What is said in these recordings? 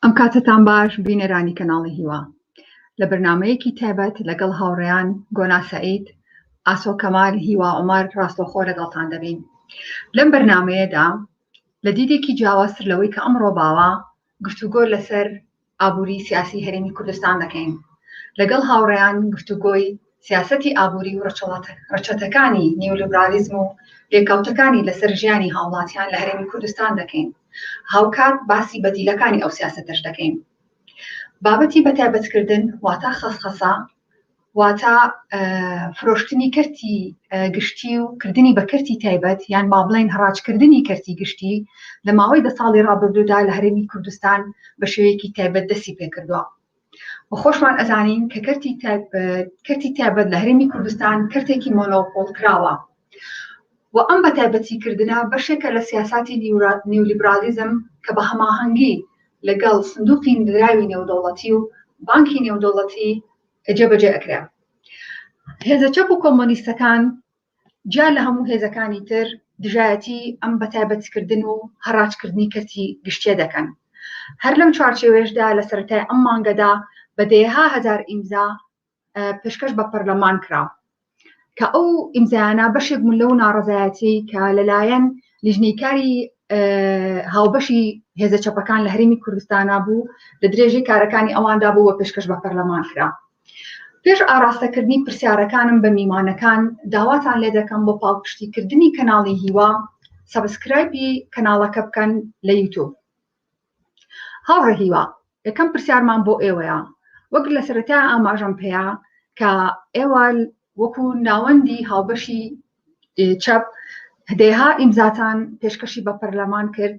ئەم کاتەتان باش بینەرانی کەناڵی هیوا لە بەرنامەیەکی تایبەت لەگەڵ هاوڕێیان گۆنا سەعید ئاسۆ کەمال هیوا عومەر ڕاستەوخۆ لەگەڵتان دەبین لەم بەرنامەیەدا لە دیدێکی جیاوازتر لەوەی کە ئەمڕۆ باوە گفتوگۆ لەسەر ئابووری سیاسی هەرێمی کوردستان دەکەین. لەگەڵ هاوڕێیان گفتوگۆی سیاسەتی ئابووری و ڕەچەتەکانی نیولیبرالیزم و لێکەوتەکانی لەسەر ژیانی هاوڵاتیان لە هەرێمی کوردستان دەکەین. هاوکات باسی بەدیلەکانی ئەو سیاسەتەش دەکەین. بابەتی بەتایبەتکردن واتە خەسخەسە واتە فرۆشتنی کەرتی گشتی و کردنی بە کەرتی تایبەت یان با بڵێین هەڕاجکردنی کەرتی گشتی لە ماوەی دە ساڵی ڕابردوودا لە هەرێمی کوردستان بە شێوەیەکی تایبەت دەستی پێکردووە و خۆشمان ئەزانین کە کەرتی کەرتی تایبەت لە هەرێمی کوردستان کەرتێکی مۆنۆپۆڵ کراوە و ئەم بە تایبەتی کردنە بەشێکە لە سیاساتی نیولیبرالیزم کە بە هەماهەنگی لەگەڵ سندوقی دراوی نێودەوڵەتی و بانکی نێودەوڵەتی جێبەجێ ئەکرێ. هێزە چەپ و کۆمۆنیستەکان جیا لە هەموو هێزەکانی تر دژایەتی ئەم بەتایبەتکردن و هەڕاجکردنی کەرتی گشتیە دەکەن. هەر لەم چوارچێوەیەشدا لە سەرەتای ئەم مانگەدا بە دەیەها هەزار ئیمزا پێشکەش بە پەرلەمان کرا کە ئەو ئیمزایانە بەشێک بوون لەو ناڕەزایەتیەی کە لەلایەن لیژنەی کاری هاوبەشی هێزە چەپەکان لە هەرێمی کوردستانا بوو لە درێژەی کارەکانی ئەواندا بوو و پێشکەش بە پەرلەمان کرا. پێش ئاراستەکردنی پرسیارەکانم بە میوانەکان داواتان لێ دەکەم بۆ پاڵپشتیکردنی کەناڵی هیوا subscribe ی کەناڵەکە بکەن لە یوتوب. هاوڕێ هیوا یەکەم پرسیارمان بۆ ئێوەیە وەک لە سەرەتا ئاماژەم پێیا کە ئێوە وەکو ناوەندی هاوبەشی چەپ دەیها ئیمزاتان پێشکەشی بە پەرلەمان کرد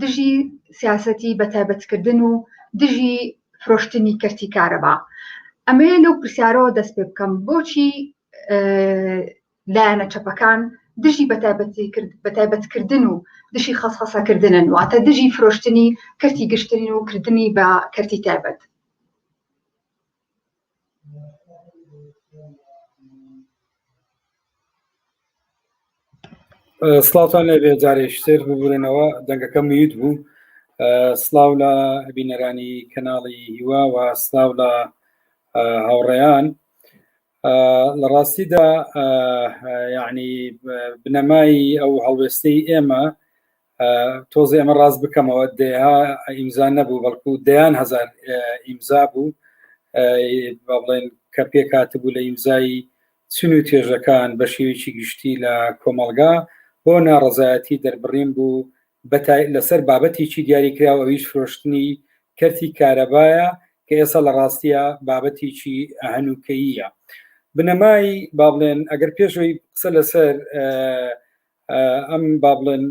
دژی سیاسەتی بەتایبەتکردن و دژی فرۆشتنی کەرتی کارەبا ئەمەیە لەو پرسیارەوە دەست پێ بکەم بۆچی لایەنە چەپەکان دژی بەتایبەتکردن و دژی خەسخەسەکردنن واتە دژی فرۆشتنی کەرتی گشتن و کردنی بە کەرتی تایبەت. سڵاوتان لێبێ جارێکتر ببورنەوە دەنگەکە mute بوو سڵاو لە بینەرانی کەناڵی هیوا و سڵاو لە هاوڕێیان لە ڕاستیدا یعنی بنەمای ئەو هەڵوێستەی ئێمە تۆزێ ئەمە ڕاست بکەمەوە دەیها ئیمزا نەبوو بەڵکو دەیان هزار ئیمزا بوو با بڵێن کە پێکاتبوو لە ئیمزای چن و توێژەکان بە شێوەیەکی گشتی لە کۆمەڵگا بۆ ناڕەزایەتی دەربڕین بوو لەسەر بابەتێکی دیاریکراو ئەویش فرۆشتنی کەرتی کارەبایە کە ئێستا لە ڕاستیە بابەتێکی هەنووکەییە بنەمای با بڵێن ئەگەر پێشەوەی قسە لەسەر ئەم با بڵێن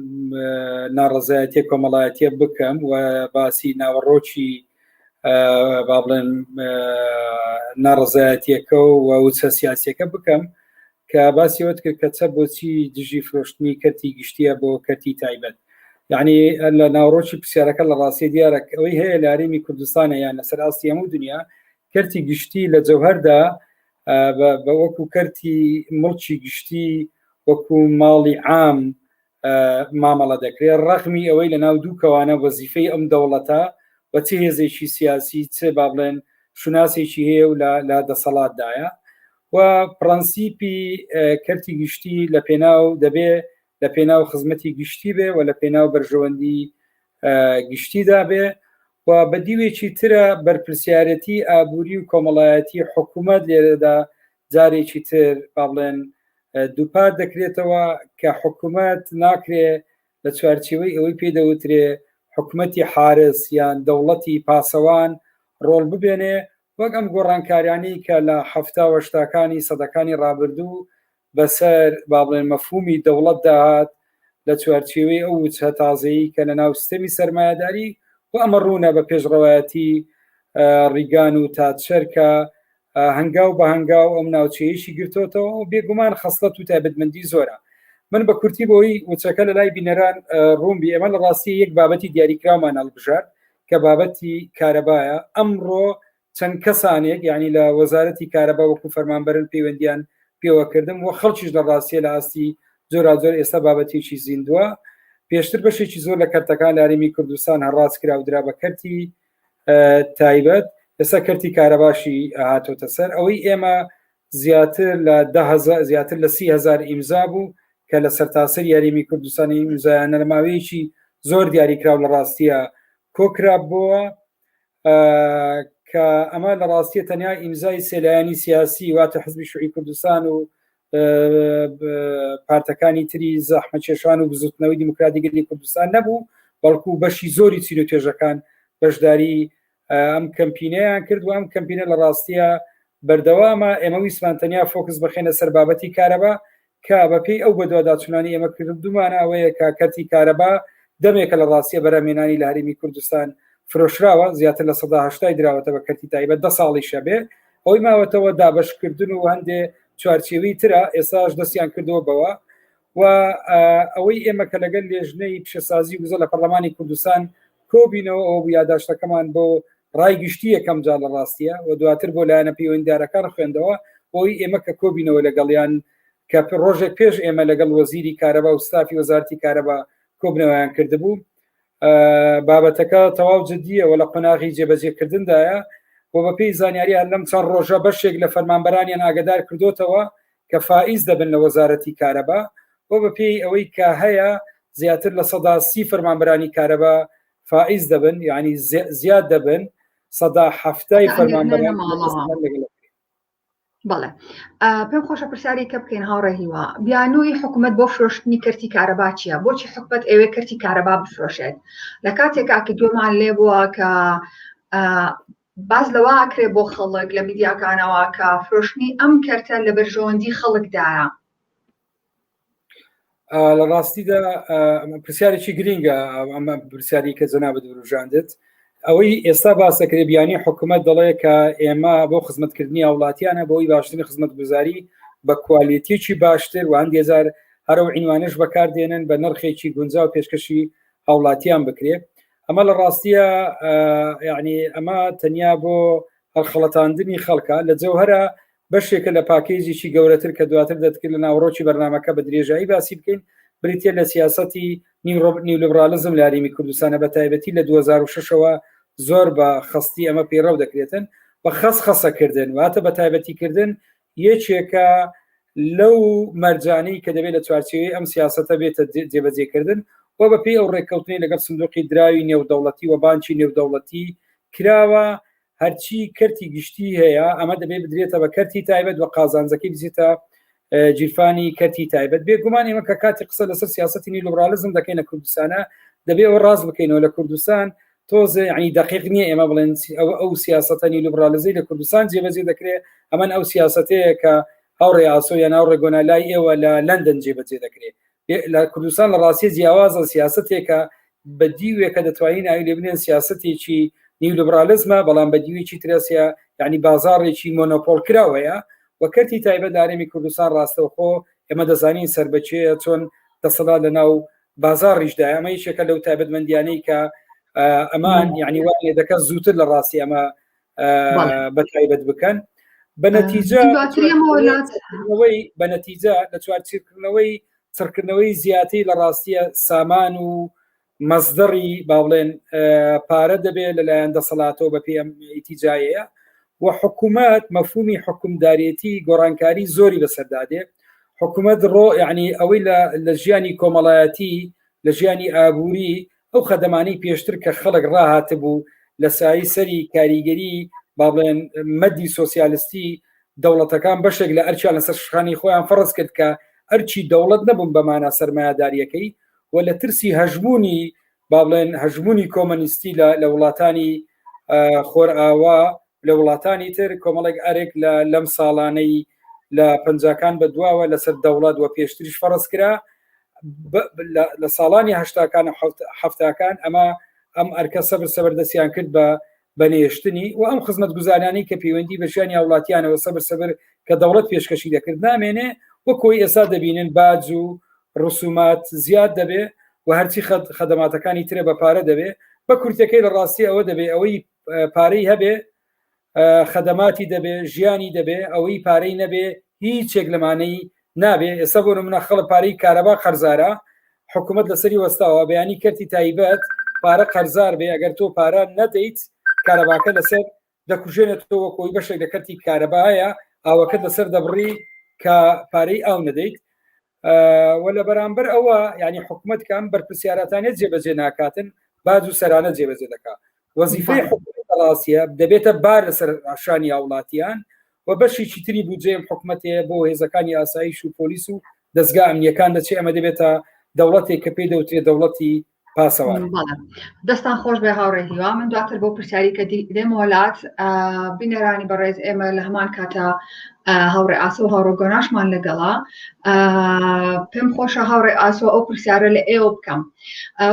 ناڕەزایەتیە کۆمەڵایەتیە بکەم و باسی ناوەڕۆکی با بڵێن ناڕەزایەتیەکە و وچە سیاسیەکە بکەم کە باسی وت کرد کە چە بۆچی دژی فرۆشتنی کەرتی گشتیە بۆ کەرتی تایبەت یعنی لە ناوڕۆکی پرسیارەکە لە ڕاستی دیارە ئەوەی هەیە لە هەرێمی کوردستانە یان لەسەر ئاستی هەموو دنیا کەرتی گشتی لە جەوهەردا بە وەکو کەرتی مڵکی گشتی وەکو ماڵی عام مامەڵە دەکرێت ڕەغمی ئەوەی لە ناو دوو کەوانە وەزیفەی ئەم دەوڵەتە و چ هێزێکی سیاسی چ با بڵێن شوناسێکی هەیە و لە دەسەڵاتدایە و پرەنسیپی کەرتی گشتی لە پێناو دەبێ لە پێناو خزمەتی گشتی بێ و لە پێناو بەرژەوەندی گشتیدا بێ و بە دیوێکی ترە بەرپرسیارەتی ئابووری و کۆمەڵایەتی حکوومەت لێرەدا جارێکی تر با بڵێن دووپات دەکرێتەوە کە حکوومەت ناکرێ لە چوارچێوەی ئەوەی پێی دەوترێ حکوومەتی حارس یان دەوڵەتی پاسەوان ڕۆڵ ببێنێ وەک ئەم گۆڕانکاریانەی کە لە حەفتا و هەشتاکانی سەدەکانی ڕابردوو بەسەر با بڵێن مەفهومی دەوڵەتدا هات لە چوارچێوەی ئەو وچە تازەیی کە لە ناو سیستەمی سەرمایەداری و ئەمە ڕوونە بە پێشڕەوایەتی ڕیگان و تاتشەر کە هەنگاو بە هەنگاو ئەم ناوچەیەشی گرتۆتەوە و بێگومان خەسڵەت و تایبەتمەندی زۆرە من بە کورتی بۆی وچەکە لە لای بینەران ڕوون بی ئێمە لە ڕاستی یەک بابەتی دیاریکراومان هەڵبژارد کە بابەتی کارەبایە ئەمڕۆ چەند کەسانێک یعنی لە وەزارەتی کارەبا وەکو فەرمانبەرن پەیوەندیان پێوەکردم و خەڵکیش لە ڕاستیە لە ئاستی جۆراجۆر ئێستا بابەتێکی زیندووە. پێشتر بەشێکی زۆر لە کەرتەکان لە هەرێمی کوردستان هەڕاج کرا و درا بە کەرتی تایبەت، ئێستا کەرتی کارەباشی هاتۆتە سەر. ئەوەی ئێمە زیاتر لە 10 زیاتر لە 30هزار ئیمزا بوو کە لە سەرتاسەری هەرێمی کوردستانی ئیمزایانە لە ماوەیەکی زۆر دیاریکراو لە ڕاستیە کۆکرابووە کە ئەمە لە ڕاستیە تەنیا ئیمزای سێلایەنی سیاسی واتە حزبی شوعی کوردستان و پارتەکانی تری زەحمەکێشان و بزوتنەوەی دیموکراتی گەلی کوردستان نەبوو، بەڵکو بەشی زۆری چین و توێژەکان بەشداری ئەم کەمپینەیان کرد و ئەم کەمپینە لە ڕاستیە بەردەوامە. ئێمە ویستمان تەنیا فۆکس بخێنە سەر بابەتی کارەبا کە بەپێی ئەو بەدواداچوونانی ئێمە کردومانە ئەوەیە کە کەرتی کارەبا دەمێکە لە ڕاستیە بەرهەمهێنانی لە هەرێمی کوردستان فرۆشراوە، زیاتر لە 80% دراوەتە بە کەرتی تایبەت، 10 ساڵیشە بێ ئەوەی ماوەتەوە دابەشکردن و هەندێ چوارچێوەی ترە، ئێستاش دەستیان کردووە بەوە. و ئەوەی ئێمە کە لەگەل لێژنەی پیشەسازی وزە لە پەرلەمانی کوردستان کۆبینەوە ئەوە بوو یاداشتەکەمان بۆ ڕای گشتی یەکەم جار لە ڕاستیە و دواتر بۆ لایەنە پەیوەندیدارەکان خوێندەوە، بۆی ئێمە کە کۆبینەوە لەگەڵیان کە ڕۆژێک پێش ئێمە لەگەڵ وەزیری کارەبا و ستافی وەزارتی کارەبا کۆبنەوەیان کردبوو. بابەتەکە تەواو جدیە و لە قۆناغی جێبەجێکردندایە و بەپێی زانیاری هەر لەم چەند ڕۆژە بەشێک لە فەرمانبەرانیان ئاگدار کردوتەوە کە فائیز دەبن لە وەزارەتی کارەبا و بەپێی ئەوەی کە هەیە زیاتر لە 130 فەرمانبەرانی کارەبا فائیز دەبن، یعنی زیاد دەبن 70% فەرمانبەران. بەڵێ پێم خۆشە پرسیاری کە بکەین هاوڕێ هیوا، بیانووی حکوومەت بۆ فرۆشتنی کەرتی کارەبا چییە؟ بۆچی حکومەت ئەوێ کەرتی کارەبا بفرۆشێت لە کاتێکا کە گوێمان لێ بووە کە باز لەوە ئەکرێ بۆ خەڵک لە میدیاکانەوە کە فرۆشتنی ئەم کەرتە لە بەرژەوەندی خەڵکدایە؟ لە ڕاستیدا پرسیارێکی گرینگە ئەمە پرسیاری کە جەنابت وروژاندت. ئەوەی ئێستا باسەکرێ بیانی حکوومەت دەڵێ کە ئێمە بۆ خزمەتکردنی هاوڵاتیانە بۆی باشترین خزمەتگوزاری بە کوالیتیەکی باشتر و هەندێ جار هەرە و عینوانش بەکاردێنن بە نرخێکی گونجاو پێشکەشی هاوڵاتیان بکرێ. ئەمە لە ڕاستیە یعنی ئەمە تەنیا بۆ هەڵخەڵەتاندنی خەڵکە، لە جەوهرە بەشێکە لە پاکێجێکی گەورەتر کە دواتر دەتکرد لە ناوەڕۆکی بەرنامەکە بە درێژایی باسی بکەین، بریتیە لە سیاسەتی نیولیبرالیزم لە هەرێمی کوردستانە، بە تایبەتی لە 2006ەوە زۆر بە خەستی ئەمە پەیڕەو دەکرێتن و خەس خەسەکردن واتە بە تایبەتیکردن یەکێکە لەو مەرجانەی کە دەبێت لە چوارچێوەی ئەم سیاسەتە بێتە جێبەجێکردن و بەپێی ئەو ڕێککەوتنەی لەگەڵ سندوقی دراوی نێودەوڵەتی و بانکی نێودەوڵەتی کراوە هەرچی کەرتی گشتی هەیە ئەمە دەبێت بدرێتە بە کەرتی تایبەت و قازانجەکەی بچێتە گیرفانی کەرتی تایبەت. بێگومان ئێمە کە کاتی قسە لەسەر سیاسەتی نیولیبرالیزم دەکەین لە کوردستانە دەبێ ئەوە ڕاست بکەینەوە لە کوردستان تۆزێ یعنی دقیق نییە ئێمە بڵێن ئەوە ئەو سیاسەتە نیولیبرالیزەی لە کوردستان جێبەجێ دەکرێت ئەمن ئەو سیاسەتەیە کە هاوڕێ ئاسۆ یان هاوڕێ گۆنا لای ئێوە لە لەندەن جێبەجێ دەکرێت. لە کوردستان لە ڕاستیە جیاوازە، سیاسەتێکە بە دیوێکە دەتوانین ناوی لێ بنێن سیاسەتێکی نیولیبرالیزمە، بەڵام بە دیوێکی ترەسە یعنی بازاڕێکی مۆنۆپۆل کراوەیە و کەرتی تایبەت لە هەرێمی کوردستان ڕاستەوخۆ ئێمە دەزانین سەر بە کێیە، چۆن دەسەڵات لە ناو بازاڕیشدایە. ئەمە یەکێکە لەو تایبەتمەندیانەی کە ئەمان یعنی وای لێ دەکەن زووتر لە ڕاستی ئەمە بە تایبەت بکەن. بە نەتیجە بە نەتیجە لە چوارچێکردنەوەی چڕکردنەوەی زیاتری لە ڕاستیە سامان و مەزدەڕی با بڵێن پارە دەبێت لەلایەن دەسەڵاتەوە بە پێی ئەم ئیتیجایەیە و حکوومەت مەفهومی حکومدارێتی گۆڕانکاری زۆری بەسەردا دێ. حکوومەت ڕۆ یعنی ئەوەی لە ژیانی کۆمەڵایەتی لە ژیانی ئابووری ئەو خەدەمانەی پێشتر کە خەڵک ڕاهاتبوو لە سایی سەری کاریگەری با بڵێن مەدی سۆسیالستی دەوڵەتەکان بەشێک لە ئەرکیان لەسەر شخانی خۆیان فەرز کرد کە ئەرکی دەوڵەت نەبوون بە مانا سەرمایەداریەکەی و لە ترسی هەژمونی با بڵێن هەژمونی کۆمەنیستی لە وڵاتانی خۆرئاوا لە وڵاتانی تر کۆمەڵێک ئەرک لە لەم ساڵانەی لە پەنجاکان بە دواوە لەسەر دەوڵەت و پێشتریش فەرز کرا لە ساڵانی هەشتاکان و حەفتاکان ئەمە ئەم ئەرکە سەبر سەبر دەستیان کرد بە بەنێشتنی و ئەم خزمەت گوزارانی کە پەیوەندی بە ژیانی هاوڵاتیانەوە سەبر سەبر کە دەوڵەت پێشکەشی دەکرد نامێنێ وەکۆی ئێستا دەبینن باج و ڕسومات زیاد دەبێ و هەرچی خەدەماتەکانی ترە بە پارە دەبێ. بە کورتەکەی لە ڕاستی ئەوە دەبێ ئەوەی پارەی هەبێ خەدەماتی دەبێ ژیانی دەبێ، ئەوەی پارەی نەبێ هیچێک لەمانەی نابێ. ئێستا بۆ نمونە خەڵک پارەی کارەبا قەرزارە. حکوومەت لەسەری وەستاوە بەیانی کەرتی تایبەت پارە قەرزار بێ ئەگەر تۆ پارە نەدەیت کارەباکە لەسەر دەکوژێنێتەوە وەکۆی بەشێک لە کەرتی کارەبایە ئاوەکە لەسەر دەبڕی کە پارەی ئاو نەدەیت و لە بەرامبەر ئەوە ینی حکوومەت کام بەرپسیارەتانێت جێبەجێ ناکاتن باج و سەرانە جێبەجێ دەکات وەزیفەی حکوومەت ڕاستیە دەبێتە بار لەسەر شانی هاوڵاتیان و بەشێکی تری بودجەی حکومەتەیە بۆ هێزەکانی ئاسایش و پۆلیس و دەستگا ئەمنیەکان دەچێت ئەمە دەبێتە دەوڵەتێک کە پێی دەوترێت دەوڵەتی پاسەوان. دەستان خۆش بێ هاوڕێ هیوا من دواتر بۆ پرسیاری کە دێمەوە لات بینەرانی بەڕێز ئێمە لە هەمان کاتە هاوڕێ ئاسۆ و هاوڕۆ گۆناشمان لەگەڵا پێم خۆشە هاوڕێ ئاسۆ ئەو پرسیارە لە ئێوە بکەم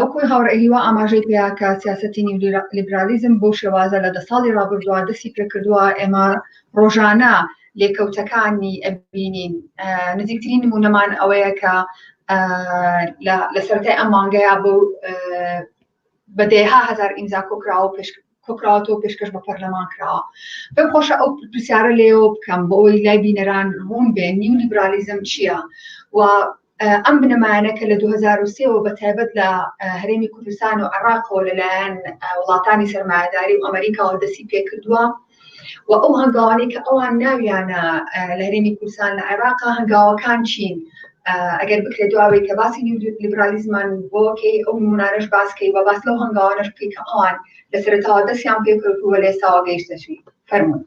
وەکوی هاوڕێ هیوا ئاماژەی پێیا کە سیاسەتی نیولیبرالیزم بۆ شێوازە لە دە ساڵی ڕابردووە دەستی پێکردووە ئێمە ڕۆژانە لێکەوتەکانی ئەبینین نزیکترین نمونەمان ئەوەیە کە لە سەرەتای ئەم مانگەیە بۆ بە دەیها هەزار ئیمزا کۆکراوە پێش کۆکراوەتەوە پێشکەش بە پەرلەمان کراوە. پێم خۆشە ئەو پرسیارە لێوە بکەم بۆ ئەوەی لای بینەران ڕوون بێ نیو لیبرالیزم چییە و ئەم بنەمایانە کە لە 2003ەوە بە تایبەت لە هەرێمی کوردستان و عێراقەوە لەلایەن وڵاتانی سەرمایەداری و ئەمریکاوە دەستی پێکردووە و ئەو هەنگاوانەی کە ئەوان ناویانە لە هەرێمی کوردستان لە عێراق هەنگاوەکان چین ئەگەر بکرێت دواوەی کە باسی لیبرالیزمان بۆکەی ئەو نمونانەش باسکەی و باس لەو هەنگاوانەش بکەی کە ئەوان لە سەرەتاوە دەستیان پێکرد و لە ئێستاوە گەیشتە چی فەرموون.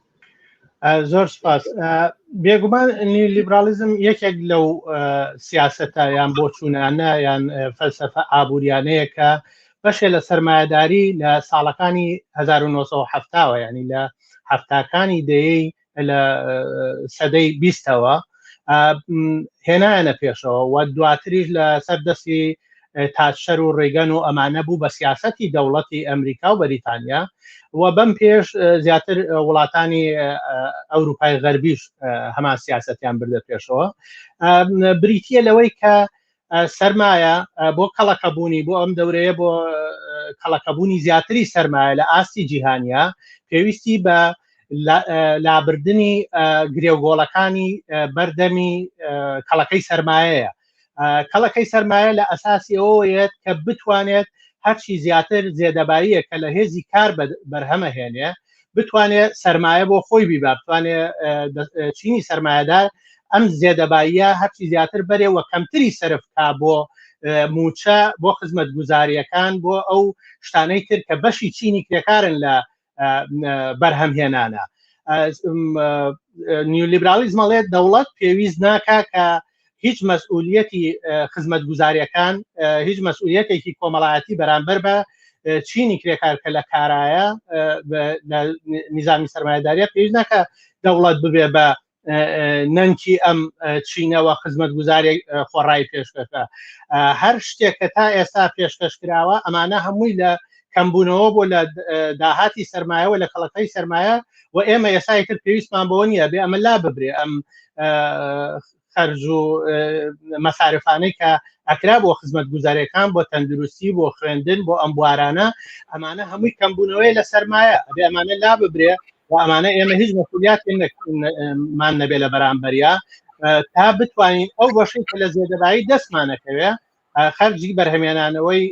زۆر سپاس بێگومان لیبرالیزم یەکێک لەو سیاستە یان بۆچوونانە یان فەلسفە ئابووریانەیە کە بەشێ لە سەرمایەداری لە ساڵەکانی 1970ەوە ینی لە هەفتاکانی دەیەی لە سەدەی بیستەوە هێنایانە پێشەوە و دواتریش لە سەر دەستی تاتشەر و ڕێگەن و ئەمانە بوو بە سیاستی دەوڵەتی ئەمریکا و بەریتانیا و بەم پێش زیاتر وڵاتانی ئەوروپای غەربیش هەمان سیاستیان بردە پێشەوە بریتە لەوەی کە سەرمایە بۆ کەڵەکەبوونی بۆ ئەم دەورەیە بۆ کەڵەکەبوونی زیاتری سەرمایە لە ئاستی جیهانیە پێویستی بە لابردنی گرێوگۆڵەکانی بەردەمی کەڵەکەی سەرمایەیە کەڵەکەی سەرمایە لە ئەساسی ئەوەیەت کە بتوانێت هەرچی زیاتر زێدەباییە کە لە هێزی کار بەرهەمە هێنێ بتوانێت سەرمایە بۆ خۆی بیبا بتوانێت چینی سەرمایەدار ئەم زێدەباییە هەرچی زیاتر بەرێ و کەمتری سەرف کا بۆ موچە بۆ خزمەت گوزاریەکان بۆ ئەو شتانەی تر کە بەشی چینی کرێکارن لە بەرهەمهێنانە نیولیبرالیزم ئەڵێت دەوڵەت پێویست ناکا کە هیچ مەسئولیەتی خزمەتگوزاریەکان هیچ مەسئولیەتێکی کۆمەڵایەتی بەرامبەر بە چینی کرێکار کە لە کارایە لە نیزامی سەرمایەداریە پێویست ناکە دەوڵەت ببێ بە نەنکی ئەم چینەوە خزمەت گوزاری خۆڕایی پێشکەشە هەر شتێک کە تا ئێستا پێشکەش کراوە ئەمانە هەمووی لە کەمبوونەوە بۆ لە داهاتی سرمایەوە لە کەڵەکەی سرمایە و ئێمە ئێستا تر پێویستمان بەوە نییە بێ ئەمە لا ببرێ ئەم خەرج و مەسارفانەی کە ئەکرا بۆ خزمەت گوزارەکان بۆ تەندروستی بۆ خوێندن بۆ ئەم بوارانە ئەمانە هەمووی کەمبوونەوەی لە سەرمایە ئەبێ ئەمانە لا ببرێ و ئەمانە ئێمە هیچ مەسئولیاتمان نەبێ لە بەرامبەریا تا بتوانین ئەو بەشەی کە لە زێدەبایی دەستمانەکەوێ خەرجی بەرهەمێنانەوەی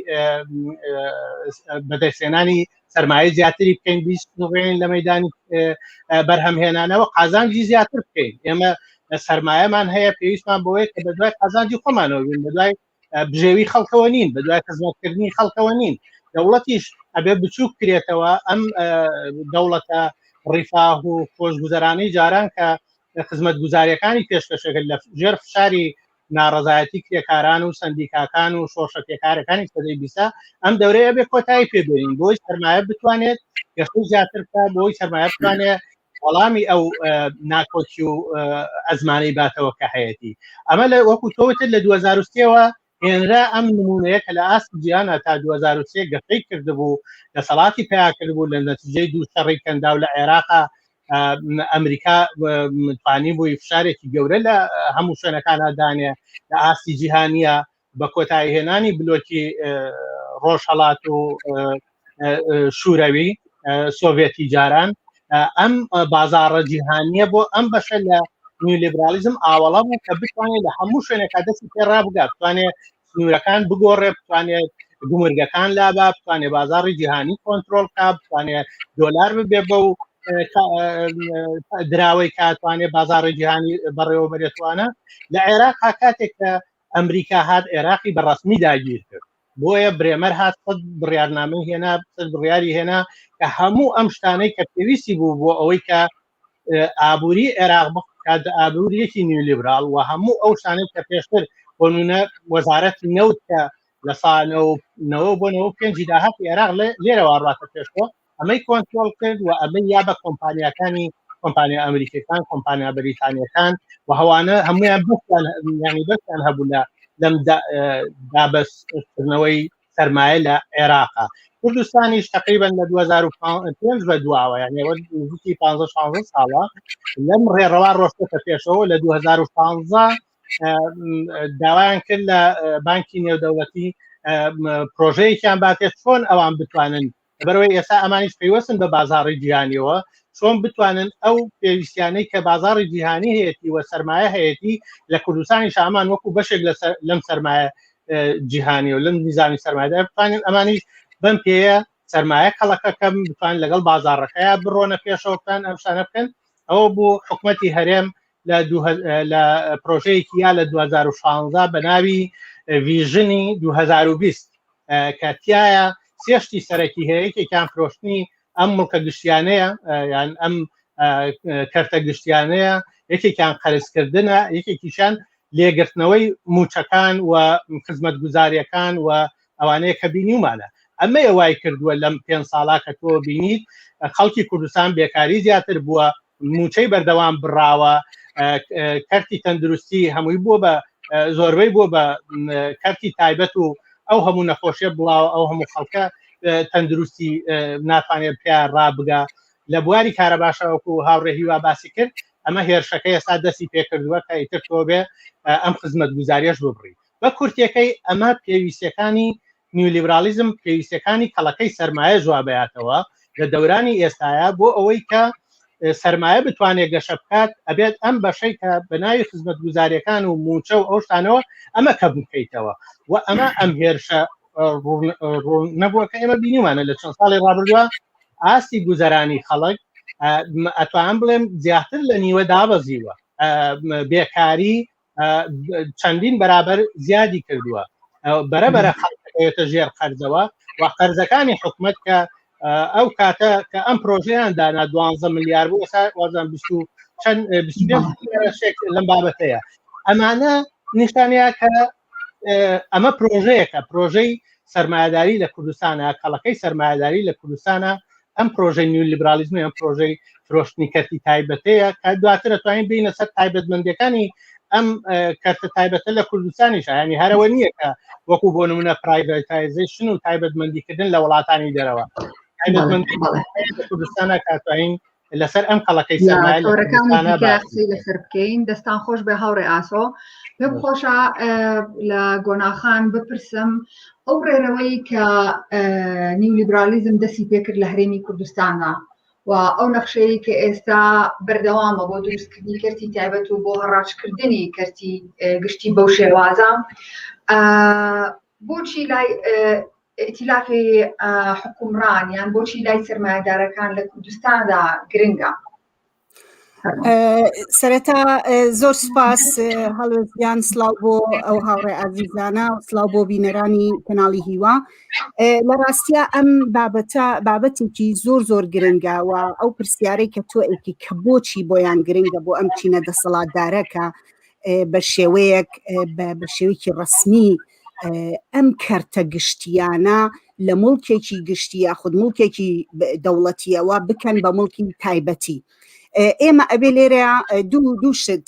بەدەستهێنانی سەرمایە زیاتری بکەین بیستڕێن لە مەدانی بەرهەمهێنانەوە قازانجی زیاتر بکەین ئێمە سەرمایەمان هەیە پێویستمان بۆیە کە بەدوای قازانجی خۆمانەوە بین بەدوای بژێوی خەڵکەوە نین بەدوای خزمەتکردنی خەڵکەوە نین دەوڵەتیش ئەبێ بچووک کرێتەوە ئەم دەوڵەتە ڕیفاه و خۆشگوزەرانی جاران کە خزمەتگوزاریەکانی پێشکەشەکرد لە ژێر فشاری ناڕەزایەتی کرێکاران و سندیکاکان و شۆڕشە کرێکارەکانی سەدەی بیستە ئەم دەورەیە بێ کۆتایی پێبێنین بۆی سەرمایە بتوانێت گەشەی زیاتر بکات بۆی سەرمایە بتوانێت وەڵامی ئەو ناکۆکی و ئەزمانەی باتەوە کە هەیەتی ئەمە لە وەکو تۆوتر لە 2003ەوە هێنرا ئەم نمونەیە کە لە ئاستی جیهانە تا 2003 گەشەی کردبوو دەسەڵاتی پیا کردبوو لە نەتیجەی دوو شەڕی کەنداو لە عێراقا ئەمریکا توانی بووی فشارێکی گەورە لە هەموو شوێنەکانە دانێ لە ئاستی جیهانیە بە کۆتایی هێنانی بلۆکی ڕۆژهەڵات و شوورەوی سۆڤێتی جاران ئەم بازاڕە جیهانیە بۆ ئەم بەشە لە نیولیبرالیزم ئاوەڵا بوو کە بتوانێت لە هەموو شوێنێکا دەستی پێ ڕابگات بتوانێت سنوورەکان بگۆڕێ بتوانێت گومرگەکان لابا بتوانێت بازاڕی جیهانی کۆنترۆڵ کا بتوانێت دۆلار ببێ بەو دراوەی کاتوانێت بازاڕی جیهانی بەڕێوەبەرێتوانە لە عێراق کاتێک کە ئەمریکا هات عێراقی بە ڕسمی داگیر کرد بۆیە برێمەر هات سەد بڕیارنامەی هێنا سەد بڕیاری هێنا کە هەموو ئەم شتانەی کە پێویستی بوو بۆ ئەوەی کە ئابووری عێراق بکات ئابووریەکی نیولیبرال و هەموو ئەو شتانەی کە پێشتر بۆ نمونە وەزارەتی نەوت کە لە ساڵەوە بۆ نەوە پێنجی داهاتی عێراق لێرەوە ڕاتە پێشەوە ئەمەی کۆنترۆڵ کرد و ئەمەی یا بە کۆمپانیاکانی کۆمپانیا ئەمریکیەکان کۆمپانیا بەریتانیەکان و هەوانە هەمویان بەستیان یعنی بەستیان هەبوو لە لەم دابەستکردنەوەی سرمایە لە عێراقا کوردستانیش تقریبا لە 2005 بە دواوە یعنی نزیکی 15 16 ساڵە لەم ڕێڕەوا ڕۆشتە پێشەوە لە 2015 داوایان کرد لە بانکی نێودەوڵەتی پرۆژەیەکیان باتێت چۆن ئەوان بتوانن لەبەرئەوەی ئێستا ئەمانیش پەیوەستن بە بازاڕی جیهانیەوە، چۆن بتوانن ئەو پێویستیانەی کە بازاڕی جیهانی هەیەتی و سەرمایە هەیەتی لە کوردستانیش ئەمان وەکو بەشێک لەم سەرمایە جیهانی و لەم نیزامی سەرمایەدار بتوانن ئەمانیش بەم پێیە سەرمایە کەڵەکەکەم بتوان لەگەڵ بازاڕەکەیا بڕۆنە پێشەوە بکەن ئەم شتانە بکەن ئەوە بوو حکومەتی هەرێم لە لە پرۆژەیەکی یا لە 2016 بە ناوی ڤیژنی 2020 کە تایە سێشتی سەرەکی هەیە یەکێکیان فرۆشتنی ئەم مڵکە گشتیانەیە یان ئەم کەرتە گشتیانەیە یەکێکیان قەرزکردنە یەکێکیشان لێگرتنەوەی موچەکان و خزمەتگوزاریەکان و ئەوانەیە کە بینیومانە ئەمەیە وای کردووە لەم پێ ساڵا کە تۆ بینیت خەڵکی کوردستان بێکاری زیاتر بووە موچەی بەردەوام بڕاوە کەرتی تەندروستی هەمووی بووە بە زۆربەی بووە بە کەرتی تایبەت و ئەو هەموو نەخۆشیە بڵاوە ئەو هەموو خەڵکە تەندروستی ناتوانێت پیا ڕابگا لە بواری کارەباشەوەکو هاوڕێ هیوا باسی کرد ئەمە هێرشەکە ئێستا دەستی پێکردووە کە ئیتر تۆ بێ ئەم خزمەت گوزاریش ببڕی بە کورتەکەی ئەمە پێویستەکانی نیولیبرالیزم پێویستەکانی کەڵەکەی سەرمایە جوابیاتەوە لە دەورانی ئێستاە بۆ ئەوەی کە سرمایە بتوانێت گەشە بکات ئەبێت ئەم بەشەی کە بە ناوی خزمەتگوزاریەکان و موچە و ئەو شتانەوە ئەمە کە بکەیتەوە و ئەمە ئەم هێرشە نەبووە کە ئێمە بینیمانە لە چەند ساڵی ڕابردووە ئاستی گوزەرانی خەڵک ئەتوانم بڵێم زیاتر لە نیوە دابەزیوە بێکاری چەندین بەرابەر زیادی کردووە بەرەبەرە خەڵکەوێتە ژێر قەرزەوە و قەرزەکانی حکومت کە ئەو کاتە کە ئەم پرۆژیان دانا 12 ملیار بوو ئێستا وازان 20 چەند 25 لەم بابەتەیە ئەمانە نیشانەیە کە ئەمە پرۆژەیەکە پرۆژەی سەرمایەداری لە کوردستانە کەڵەکەی سەرمایەداری لە کوردستانە ئەم پرۆژەی نیولیبرالیزمی ئەم پرۆژەی فرۆشتنی کەرتی تایبەتەیە کە دواتر ئەتوانین بینە سەر تایبەتمەندەکانی ئەم کەرتە تایبەتە لە کوردستانیش ینی هەرەوە نییە کە وەکو بۆ نمونە privatization و تایبەتمەندیکردن لە وڵاتانی دەرەوە تایبەتمەندی لە کوردستانە کاتوانین لەسەر ئەم کەڵەکەی سەرمایە قسەی لەسەر بکەین دەستان خۆش بێ هاوڕێ ئاسۆ پێم خۆشە لە گۆناخان بپرسم ئەو ڕێرەوەی کە نیولیبرالیزم دەستی پێکرد لە هەرێمی کوردستاندا و ئەو نەخشەیە کە ئێستا بەردەوامە بۆ دروستکردنی کەرتی تایبەت و بۆ هەڕاجکردنی کەرتی گشتی بەو شێوازە بۆچی لای ئیتیلافی حکومڕان یان بۆچی لای سەرمایەدارەکان لە کوردستاندا گرنگە؟ سەرەتا زۆر سپاس هەڵوێستیان سلااو بۆ ئەو هاوڕێ ئازیزانە و سلااو بۆ بینەرانی کەناڵی هیوا لە ڕاستە ئەم بابەتە بابەتێکی زۆر زۆر گرنگە و ئەو پرسیارەی کە تۆ ئەیکی کە بۆچی بۆیان گرنگە بۆ ئەم چینە دەسەڵاتدارەکە بە شێوەیەک بە شێوەیەکی ڕسمی ئەم کەرتە گشتیانە لە مڵکێکی گشتی یاخود مڵکێکی دەوڵەتیەوە بکەن بە مڵکی تایبەتی. ئێمە ئەبێ لێرە دوو دوو شت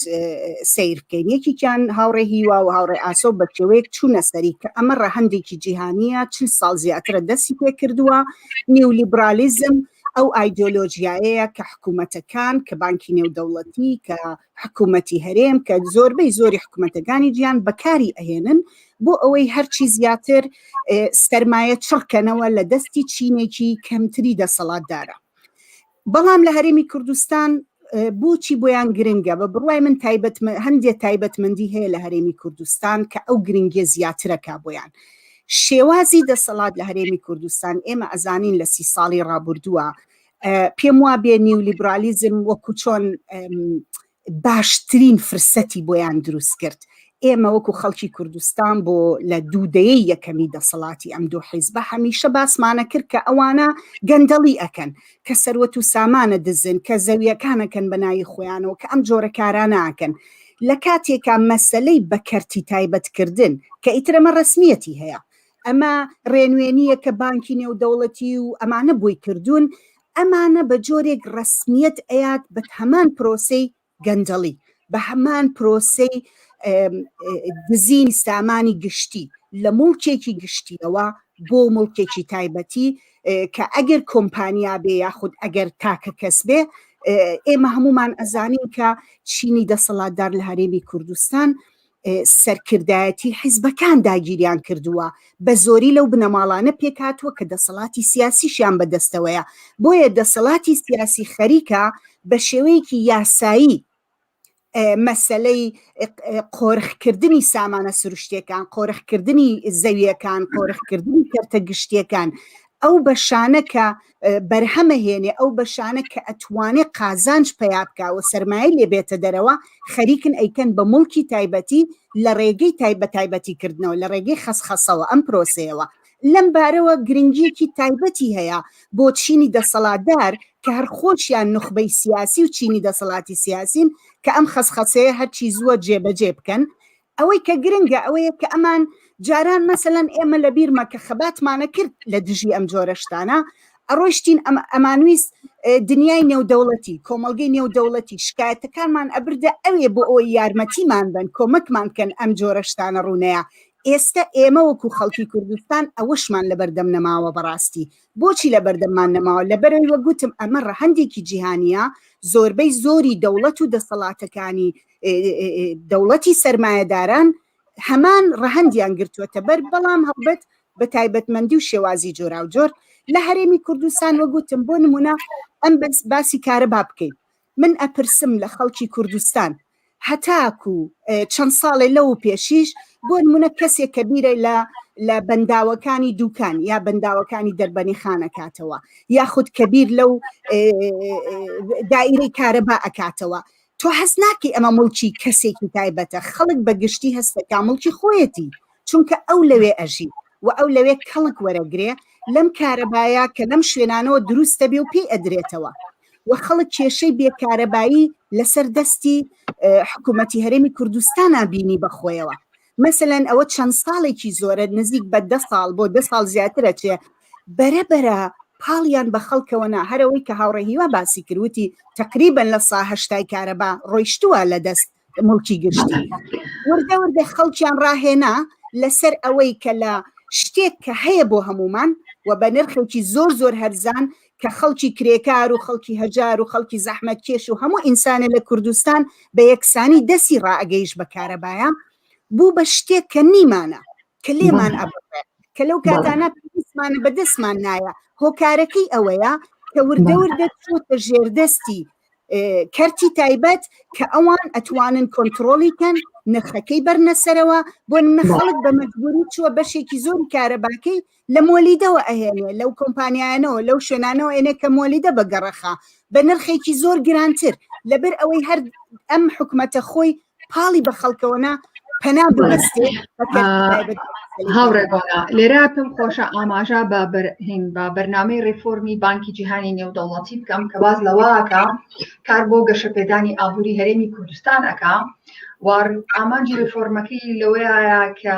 سیر بکەین یەکێکیان هاوڕێ هیوا و هاوڕێ ئاسۆ بە شێوەیەک چوونە سەری کە ئەمە ڕەهەندێکی جیهانیە چل ساڵ زیاترە دەستی پێ کردووە نیولیبرالیزم ئەو ئایدۆلۆژیایەیە کە حکوومەتەکان کە بانکی نێودەوڵەتی کە حکوومەتی هەرێم کە زۆربەی زۆری حکوومەتەکانی جیان بەکاری ئەهێنن بۆ ئەوەی هەرچی زیاتر سەرمایە چڕکەنەوە لە دەستی چینێکی کەمتری دەسەڵاتدارە. بەڵام لە هەرێمی کوردستان بۆچی بۆیان گرنگە بە بڕوای من تایبەت هەندێک تایبەتمەندی هەیە لە هەرێمی کوردستان کە ئەو گرنگیە زیاترەکە بۆیان شێوازی دەسەڵات لە هەرێمی کوردستان ئێمە ئەزانین لە سی ساڵی ڕابردووە پێم وا بێ نیولیبرالیزم وەکو چۆن باشترین فرسەتی بۆیان دروست کرد. ئێمە وەکو خەڵکی کوردستان بۆ لە دوو دەیەی یەکەمی دەسەڵاتی ئەم دوو حیزبە هەمیشە باسمانە کرد کە ئەوانە گەندەڵی ئەکەن، کە سەروەت و سامانە دزن، کە زەویەکان ئەکەن بە ناوی خۆیانەوە، کە ئەم جۆرە کارانە ئەکەن. لە کاتێکا مەسەلەی بە کەرتی تایبەت کردن کە ئیتر ئەمە ڕەسمیەتی هەیە، ئەمە ڕێنوێنییە کە بانکی نێودەوڵەتی و ئەمانە بۆی کردوون، ئەمانە بە جۆرێک ڕەسمیەت ئەیات بە هەمان پرۆسەی گەندەڵی، بە هەمان پرۆسەی دزینی سامانی گشتی لە موڵکێکی گشتیەوە بۆ موڵکێکی تایبەتی کە ئەگەر کۆمپانیا بێ یاخود ئەگەر تاکە کەس بێ ئێمە هەمومان ئەزانین کە چینی دەسەڵاتدار لە هەرێمی کوردستان سەرکردایەتی حیزبەکان داگیریان کردووە، بە زۆری لەو بنەماڵانە پێکهاتووە کە دەسەڵاتی سیاسیشیان بەدەستەوەیە، بۆیە دەسەڵاتی سیاسی خەریکە بە شێوەیەکی یاسایی مەسەلەی قۆرخکردنی سامانە سروشتیەکان، قۆرخکردنی زەویەکان، قۆرخکردنی کەرتە گشتیەکان، ئەو بەشانە کە بەرهەمەهێنێ، ئەو بەشانە کە ئەتوانێ قازانج پەیا بکا و سەرمایەی لێ بێتە دەرەوە، خەریکن ئەیکەن بە موڵکی تایبەتی لە ڕێگەی تای بە تایبەتی کردنەوە، لە ڕێگەی خەسخەسەوە، ئەم پرۆسەیەوە. لەم بارەوە گرنگییەکی تایبەتی هەیە بۆ چینی دەسەڵاتدار کە هەر خۆشیان نوخبەی سیاسی و چینی دەسەڵاتی سیاسین کە ئەم خەسخەسەیە هەرچی زووە جێبەجێ بکەن. ئەوەی کە گرنگە ئەوەیە کە ئەمان جاران مەسەلەن ئێمە لە بیرمە کە خەباتمانە کرد لە دژی ئەم جۆرە شتانە ئەڕۆیشتین ئەم ئەمانویست دنیای نێودەوڵەتی کۆمەڵگەی نێودەوڵەتی شکایەتەکانمان ئەبردە ئەوێ بۆ ئەوەی یارمەتیمان بن کۆمەکمان بکەن ئەم جۆرە شتانە ڕوونەیە ئێستا ئێمە وەکو خەڵکی کوردستان ئەوەشمان لەبەردەم نەماوە بەڕاستی بۆچی لەبەردەممان نەماوە لەبەرەوەی وەک گوتم ئەمە ڕەهەندێکی جیهانیە زۆربەی زۆری دەوڵەت و دەسەڵاتەکانی دەوڵەتی سەرمایەداران هەمان ڕەهەندیان گرتووەتە بەر بەڵام هەڵبەت بە تایبەتمەندی و شێوازی جۆراوجۆر لە هەرێمی کوردستان وەگوتم بۆ نمونە ئەم بەس باسی کارەبا بکەین من ئەپرسم لە خەڵکی کوردستان هەتاکو چەند ساڵێ لەو پێشیش بۆ نمونە کەسێک کە بیرە لە لە بەنداوەکانی دوکان یا بەنداوەکانی دەربەنی خانەکاتەوە یاخود کەبیر لەو دائیرەی کارەبا ئەکاتەوە تۆ هەست ناکەی ئەمە موڵکی کەسێکی تایبەتە، خەڵک بە گشتی هەست دەکا موڵکی خۆیەتی، چونکە ئەو لەوێ ئەژی و ئەو لەوێ کەڵک وەرەگرێ لەم کارەبایە کە لەم شوێنانەوە دروست دەبێ و پێی ئەدرێتەوە و خەڵک کێشەی بێ کارەبایی لەسەر دەستی حکوومەتی هەرێمی کوردستانا بینی بە خۆیەوە. مەسەلەن ئەوە چەند ساڵێکی زۆرە نزیک بە دە ساڵ بۆ دە ساڵ زیاترە چێ بەرە بەرە پاڵیان بە خەڵکەوە نا هەرەوەی کە هاوڕێ هیوا باسی کرد وتی تقریبا لە سا هەشتای کارەبا ڕۆیشتووە لە دەست مڵکی گشتی وردە وردە خەڵکیان ڕاهێنا لەسەر ئەوەی کە لە شتێک کە هەیە بۆ هەمومان و بە نرخێکی زۆر زۆر هەرزان کە خەڵکی کرێکار و خەڵکی هەژار و خەڵکی زەحمەتکێش و هەموو ئینسانە لە کوردستان بە یەکسانی دەستی ڕائەگەیشت بە کارەبایە بوو بە شتێک کە نیمانە کە لێمان ئەبڕێ کە لەو کاتانە پێویستمانە بە دەستمان نایە هۆکارەکەی ئەوەیە کە وردە وردە چۆتە ژێردەستی کەرتی تایبەت کە ئەوان ئەتوانن کۆنتترۆلی کەن نرخەکەی بەرنەسەرەوە بۆ منە خەڵک بە مەجبوری چووە بەشێکی زۆری کارەباکەی لە مۆلیدەوە ئەهێنێ لەو کۆمپانیایانەوە لەو شوێنانەوە ئێنێ کە مۆلیدە بەگەڕەخا بە نرخێکی زۆر گرانتر لەبەر ئەوەی هەر ئەم حکومەتە خۆی پاڵی بە خەڵکەوە نا پەنا ببەستێ هاوڕێ گۆنا لێرە پێم خۆشە ئاماژە بە هین بە بەرنامەی ڕێفۆرمی بانکی جیهانی نێودەوڵەتی بکەم کە باز لەوەکە کار بۆ گەشەپێدانی ئابووری هەرێمی کوردستان ئەکا و ئامانجی ڕێفۆرمەکەی لەوەیە کە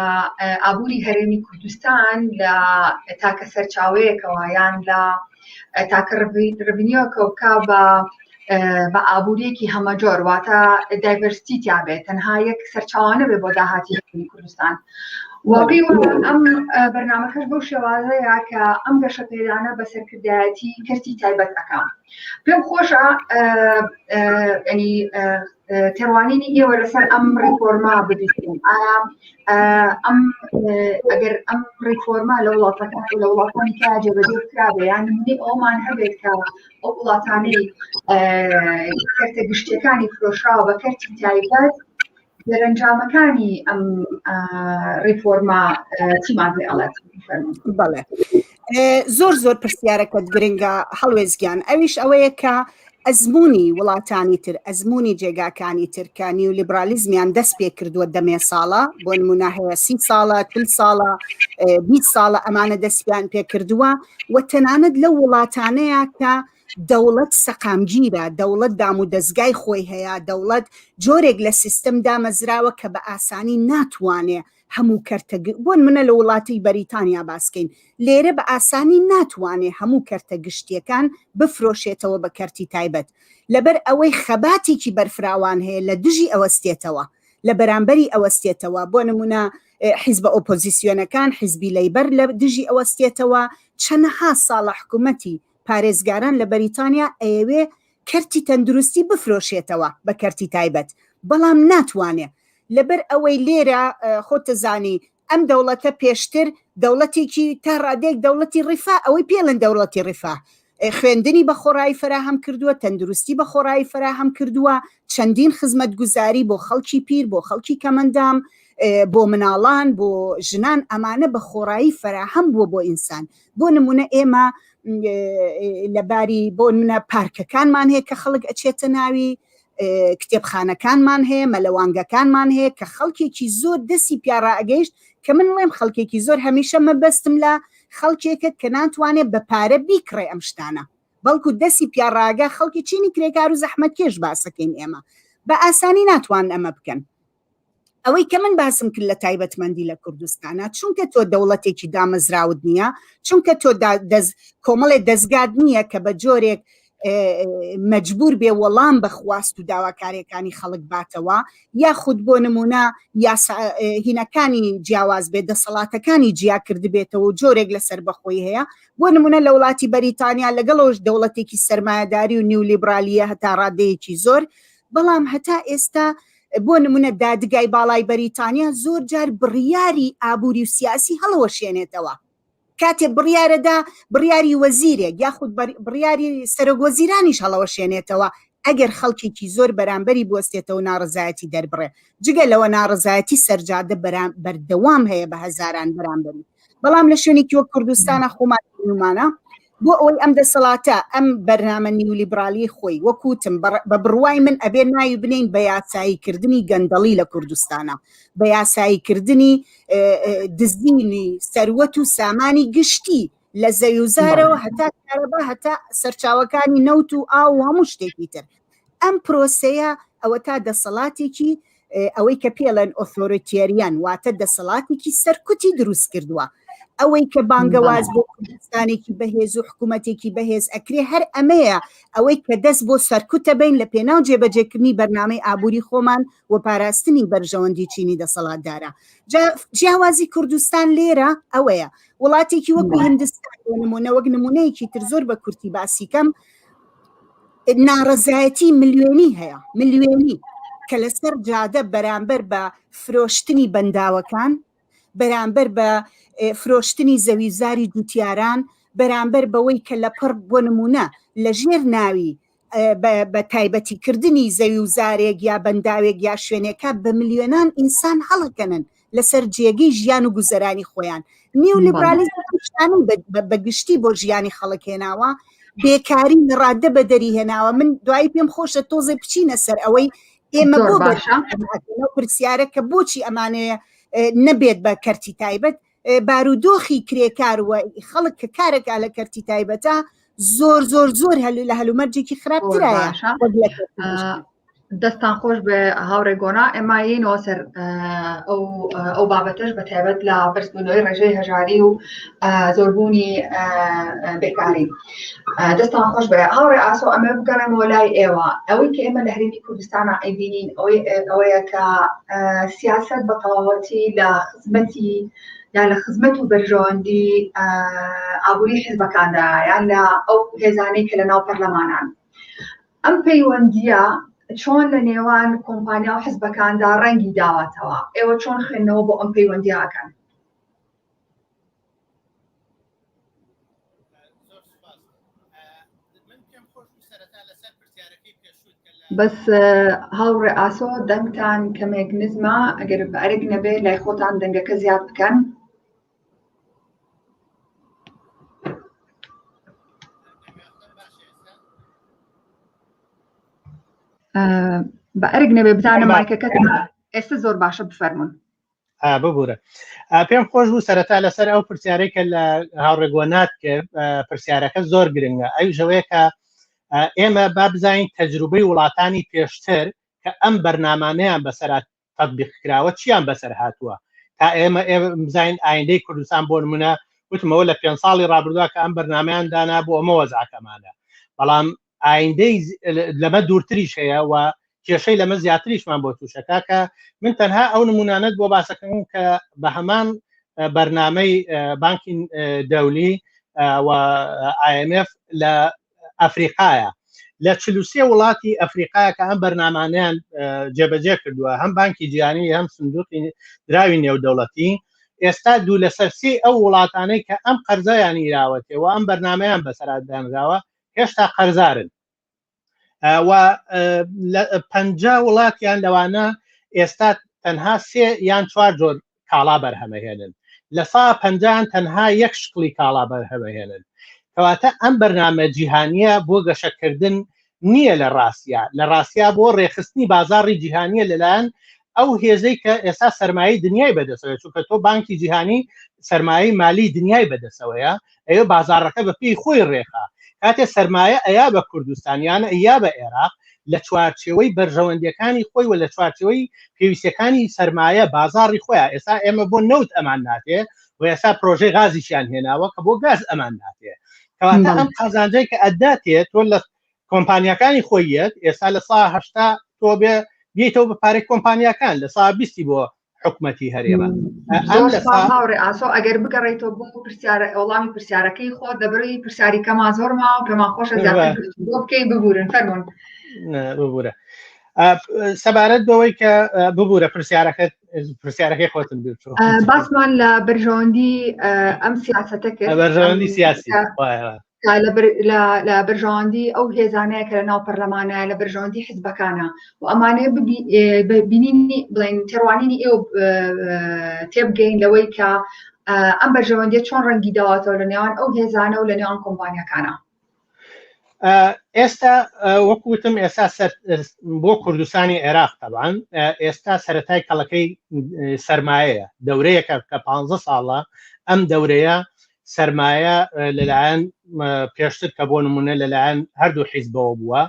ئابووری هەرێمی کوردستان لە تاکە سەرچاوەیەکەوە یان لە تاکە ڕڤنیۆکەوە بکا بە بە ئابووریەکی هەمەجۆر واتە دایڤەرستی تیا بێت تەنها یەک سەرچاوانە بێ بۆ داهاتی هەرێمی کوردستان. و پێی ئەم بەرنامەکەش بەو شێوازەیە کە ئەم گەشەپێدانە بە سەرکردایەتی کەرتی تایبەت ئەکا. پێم خۆشە ینی تێڕوانینی ئێوە لەسەر ئەم ڕیفۆرما ببیستم. ئایا ئەم ئەگەر ئەم ڕیفۆرما لە وڵاتەکان لە وڵاتانی کە جێبەجێ کرابێ یان نمونەی ئەومان هەبێت کە ئەو وڵاتانەی کەرتە گشتیەکانی فرۆشراوە بە کەرتی تایبەت دەرەنجامەکانی ئەم ڕیفۆرما چیمان پێ ئەڵێت؟ بەڵێ زۆر زۆر پرسیارەکەت گرنگە هەڵوێست گیان ئەویش ئەوەیە کە ئەزمموی وڵاتانی تر ئەزمموی جێگاکانی تر کە نیولیبرالیزمیان دەست پێ کردووە دەمێ ساڵە بۆ نمونە هەیە سی ساڵە چل ساڵە 20 ساڵە ئەمانە دەستیان پێ کردووە و تەنانەت لەو وڵاتانەیە کە دەوڵەت سەقامگیرە، دەوڵەت دامودەزگای خۆی هەیە، دەوڵەت جۆرێک لە سیستم دامەزراوە کە بە ئاسانی ناتوانێ هەموو کەرتە بۆ نمونە لە وڵاتی بەریتانیا باسکەین لێرە بە ئاسانی ناتوانێ هەموو کەرتە گشتیەکان بفرۆشێتەوە بە کەرتی تایبەت لەبەر ئەوەی خەباتێکی بەرفراوان هەیە لە دژی ئەوەستێتەوە لە بەرامبەری ئەوەستێتەوە بۆ نمونە حیزبە ئۆپۆزیسیۆنەکان حیزبی لەیبەر لە دژی ئەوەستێتەوە چەنەها ساڵە حکومەتی پارێزگاران لە بەریتانیا ئەیەوێ کەرتی تەندروستی بفرۆشێتەوە بە کەرتی تایبەت بەڵام ناتوانێ لەبەر ئەوەی لێرە خۆتەزانی ئەم دەوڵەتە پێشتر دەوڵەتێکی تا ڕادەیەک دەوڵەتی ڕیفا ئەوەی پێڵن دەوڵەتی ڕیفا خوێندنی بە خۆڕایی فەراهەم کردووە تەندروستی بە خۆڕایی فەراهەم کردووە چەندین خزمەتگوزاری بۆ خەڵکی پیر بۆ خەڵکی کەمەندام بۆ مناڵان بۆ ژنان ئەمانە بە خۆڕایی فەراهەم بووە بۆ ئینسان بۆ نمونە ئێمە لە باری بۆ منە پارکەکانمان هەیە کە خەڵک ئەچێتە ناوی کتێبخانەکانمان هەیە مەلەوانگەکانمان هەیە کە خەڵکێکی زۆر دەستی پیاڕائگەیشت کە من ڵێم خەڵکێکی زۆر هەمیشە مەبەستم لە خەڵکێکە کە ناتوانێت بە پارە بیکڕێ ئەم شتانە بەڵکو دەستی پیاڕاگە خەڵکی چینی کرێکار و زەحمەتکێش باسەکەین ئێمە بە ئاسانی ناتوان ئەمە بکەن ئەوەی کە من باسم کرد لە تایبەتمەندی لە کوردستانە چونکە تۆ دەوڵەتێکی دامەزراوت نییە چونکە تۆ کۆمەڵێ دەستگات نییە کە بە جۆرێک مەجبور بێ وەڵام بە خواست و داواکاریەکانی خەڵک باتەوە یاخود بۆ نمونە هینەکانی جیاواز بێ دەسەڵاتەکانی جیا کردبێتەوە و جۆرێک لە سەربەخۆی هەیە بۆ نمونە لە وڵاتی بەریتانیا لەگەڵەوەش دەوڵەتێکی سەرمایەداری و نیولیبرالیە هەتا ڕادەیەکی زۆر بەڵام هەتا ئێستا بۆ نمونە دادگای باڵای بەریتانیا زۆر جار بڕیاری ئابووری و سیاسی هەڵەوەشێنێتەوە کاتێ بڕیارەدا بڕیاری وەزیرێک یاخود بڕیاری سەرۆک وەزیرانیش هەڵەوەشێنێتەوە ئەگەر خەڵکێکی زۆر بەرامبەری بوەستێتەوە ناڕزایەتی دەربڕێ جگە لەوە ناڕزایەتی سەرجادە بەردەوام هەیە بە هەزاران بەرامبەری بەڵام لە شوێنێکی وەک کوردستانە خۆمان نمانە بۆ ئەوەی ئەم دەسەڵاتە ئەم بەرنامە نیولیبرالی خۆی وەکوتم بە بڕوای من ئەبێ ناوی بنین بە یاسایی کردنی گەندەڵی لە کوردستانە بە یاسایی کردنی دزینی سەروەت و سامانی گشتی لە زەویوزارەوە هەتا کارەبا هەتا سەرچاوەکانی نەوت و ئاو و هەموو شتێکی تر ئەم پرۆسەیە ئەوەتا دەسەڵاتێکی ئەوەی کە پێڵێن authoritarian واتە دەسەڵاتێکی سەرکوتی دروست کردووە ئەوەی کە بانگەواز بۆ کوردستانێکی بەهێز و حکوومەتێکی بەهێز ئەکرێ هەر ئەمەیە ئەوەی کە دەست بۆ سەرکوتە بین لە پێناو جێبەجێکردنی بەرنامەی ئابووری خۆمان و پاراستنی بەرژەوەندی چینی دەسەڵاتدارە جیاوازی کوردستان لێرە ئەوەیە وڵاتێکی وەکو هندستان بۆ نمونە وەک نمونەیەکی تر زۆر بە کورتی باسیکەم ناڕەزایەتی ملیۆنی هەیە ملیۆنی کە لەسەر جادە بەرامبەر بە فرۆشتنی بەنداوەکان بەرامبەر بە فرۆشتنی زەوی زاری جوتیاران بەرامبەر بەوەی کە لە پڕ بۆ نمونە لە ژێر ناوی بە تایبەتی کردنی زەوی و زارێک یا بەنداوێک یا شوێنێکە بە ملیۆنان ئینسان هەڵەکەنن لەسەر جێگەی ژیان و گوزەرانی خۆیان نیولیبرالیزم شتانەی بە گشتی بۆ ژیانی خەڵک هێناوە بێکاری لە ڕادە بە دەری هێناوە من دوایی پێم خۆشە تۆزێ بچینە سەر ئەوەی ئێمە بۆ باشە پرسیارە کە بۆچی ئەمانەیە نەبێت بە کەرتی تایبەت بارودۆخی کرێکار و خەڵک کە کارێکا لە کەرتی تایبەتە زۆر زۆر زۆر هەلو لە هەلومەرجێکی خراپترایە. دەستان خۆش بێ هاوڕێ گۆنا ئێمە یینەوە سەر ئەو ئەو بابەتەش بە تایبەت لە بەرزبوونەوەی ڕێژەی هەژاری و زۆربوونی بێکاری دەستان خۆش بێ هاوڕێ ئاسۆ ئەمە بگەڕێمەوە لای ئێوە ئەوەی کە ئێمە لە هەرێمی کوردستانە ئەیبینین ئەوەی ئەوەیە کە سیاست بە تەواوەتی لە خزمەتی یا لە خزمەت و بەرژەوەندی ئابووری حزبەکاندا یان لە ئەو هێزانەی کە لە ناو پەرلەمانان ئەم پەیوەندییە چۆن لە نێوان کۆمپانیا و حزبەکاندا ڕەنگی داوەتەوە؟ ئێوە چۆن خوێندنەوە بۆ ئەم پەیوەندییە ئەکەن؟ بەس هاوڕێ ئاسۆ دەنگتان کەمێک نزمە ئەگەر بە ئەرک نەبێ لای خۆتان دەنگەکە زیاد بکەن. بە ئەرک نەبێ بزانە مایکەکە ئێستا زۆر باشە بفەرمونون ببوورە پێم خۆش بوو سەرەتا لەسەر ئەو پرسیارەی کە لە هاوڕێگۆنات کرد پرسیارەکە زۆر گرنگە ئەویش ئەوەیە کە ئێمە با بزانین تەجروبەی وڵاتانی پێشتر کە ئەم بەرنامانەیان بەسەرا تەطبیق کراوە چیان بەسەر هاتووە تا ئێمە بزانین ئایندەی کوردستان بۆ نمونە وتمەوە لە پێ ساڵی ڕابردووە کە ئەم بەرنمەیان دانا بۆ ئەمە وەزعەکەمانە بەڵام ئایندەی لەمە دوورتریش هەیە و کێشەی لەمە زیاتریشمان بۆ تووشەکە کە من تەنها ئەو نمونانەت بۆ باسەکەم کە بە هەمان بەرنمەی بانکی دەولی و IMF لە ئەفریقایە لە 43 وڵاتی ئەفریقایا کە ئەم بەرنامانیان جێبەجێ کردووە هەم بانکی جیهانی هەم سندوقی دراوی نێودەوڵەتی ئێستا دوو لەسەر سێ ئەو وڵاتانەی کە ئەم قەرزیان ئیراوەتێ و ئەم بەرنمەیان بەسەرادانراوە هێشتا قەرزارن و پ وڵاتیان لەوانە ئێستا تەنها سێ یان چوار جۆر کاڵا بەرهەمەهێنن لە سا پەنجان تەنها یەک شکڵی کاڵا بەرهەمەهێنن کەواتە ئەم بەرنامە جیهانیە بۆ گەشەکردن نییە لە ڕاستیا لە ڕاستیا بۆ ڕێخستنی بازاڕی جیهانیە لەلایەن ئەو هێزەی کە ئێستا سەرمایەی دنیای بەدەسەوە چونکە تۆ بانکی جیهانی سەرمایەی مالی دنیای بەدەسەوەیە ئەوێ بازاڕەکە بە پێی خۆی ڕێخا کاتێ سەرمایە ئەیا بە کوردستان یان ئەیا بە عێراق لە چوارچێوەی بەرژەوەندیەکانی خۆی و لە چوارچێوەی پێویستەکانی سەرمایە بازاڕی خۆیان ئێستا ئێمە بۆ نەوت ئەمان ناتێ و ئێستا پرۆژەی غازیشیان هێناوە کە بۆ گاز ئەمان ناتێ کەواتە ئەم قازانجەی کە ئەداتێ تۆ لە کۆمپانیاکانی خۆی یەت ئێستا لە سا هەشتا تۆ بێ بیتەوە بە پارەی کۆمپانیاکان لە سا بیستی بۆ حکومەتی هەرێمە هاوڕێ ئاسۆ ئەگەر بگەڕێیتەوە بۆ پرسیارە وەڵامی پرسیارەکەی خۆ دەبڕی پرسیاری کەما زۆر ماوە پێمان خۆشە زیاتر بۆ بکەین ببورن فەرمونون ببورە سەبارەت بەوەی کە ببوورە پرسیارەکە پرسیارەکەی خۆتم باسمان لە بەرژەوەندی ئەم سیاستە کرد بەرژەوەندی سیاسی لە بەرژەوەندی ئەو هێزانەیە کە لە ناو پەرلەمانە لە بەرژەوەندی حزبەکانە و ئەمانەیە بینینی بڵێن تێڕوانینی ئێوە تێبگەین لەوەی کە ئەم بەرژەوەندیە چۆن ڕەنگی داوەتەوە لە نێوان ئەو هێزانە و لە نێوان کۆمپانیەکانە ئێستا وەکوتم ئێستا بۆ کوردستانی عێراق تەبان ئێستا سەتای کەڵەکەی سرمایەیە دەورەیەکە کە پ ساڵە ئەم دەورەیە سەرمایە لەلایەن پێشتر کە بۆ نمونە لەلایەن هەردوو حیزبەوە بووە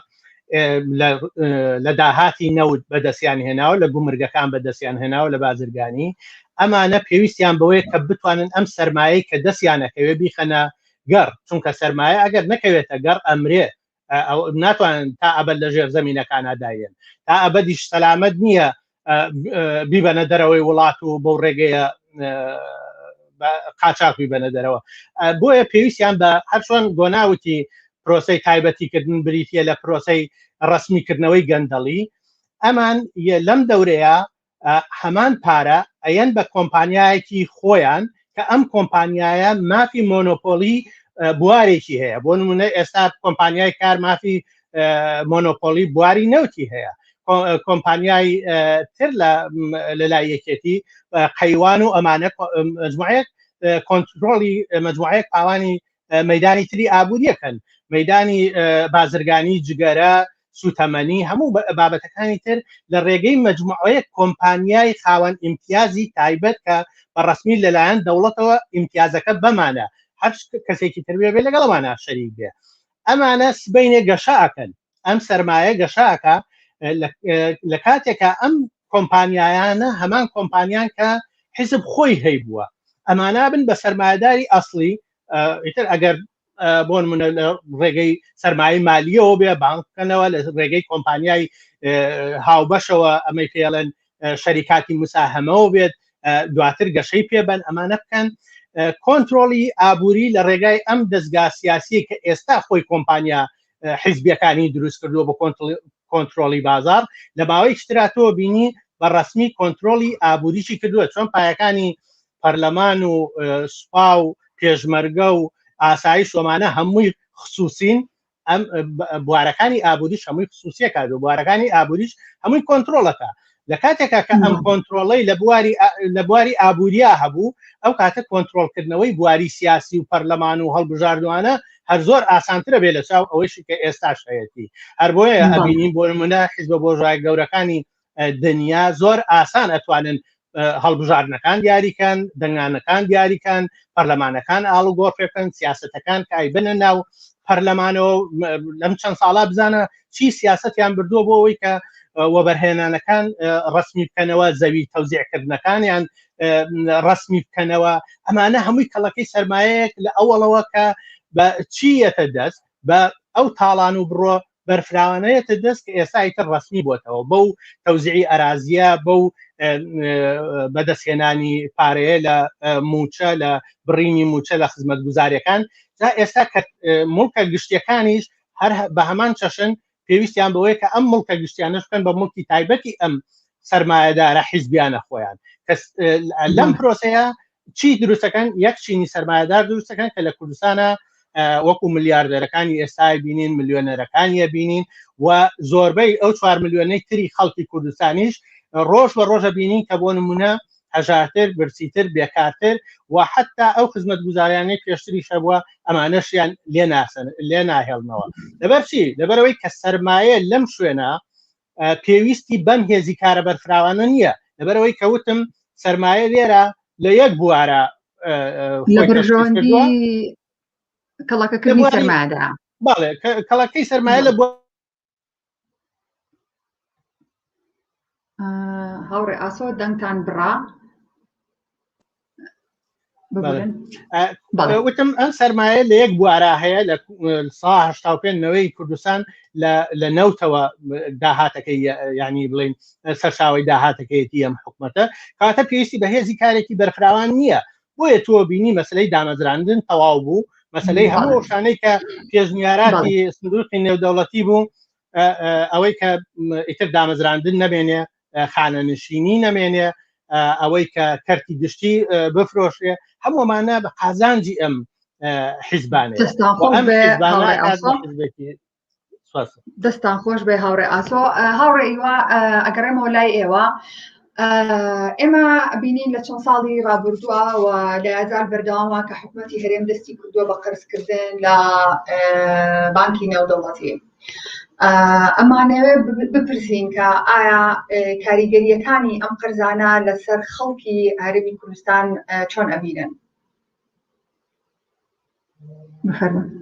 لە داهاتی نەوت بەدەستیان هێناوە لە گومرگەکان بەدەستیان هێناوە لە بازرگانی ئەمانە پێویستیان بەوەیە کە بتوانن ئەم سەرمایەی کە دەستیانەکەوێ بیخەنە گەڕ چونکە سەرمایە ئەگەر نەکەوێتە گەڕ ئەمرێ ناتوانن تا ئەبەد لە ژێر زەمینەکانە داێن تا ئەبەدیش سەلامەت نییە بیبەنە دەرەوەی وڵات و بەو ڕێگەیە قاچاق بیبەنە دەرەوە بۆیە پێویستیان بە هەرچۆن گۆناوتی پرۆسی تایبەتیکردن بریتە لە پرۆسی ڕسمیکردنەوەی گەندەڵی ئەمان لەم دەورەیە هەمان پارە ئەیەن بە کۆمپانیایەکی خۆیان کە ئەم کۆمپانیایە مافی مۆنۆپۆلی بوارێکی هەیە بۆ نمونە ئێستا کۆمپانیای کار مافی مۆنۆپۆلی بواری نەوتی هەیە کۆمپانیای تر لە لای یەکێتی قەیوان و ئەمانە مجموعەیەک کۆنترۆڵی مجموعەیەک پاوانی مەدانی تری ئابووریەکەن مەدانی بازرگانی جگەرە سوتەمەنی هەموو بابەتەکانی تر لە ڕێگەی مجموعەیەک کۆمپانیای خاوەن ئیمتیازی تایبەت کە بە ڕسمی لەلایەن دەوڵەتەوە ئیمتیازەکە بەمانە هەر کەسێکی تر بێ لەگەڵمانە شەریک بێ ئەمانە سبینێ گەشە ئەکەن ئەم سەرمایە گەشە ئەکا. لە کاتێکا ئەم کۆمپانیایانە هەمان کۆمپانیان کە حیزب خۆی هەیبووە ئەمانە بن بە سەرمایەداری ئەسڵی ئیتر ئەگەر بۆ نمونە لە ڕێگەی سەرمایەی مالیەوە بێ بانک بکەنەوە لە ڕێگەی کۆمپانیای هاوبەشەوە ئەمەی پێڵێن شەریکاتی مساهەمەوە بێت دواتر گەشەی پێبن ئەمانە بکەن کۆنتترۆلی ئابووری لە ڕێگای ئەم دەستگا سیاسی کە ئێستا خۆی کۆمپانیا حیزبیەکانی دروست کردووە بە کۆنتترۆلی بازار لە ماوەی ترا تۆ بینی بە ڕسمی کۆنتترۆلی ئابووریی کردووە چۆن پایەکانی پەرلەمان و سوپا و پێشمەرگە و ئاسایش ومانە هەمووی خصوصین ئەم بوارەکانی ئابووریش هەمووی خصوصیەکات و بوارەکانی ئابووریش هەمووی کۆنتترۆلەکە لە کاتێکا کە ئەم کۆنتترۆڵەی لە بواری لە بواری ئابووریا هەبوو ئەو کاتە کۆنتترۆلکردنەوەی بواری سیاسی و پەرلەمان و هەڵبژاردوانە هەر زۆر ئاسانترە بێ لە چاو ئەوەیشی کە ئێستاش هەیەتی هەر بۆیە ئەبینین بۆ نمونە حیزبە بۆژای گەورەکانی دنیا زۆر ئاسان ئەتوانن هەڵبژاردنەکان دیاریکەن دەنگانەکان دیاریکەن پەرلەمانەکان ئاڵوگۆڕ پێ بکەن سیاستەکان کای بنە ناو پەرلەمانەوە لەم چەند ساڵا بزانە چی سیاستیان بردووە بۆ ئەوەی کە وەبەرهێنانەکان ڕسمی بکەنەوە زەوی تەوزیعکردنەکانیان ڕسمی بکەنەوە ئەمانە هەمووی کەڵەکەی سرمایەیەک لە ئەوەڵەوە کە بە چیەتە دەست بە ئەو تاڵان و بڕۆ بەرفراوانەیەتە دەست کە ئێستا ئیتر ڕەسمی بۆتەوە بەو تەوزیعی ئەرازیە بەو بەدەستهێنانی پارەیە لە موچە لە بڕینی موچە لە خزمەتگوزاریەکان جا ئێستا کە موڵکە گشتیەکانیش هەر بە هەمان چەشن پێویستیان بەوەیە کە ئەم موڵکە گشتیانەش بکەن بە موڵکی تایبەتی ئەم سەرمایەدارە حیزبیانە خۆیان کەس لەم پرۆسەیە چی دروستەکەن یەک چینی سەرمایەدار دروستەکەن کە لە کوردستانە وەکو ملیاردەرەکانی ئێستای بینین ملیۆنەرەکانیە بینین و زۆربەی ئەو چوار ملیۆنەی تری خەڵکی کوردستانیش ڕۆژ بە ڕۆژە بینین کە بۆ نمونە هەژارتر برسیتر بێکارتر و حتا ئەو خزمەت گوزاریانەی پێشتری هەبووە ئەمانەشیان لێ ناسن لێ ناهێڵنەوە لەبەر چی لەبەرەوەی کە سەرمایە لەم شوێنە پێویستی بەم هێزی کارە بەرفراوانە نییە لەبەرەوەی کەوتم سەرمایە لێرە لە یەک بوارە لە بەرژەوەندی کەڵەکەکردنی سەرمایەدا بەڵێ کەڵەکەی سەرمایە لە بوار هاوڕێ ئاسۆ دەنگتان بڕا وتم ئەم سەرمایە لە یەک بوارا هەیە لە سا پێ نەوەی کوردستان لە نەوتەوە داهاتەکەی ینی بڵین سەرچاوی داهاتەکەیەتی ئەم حکومەتە کاتە پێویستی بە هێزی کارێکی بەرفراوان نییە بۆیە تۆ بینی مەسلەی دامەزراندن تەواو بوو مەسلەی هەموو شانەی کە پێشنیاراتی سندوقی نێودەوڵەتی بوو ئەوەی کە ئیتر دامەزراندن نەمێنێ خانەنشینی نەمێنێ ئەوەی کە کەرتی گشتی بفرۆشێ هەموومانە بە قازانجی ئەم حیزبانێ دەستان خۆش بێ هاوڕێ ئاسۆ هاوڕێ ئیوە ئەگەڕێمەوە لای ئێوە ئێمە بینین لە چەند ساڵی ڕابردووە و لە ئازار بەردەوامە کە حکوومەتی هەرێم دەستی کردووە بە قەرزکردن لە بانکی نێودەوڵەتی. ئەمانەوێ بپرسین کە ئایا کاریگەریەکانی ئەم قەرزانە لەسەر خەڵکی هەرێمی کوردستان چۆن ئەبینن؟ بفەرموون.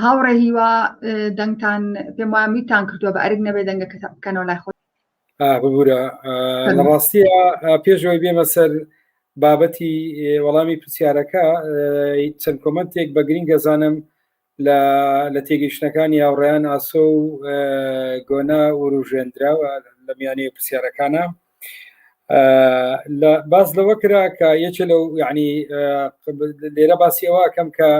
هاوڕێ هیوا دەنگتان پێم وایە میتان کردووە بە ئەرک نەبێ دەنگەکە بکەنەوە لای خۆ ببوورە لە ڕاستیە پێشەوەی بێمە سەر بابەتی وەڵامی پرسیارەکە چەند کۆمنتێک بە گرنگ دەزانم لە لە تێگەیشتنەکانی هاوڕێیان ئاسۆ و گۆنا وروژێندراوە لە میانەی پرسیارەکانە باس لەوە کرا کە یەکێ لەو یعنی لێرە باسی ئەوە کەم کە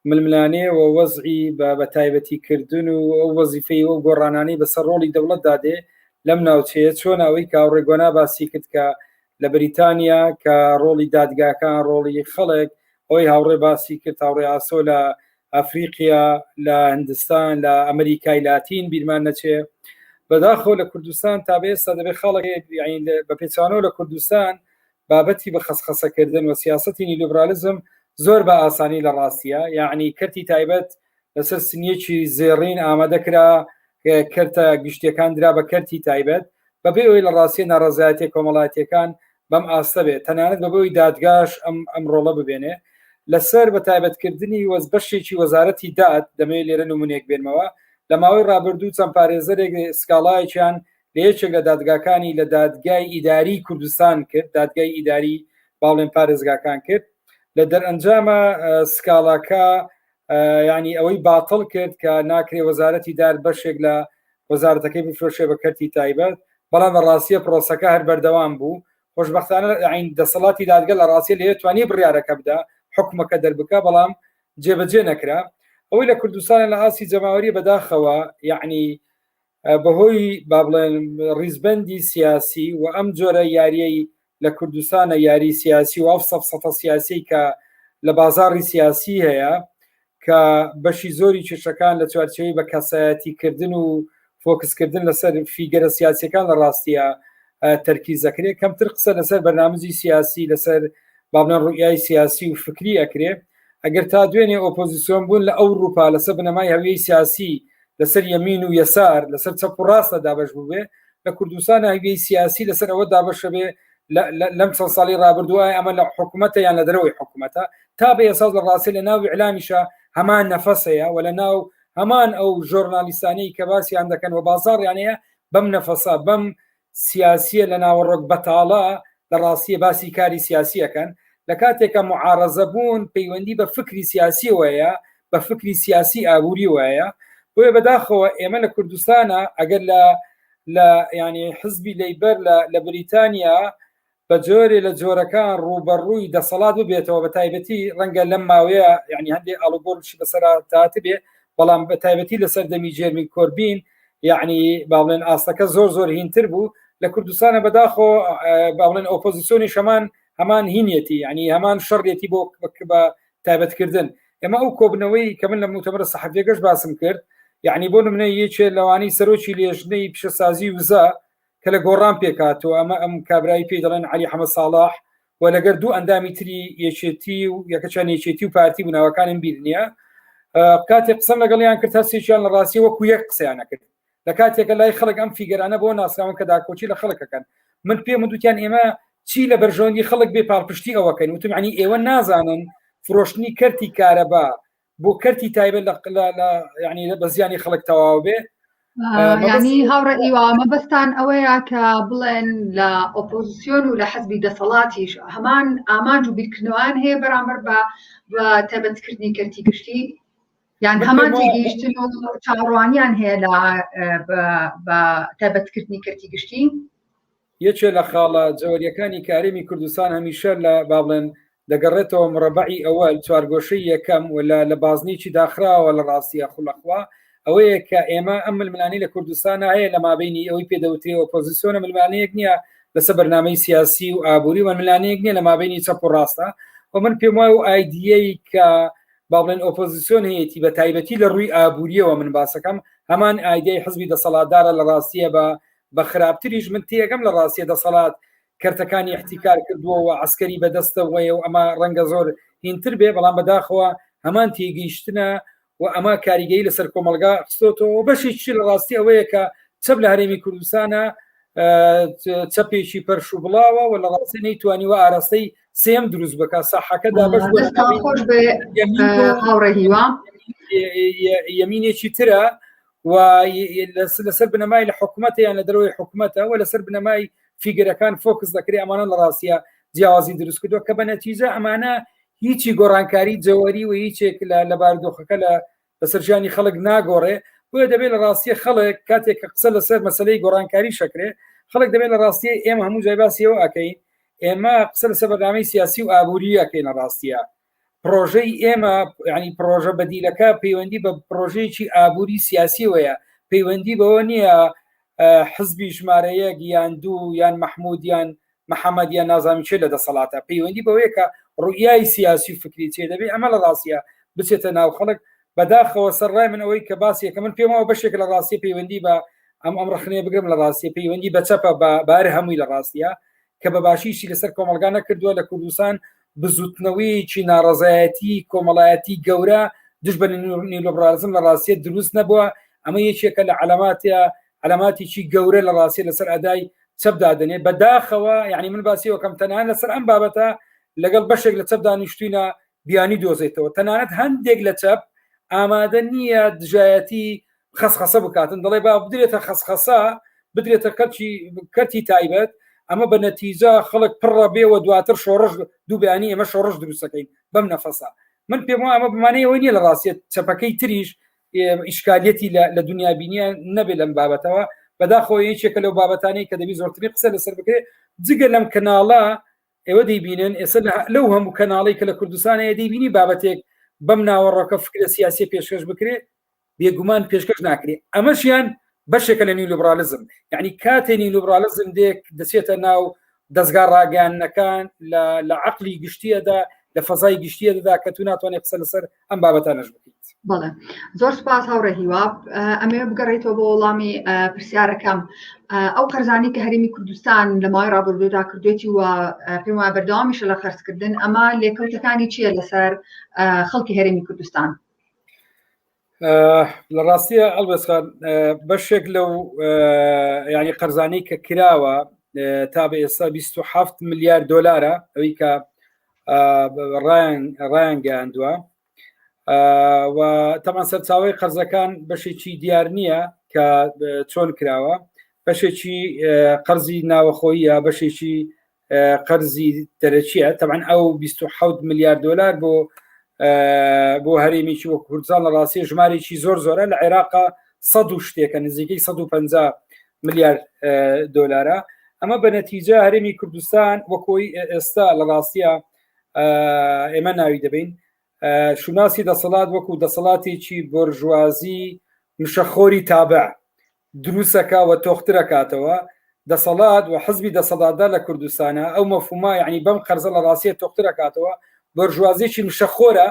ململانێ و وەزعی بە بە تایبەتی کردن و ئەو وەزیفەی و گۆڕانانەی بەسەر ڕۆڵی دەوڵەتدا دێ لەم ناوچەیە چۆن ئەوەی کە ڕێگۆنا باسی کرد کە لە بەریتانیا کە ڕۆڵی دادگاکان ڕۆڵی خەڵک ئەوەی هاوڕێ باسی کرد هاوڕێ ئاسۆ لە ئەفریقیا لە هندستان لە ئەمریکای لاتین بیرمان نەچێ بەداخەوە لە کوردستان تا بە ئێستا دەبێ خەڵک بە پێچانەوە لە کوردستان بابەتی بە خەسخەسەکردن و سیاسەتی نیلیبرالیزم زۆر بە ئاسانی لە ڕاستیە یعنی کەرتی تایبەت لەسەر سنیەکی زێڕین ئامادە کرا کەرتە گشتیەکان درا بە کەرتی تایبەت بەبێ ئەوەی لە ڕاستیە ناڕەزایەتیە کۆمەڵایەتیەکان بەم ئاستە بێت تەنانەت بەبەوەی دادگاش ئەم ئەم ڕۆڵە ببێنێ. لەسەر بە تایبەتکردنی وەز بەشێکی وەزارەتی داد دەمەوێت لێرە نمونەیەک بێنمەوە لە ماوەی ڕابردوو چەند پارێزەرێک سکاڵایەکیان لە یەکێک لە دادگاکانی لە دادگای ئیداری کوردستان کرد دادگای ئیداری باڵێن پارێزگاکان کرد لە دەرئەنجامە سکاڵاکە ینی ئەوەی باتڵ کرد کە ناکرێ وەزارەتی دار بەشێک لە وەزارەتەکەی بفرۆشێ بە کەرتی تایبەت بەڵام لە ڕاستیە پرۆسەکە هەر بەردەوام بوو خۆشببختانە عین دەسەڵاتی دادگە لە ڕاستیە لێ توانی بڕیارەکە بدا حکومەکە دەربکە بەڵام جێبەجێ نەکرا ئەوەی لە کوردستانە لە ئاستی جەماوەری بەداخەوە یعنی بەهۆی با بڵێن ڕیزبەندی سیاسی و ئەم جۆرە یاریەی لە کوردستانە یاری سیاسی و ئەو سەفسەتە سیاسی کە لە بازاڕی سیاسی هەیە کە بەشی زۆری کێشەکان لە چوارچێوەی بە کەسایەتی کردن و فۆکسکردن لەسەر فیگەرە سیاسیەکان لە ڕاستیە تەرکیز دەکرێت کەمتر قسە لەسەر بەرنامەجی سیاسی لەسەر بابلێن ڕوئیای سیاسی و فکری ئەکرێ ئەگەر تا دوێنێ ئۆپۆزیسیۆن بوون لە ئەوروپا لەسەر بنەمای هەویەی سیاسی لەسەر یەمین و یەسار لەسەر چەپ و ڕاستە دابەش بووبێ لە کوردستان هەویەی سیاسی لەسەر ئەوە دابەشە بێ لەم چەند ساڵی ڕابردوو ئایا ئەمە لە حکوومەتە یان لە دەرەوەی حکوومەتە تا بە ئێساس لە ڕاستی لە ناو ئیعلامیشە هەمان نەفەسەیە و لە ناو هەمان ئەو ژۆرنالیستانەی کە باسییان دەکەن و بازاڕیانەیە بەم نەفەسە بەم سیاسیە لە ناوەڕۆک بەتاڵە لە ڕاستیە باسی کاری سیاسیەکەن لە کاتێکە معارەزە بوون پەیوەندی بە فکری سیاسیەوەیە بە فکری سیاسی ئابووری وایە بۆیە بەداخەوە ئێمە لە کوردستانە ئەگەر لە لە ینی حزبی لەیبەر لە لە بریتانیا بە جۆرێ لە جۆرەکان ڕووبەڕووی دەسەڵات ببێتەوە بە تایبەتی ڕەنگە لەم ماوەیە یعنی هەندێک ئاڵوگۆڕشی بەسەرا تاتبێ بەڵام بە تایبەتی لەسەر دەمی جێرمی کۆربین یعنی با بڵێن ئاستەکە زۆر زۆر هینتر بوو لە کوردستانە بەداخۆ با بڵێن ئۆپۆزیسیۆنی شەمان هەمان هینیەتی یعنی هەمان شەڕێتی بۆ بە تایبەتکردن ئێمە ئەو کۆبنەوەی کە من لە موتەمەرە سەحەفیەکەش باسم کرد یعنی بۆ نمونە یەکێ لەوانەی سەرۆکی لێژنەی پیشەسازی وزە کە لە گۆڕان پێکاتەوە ئەمە ئەم کابرایی پێی دەڵێن علی حەمە ساڵح و لەگەر دوو ئەندامی تری یەکێتی و یەکەچیان یەکێتی و پارتی بوو ناوەکانم بیر نییە کاتێک قسەم لەگەڵیان کرد هەرسێکیان لە ڕاستی وەکو یەک قسەیان نەکرد لە کاتێکە لای خەڵک ئەم فیگەرانە بۆ ناسراون کە داکۆکی لە خەڵکەکەن من پێم دوتیان ئێمە چی لە بەرژەوەندی خەڵک بێ پاڵپشتی ئەوەکەن وتم عنی ئێوە نازانن فرۆشتنی کەرتی کارەبا بۆ کەرتی تایبەت لە ینی بە زیانی خەڵک تەواو بێ ینی هاوڕێ ئیوا مەبەستان ئەوەیە کە بڵێن لە ئۆپۆزیسیۆن و لە حەزبی دەسەڵاتیش هەمان ئامانج و بیرکردنەوەیان هەیە بەرامبەر بە بە تایبەتکردنی کەرتی گشتی یان هەمان تێگەیشتن و چاوەڕوانیان هەیە لە بە تایبەتکردنی کەرتی گشتی یەکێ لە خاڵە جەوەریەکانی کارێمی کوردستان هەمیشە لە با بڵێن دەگەڕێتەوە مڕەبەعی ئەوە چوارگۆشەی یەکەم و لە لە بازنێکی داخراوە لە ڕاستیە خوڵەخوا ئەوەیە کە ئێمە ئەم ململانی لە کوردستان هەیە لە مابینی ئەوەی پێدەوترێ ئۆپۆزیسیۆنە ململانەیەک نییە لەسەر بەرنامەی سیاسی و ئابووری و ململانەیەک نییە لە مابینی چەپ و ڕاستە و من پێم وایە و ئایدیەی کە با بڵێن ئۆپۆزیسیۆن هەیەی بە تایبەتی لە ڕووی ئابووریەوە من باسەکەم هەمان ئایدیای حزبی دەسەڵاتدارە لە ڕاستیە بە بە خراپتریش من تێگەم لە ڕاستیە دەسەڵات کەرتەکانی احتیکار کردووە و عسکەری بەدەستەوەیە و ئەمە ڕەنگە زۆر هینتر بێ بەڵام بەداخەوە هەمان تێگەیشتنە و ئەمە کاریگەری لەسەر کۆمەلگا خستۆتەوە بەشێکی لە ڕاستی ئەوەیە کە چەپ لە هەرێمی کوردستانە چەپێکی پەرش و بڵاوە و لە ڕاستی نەیتوانیوە ئاراستەی سێم دروست بکە ساحەکە دابش خۆش بێ هاوڕێ هیوا یەمینێکی ترە و لەسەر بنەمای لە حکوومەتە یان لە دەرەوەی حکوومەتە و لەسەر بنەمای فیگەرەکان فۆکس دەکرێت ئەمانە لە ڕاستە جیاوازی دروست کردووە کە بە نەتیجە ئەمانە هیچی گۆڕانکاری جەوەری و هیچێک لە لە بارودۆخەکە لە بەسەر ژیانی خەڵک ناگۆڕێ بۆیە دەبێت لە ڕاستیە خەڵک کاتێک کە قسە لەسەر مەسلەی گۆڕانکاری شەکرێ خەڵک دەبێت لە ڕاستیە ئێمە هەموو جای باسی ئەوە ئەکەین ئێمە قسە لەسەر بەرنامەی سیاسی و ئابووری ئەکەین لە ڕاستیە پرۆژەی ئێمە ینی پرۆژە بەدیلەکە پەیوەندی بە پرۆژەیەکی ئابووری سیاسیەوەیە پەیوەندی بەوە نییە حزبی ژمارە یەک یان دوو یان مححمود یان محەممەد یان نازانم چێ لە دەسەڵاتە پەیوەندی بەوەیە کە ڕوئیای سیاسی و فکری چێ دەبێ ئەمە لە ڕاستیە بچێتە ناو خەڵک بەداخەوە سەر ڕای من ئەوەی کە باسی یەکە من پێم وایە بەشێک لە ڕاستیە پەیوەندی بە ئەم ئەم ڕخنەیە بگرم لە ڕاستیە پەیوەندی بە چەپە بە بار هەمووی لە ڕاستیە کە بە باشیشی لەسەر کۆمەڵگا نەکردووە لە کوردستان بزوتنەوەیەکی ناڕەزایەتی کۆمەڵایەتی گەورە دژ بە نیولۆبرالیزم لە ڕاستیە دروست نەبووە ئەمە یەکێکە لە عەلاماتە عەلاماتێکی گەورە لە ڕاستیە لەسەر ئەدای چەپ دادەنێ بەداخەوە یعنی من باسی وەکەم تەنها لەسەر ئەم بابەتە لەگەڵ بەشێک لە چەپ دانیشتوینە بیانی دۆزێتەوە تەنانەت هەندێک لە چەپ ئامادە نییە دژایەتی خەسخەسە بکاتن دەڵێ با بدرێتە خەسخەسە بدرێتە کەرتی کەرتی تایبەت ئەمە بە نەتیجە خەڵک پڕە بێوە دواتر شۆڕش دوو بیانی ئێمە شۆڕش دروستەکەین بەم نەفەسە من پێم وایە ئەمە بمانەی ئەوە نییە لە ڕاستیە چەپەکەی تریش ئیشکالیەتی لە دنیابینیە نەبێت لەم بابەتەوە بەداخەوە یەکێکە لەو بابەتانەی کە دەبی زۆرترین قسە لەسەر بکرێت جگە لەم کەناڵە ئێوە دەیبینن ئێستا لەو هەموو کەناڵی کە لە کوردستان هەیە دەیبینی بابەتێک بەم ناوەڕۆکە فکرە سیاسی پێشکەش بکرێت بێگومان پێشکەش ناکرێت ئەمەشیان بەشێکە لە نیولیبرالیزم یعنی کاتێ نیولیبرالیزم دێک دەچێتە ناو دەستگا ڕاگەیاندنەکان لە عقلی گشتیەدا لە فەزای گشتیەدا کە تو ناتوانێت قسە لەسەر ئەم بابەتانەش بکەیت. بەڵێ زۆر سپاس هاوڕێ هیوا ئەمەوێ بگەڕێیتەوە بۆ وەڵامی پرسیارەکەم ئەو قەرزانی کە هەرێمی کوردستان لە ماوەی ڕابردوودا کردوێتی و پێم وایە بەردەوامیشە لە قەرزکردن ئەمە لێکەوتەکانی چییە لەسەر خەڵکی هەرێمی کوردستان؟ لە ڕاستیە ئەلبەسخان بەشێک لەو ینی قەرزانی کە کراوە تا بە ئێستا 27 ملیار دلارە ئەوی کە ڕایان ڕایان گەیاندووە و تەمان سەرچاوی قەرزەکان بەشێکی دیار نییە کە چۆن کراوە بەشێکی قەرزی ناوەخۆیە بەشێکی قەرزی دەرەکیە تەبعەن ئەو 27 ملیار دلار بۆ بۆ هەرێمێکی وەک کوردستان لە ڕاستی ژمارێکی زۆر زۆرە لە عێراقا سەد و شتێکە نزیکەی 150 ملیار دلارە ئەمە بە نەتیجە هەرێمی کوردستان وەکۆی ئێستا لە ڕاستیە ئێمە ناوی دەبین شوناسی دەسەڵات وەکو دەسەڵاتێکی بۆرژوازی مشەخۆری تابع دروسەکا و تۆخترەکاتەوە دەسەڵات و حزبی دەسەڵاتدار لە کوردستانە ئەو مەفهومە یعنی بەم قەرزە لە ڕاستیە تۆخترەکاتەوە بۆرژوازیەکی مشەخۆرە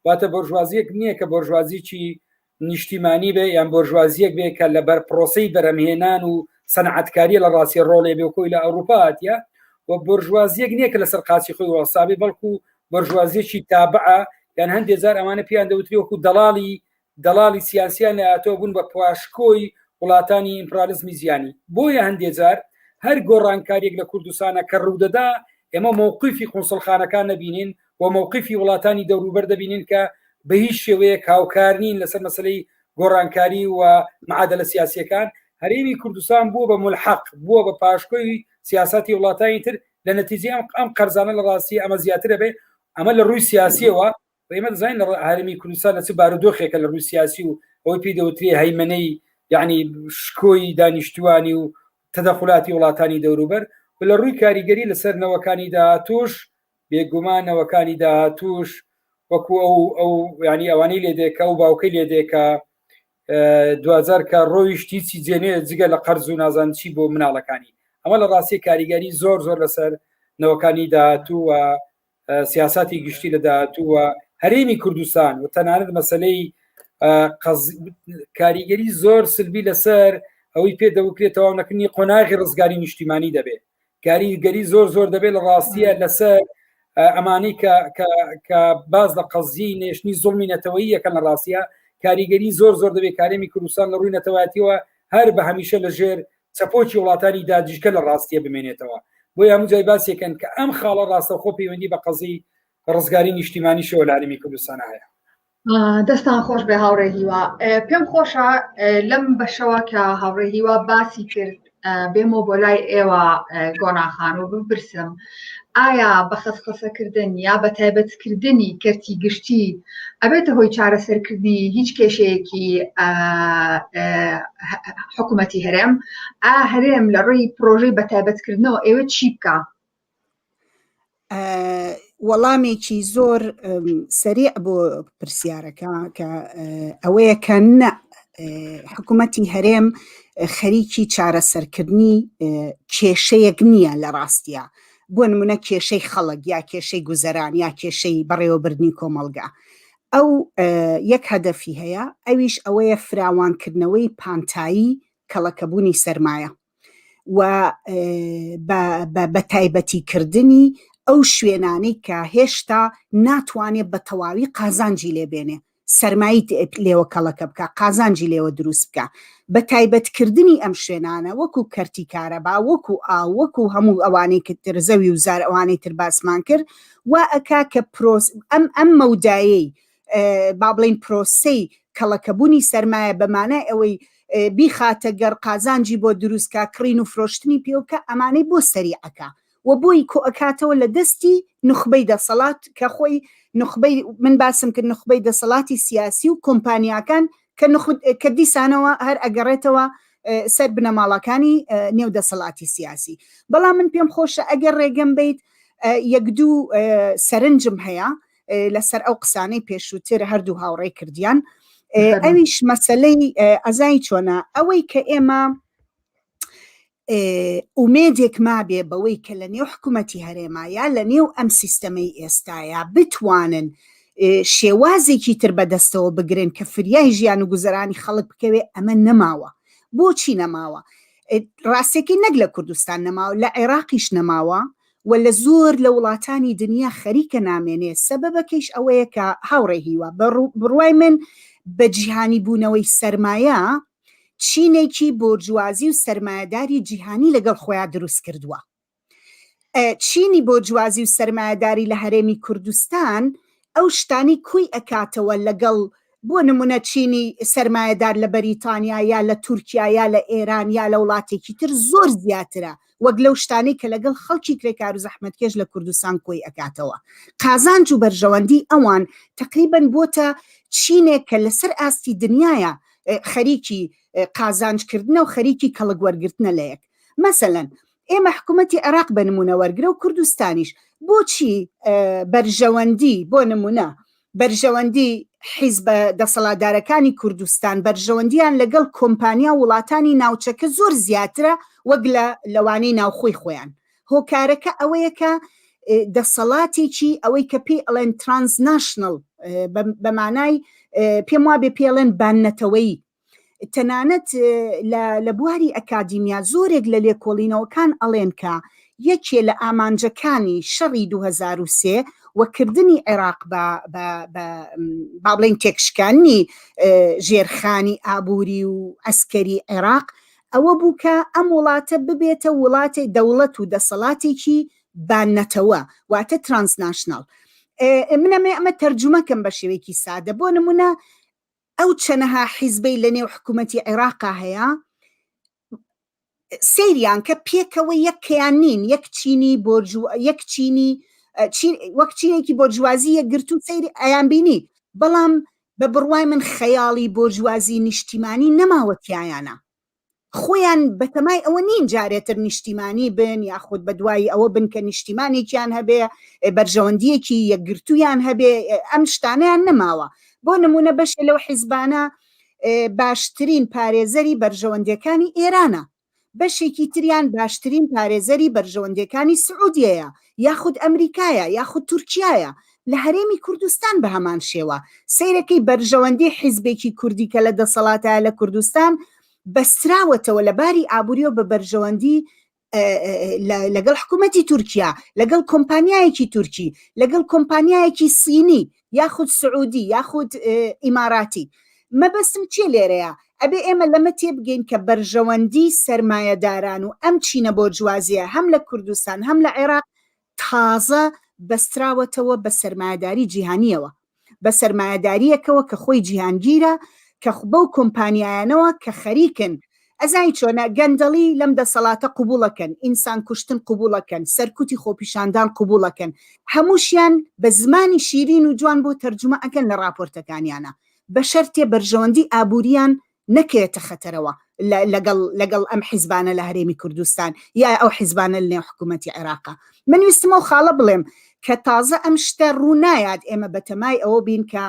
واتە بۆرژوازیەک نییە کە بۆرژوازیکی نیشتیمانی بێ یان بۆرژوازیەک بێ کە لەبەر پرۆسەی بەرەمهێنان و سەنعەتکاریە لە ڕاستی ڕۆڵێ بێ کۆی لە ئەوروپا هاتیە و بۆرژوازیەک نییە کە لەسەر قاچی خۆی وەسابێ بەڵکو بۆرژوازیەکی تابعە یان هەندێک جار ئەمانە پێیان دەوتری وەکو دەڵاڵی دەڵاڵی سیاسیان لە ئاتۆ بوون بە پاشکۆی وڵاتانی ئیمپرالیزمی جیهانی بۆیە هەندێ جار هەر گۆڕانکاریەک لە کوردستانە کە ڕوودەدا ئێمە مەوقفی قونسڵخانەکان نەبینین و مەوقفی وڵاتانی دەوروبەر دەبینین کە بە هیچ شێوەیەک هاوکار نین لەسەر مەسلەی گۆڕانکاری و معادلە سیاسیەکان هەرێمی کوردستان بووە بە ملحق بووە بە پاشکۆی سیاستی وڵاتانی تر لە نەتیجەی ئەم ئەم قەرزانە لە ڕاستی ئەمە زیاترە بێ ئەمە لە ڕووی سیاسیەوە ئێمە دەزانین لە هەرێمی کوردستان لە چ بارودۆخێکە لە ڕووی سیاسی و ئەوەی پێی دەوترێ هەیمەنەی یعنی شکۆی دانیشتوانی و تەدەخولاتی وڵاتانی دەوروبەر و لە ڕووی کاریگەری لەسەر نەوەکانی داهاتوش بێگومان نەوەکانی داهاتوش وەکو ئەو ئەو ینی ئەوانەی لێ دێکە و باوکەی لێ دێکە دوجار کە ڕۆیشت هیچی جێنێ جگە لە قەرز و نازان چی بۆ مناڵەکانی ئەمە لە ڕاستی کاریگەری زۆر زۆر لەسەر نەوەکانی داهاتوو و سیاساتی گشتی لە داهاتوو و هەرێمی کوردستان و تەنانەت مەسلەی کاریگەری زۆر سلبی لەسەر ئەوەی پێ دەوکرێت تەواو نەکردنی قۆناغی ڕزگاری نیشتیمانی دەبێت کاریگەری زۆر زۆر دەبێت لە ڕاستیە لەسەر ئەمانی کە کە باز لە قەزیی نێشتنی زوڵمی نەتەوەیی یەکەن لە ڕاستیە کاریگەری زۆر زۆر دەبێت کارێمی کوردستان لە ڕووی نەتەوایەتیەوە هەر بە هەمیشە لە ژێر چەپۆکی وڵاتانی داگیرکە لە ڕاستیە بمێنێتەوە بۆیە هەموو جای باسێکن کە ئەم خاڵە ڕاستەوخۆ پەیوەندی بە قەزی ڕزگاری نیشتیمانیشەوە لە هەرێمی کوردستان هەیە. دەستان خۆش بێ هاوڕێ هیوا پێم خۆشە لەم بەشەوە کە هاوڕێ هیوا باسی کرد بێمەوە بۆ لای ئێوە گۆناخان و بپرسم ئایا بە خەسخەسەکردن یا بە تایبەتکردنی کەرتی گشتی ئەبێتە هۆی چارەسەرکردنی هیچ کێشەیەکی حکوومەتی هەرێم ئا هەرێم لە ڕووی پرۆژەی بە تایبەتکردنەوە ئێوە چی بکە وەڵامێکی زۆر سەریع بۆ پرسیارەکە کە ئەوەیە کە نە حکوومەتی هەرێم خەریکی چارەسەرکردنی کێشەیەک نییە لە ڕاستە بۆ نمونە کێشەی خەڵک یا کێشەی گوزەران یا کێشەی بەڕێوەبردنی کۆمەڵگا ئەو یەک هەدەفی هەیە ئەویش ئەوەیە فراوانکردنەوەی پانتایی کەڵەکەبوونی سەرمایە و بە تایبەتیکردنی ئەو شوێنانەی کە هێشتا ناتوانێت بە تەواوی قازانجی لێ بێنێ. سەرمایەی لێوە کەڵەکە بکا، قازانجی لێوە دروست بکا. بە تایبەتکردنی ئەم شوێنانە وەکو کەرتی کارەبا، وەکو ئاو، وەکو هەموو ئەوانەی کە تر زەوی و زار ئەوانەی تر باسمان کرد، وا ئەکا کە پرۆس ئەم ئەم مەودایەی با بڵێین پرۆسەی کەڵەکەبوونی سەرمایە بە مانای ئەوەی بیخاتە گەڕ قازانجی بۆ دروست کا، کڕین و فرۆشتنی پێوە بکا، ئەمانەی بۆ سەریع ئەکا. و بۆی کۆئەکاتەوە لە دەستی نوخبەی دەسەڵات کە خۆی نوخبەی من باسم کرد نوخبەی دەسەڵاتی سیاسی و کۆمپانیاکان کە کە دیسانەوە هەر ئەگەڕێتەوە سەر بنەماڵەکانی نێو دەسەڵاتی سیاسی بەڵام من پێم خۆشە ئەگەر ڕێگەم بیت یەک دوو سەرنجم هەیە لەسەر ئەو قسانەی پێشووتر هەردوو هاوڕێ کردیان ئەویش مەسلەی ئەزای چۆنە ئەوەی کە ئێمە ئومێدێک مابێ بەوەی کە لە نێو حکوومەتی هەرێما یا لە نێو ئەم سیستەمەی ئێستایا بتوانن شێوازێکی تر بەدەستەوە بگرن کە فریای ژیان و گوزەرانی خەڵک بکەوێ ئەمە نەماوە بۆچی نەماوە ڕاستەکەی نەک لە کوردستان نەماوە لە عێراقیش نەماوە و لە زۆر لە وڵاتانی دنیا خەریکە نامێنێ سەبەبەکەیش ئەوەیە کە هاوڕێ هیوا بڕوای من بە جیهانی بوونەوەی سەرمایە چینێکی بۆرجوازی و سەرمایەداری جیهانی لەگەڵ خۆیان دروست کردووە. چینی بۆرجوازی و سەرمایەداری لە هەرێمی کوردستان ئەو شتانی کوی ئەکاتەوە لەگەڵ بۆ نمونە چینی سەرمایەدار لە بەریتانیا یا لە تورکیا یا لە ئێران یا لە وڵاتێکی تر زۆر زیاترە وەک لەو شتانەی کە لەگەڵ خەڵکی کرێکار و زەحمەتکێش لە کوردستان کۆی ئەکاتەوە. قازانج و بەرژەوەندی ئەوان تەقریبەن بۆتە چینێک کە لەسەر ئاستی دنیایە خەریکی قازانج کردنە و خەریکی کەڵک وەرگرتنە لە یەک. مەسەلەن ئێمە حکوومەتی عێراق بە نموونە وەرگرە و کوردستانیش بۆچی بەرژەوەندی بۆ نموونە بەرژەوەندی حیزبە دەسەڵاتدارەکانی کوردستان بەرژەوەندیان لەگەڵ کۆمپانیا و وڵاتانی ناوچەکە زۆر زیاترە وەک لە لەوانەی ناوخۆی خۆیان. هۆکارەکە ئەوەیە کە دەسەڵاتێکی ئەوەی کە پێی ئەڵێن transnational بە مانای پێم وابێ پێی ئەڵێن باننەتەوەیی تەنانەت لە بواری ئەکادیمیا زۆرێک لە لێکۆڵینەوەکان ئەڵێن کە یەکێ لە ئامانجەکانی شەڕی 2003 و کردنی عێراق بە با بڵێین تێکشکانی ژێرخانی ئابووری و ئەسکەری عێراق ئەوە بوو کە ئەم وڵاتە ببێتە وڵاتی دەوڵەت و دەسەڵاتێکی باننەتەوە واتە transnational منەمێ ئەمە تەرجومەکەم بە شێوەیەکی سادە بۆ نمونە ئەو چەنەها حیزبەی لە نێو حکوومەتی عێراقا هەیە سەیریان کە پێکەوە یەکیان نین یەک چینی بۆرجو یەک چینی وەک چینێکی بۆرجوازی یەکگرتوو سەیری ئەیان بینی بەڵام بە بڕوای من خەیاڵی بۆرجوازی نیشتیمانی نەماوە تیایانە خۆیان بەتەمای ئەوە نین جارێتر نیشتیمانی بن یاخود بەدوای ئەوە بن کە نیشتیمانێکیان هەبێ بەرژەوەندیەکی یەکگرتوویان هەبێ ئەم شتانیان نەماوە بۆ نمونە بەشێ لەو حیزبانە باشترین پارێزەری بەرژەوەندیەکانی ئێرانە بەشێکی تریان باشترین پارێزەری بەرژەوەندیەکانی سعودیەیە یاخود ئەمریکایە یاخود تورکیایە لە هەرێمی کوردستان بە هەمان شێوە سەیرەکەی بەرژەوەندی حیزبێکی کوردی کە لە دەسەڵاتایە لە کوردستان بەستراوەتەوە لە باری ئابووریەوە بە بەرژەوەندی لەگەڵ حکوومەتی تورکیا لەگەڵ کۆمپانیایەکی تورکی لەگەڵ کۆمپانیایەکی سینی یاخود سعودی یاخود ئیماراتی مەبەستم چیە لێرەیە ئەبێ ئێمە لەمە تێبگەین کە بەرژەوەندی سەرمایەداران و ئەم چینە بۆرجوازیە هەم لە کوردستان هەم لە عێراق تازە بەستراوەتەوە بە سەرمایەداری جیهانیەوە، بە سەرمایەداریەکەوە کە خۆی جیهانگیرە، کە بەو کۆمپانیایانەوە کە خەریکن ئەزانی چۆنە گەندەڵی لەم دەسەڵاتە قبوڵەکەن، ئینسان کوشتن قبوڵەکەن، سەرکوتی خۆپیشاندان قبوڵەکەن، هەمووشیان بە زمانی شیرین و جوان بۆ تەرجومە ئەکەن لە ڕاپۆرتەکانیانا بە شەرتێ بەرژەوەندی ئابوریان نەکەوێتە خەتەرەوە لەگەڵ لەگەڵ ئەم حیزبانە لە هەرێمی کوردستان یا ئەو حیزبانە لە نێو حکوومەتی عێراقا من ویستم ئەو خاڵە بڵێم کە تازە ئەم شتە ڕوو نایات ئێمە بەتەمای ئەوە بین کە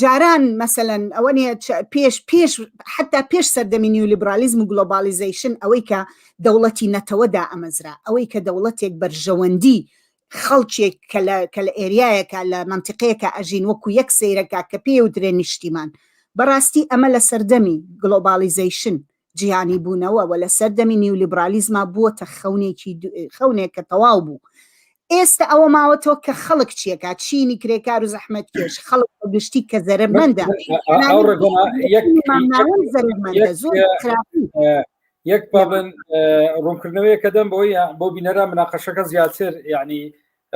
جاران مەسەلەن ئەوە نیە پێش پێش حتا پێش سەردەمی نیولیبرالیزم و globalization ئەوەی کە دەوڵەتی نەتەوەدا ئەمەزرا ئەوەی کە دەوڵەتێک بەرژەوەندی خەڵکێک کە لە کە لە area یەکە لە مەنتیقەیەکە ئەژین وەکو یەک سەیرەکە کە پێی وترێ نیشتیمان بەڕاستی ئەمە لە سەردەمی globalization جیهانی بوونەوە و لە سەردەمی نیولیبرالیزما بووەتە خەونێکی خەونێک کە تەواو بوو. ئێستا ئەوە ماوەتەوە کە خەڵک چیەکە چینی کرێکار و زەحمەت کێش خەڵک بە گشتی کە زەرەرمەندە زەرەرمەندە زۆر خراپی یەک بابن ڕوونکردنەوەیە کە دەم بۆی بۆ بینەرە مناقەشەکە زیاتر یعنی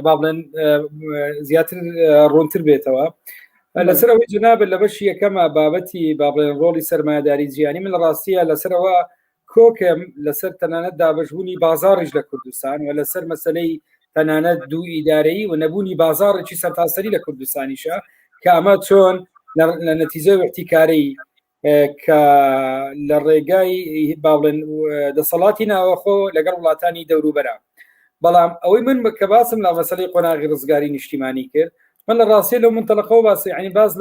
با بڵێن زیاتر ڕوونتر بێتەوە لەسەر ئەوەی جنابێت لە بەشی یەکەمە بابەتی با بڵێن ڕۆڵی سەرمایەداری جیهانی من لە ڕاستیە لەسەرەوە کۆکم لەسەر تەنانەت دابەشبوونی بازاڕیش لە کوردستان و لەسەر مەسلەی تەنانەت دوو ئیدارەیی و نەبوونی بازاڕێکی سەرتاسەری لە کوردستانیشە کە ئەمە چۆن لە نەتیجە وەختیکاری کە لە ڕێگای با بڵێن دەسەڵاتی ناوەخۆ لەگەڵ وڵاتانی دەوروبەرە بەڵام ئەوەی من کە باسم لە مەسلەی قۆناغی ڕزگاری نیشتیمانی کرد من لە ڕاستیە لەو منتەلقەوە باسی ینی باس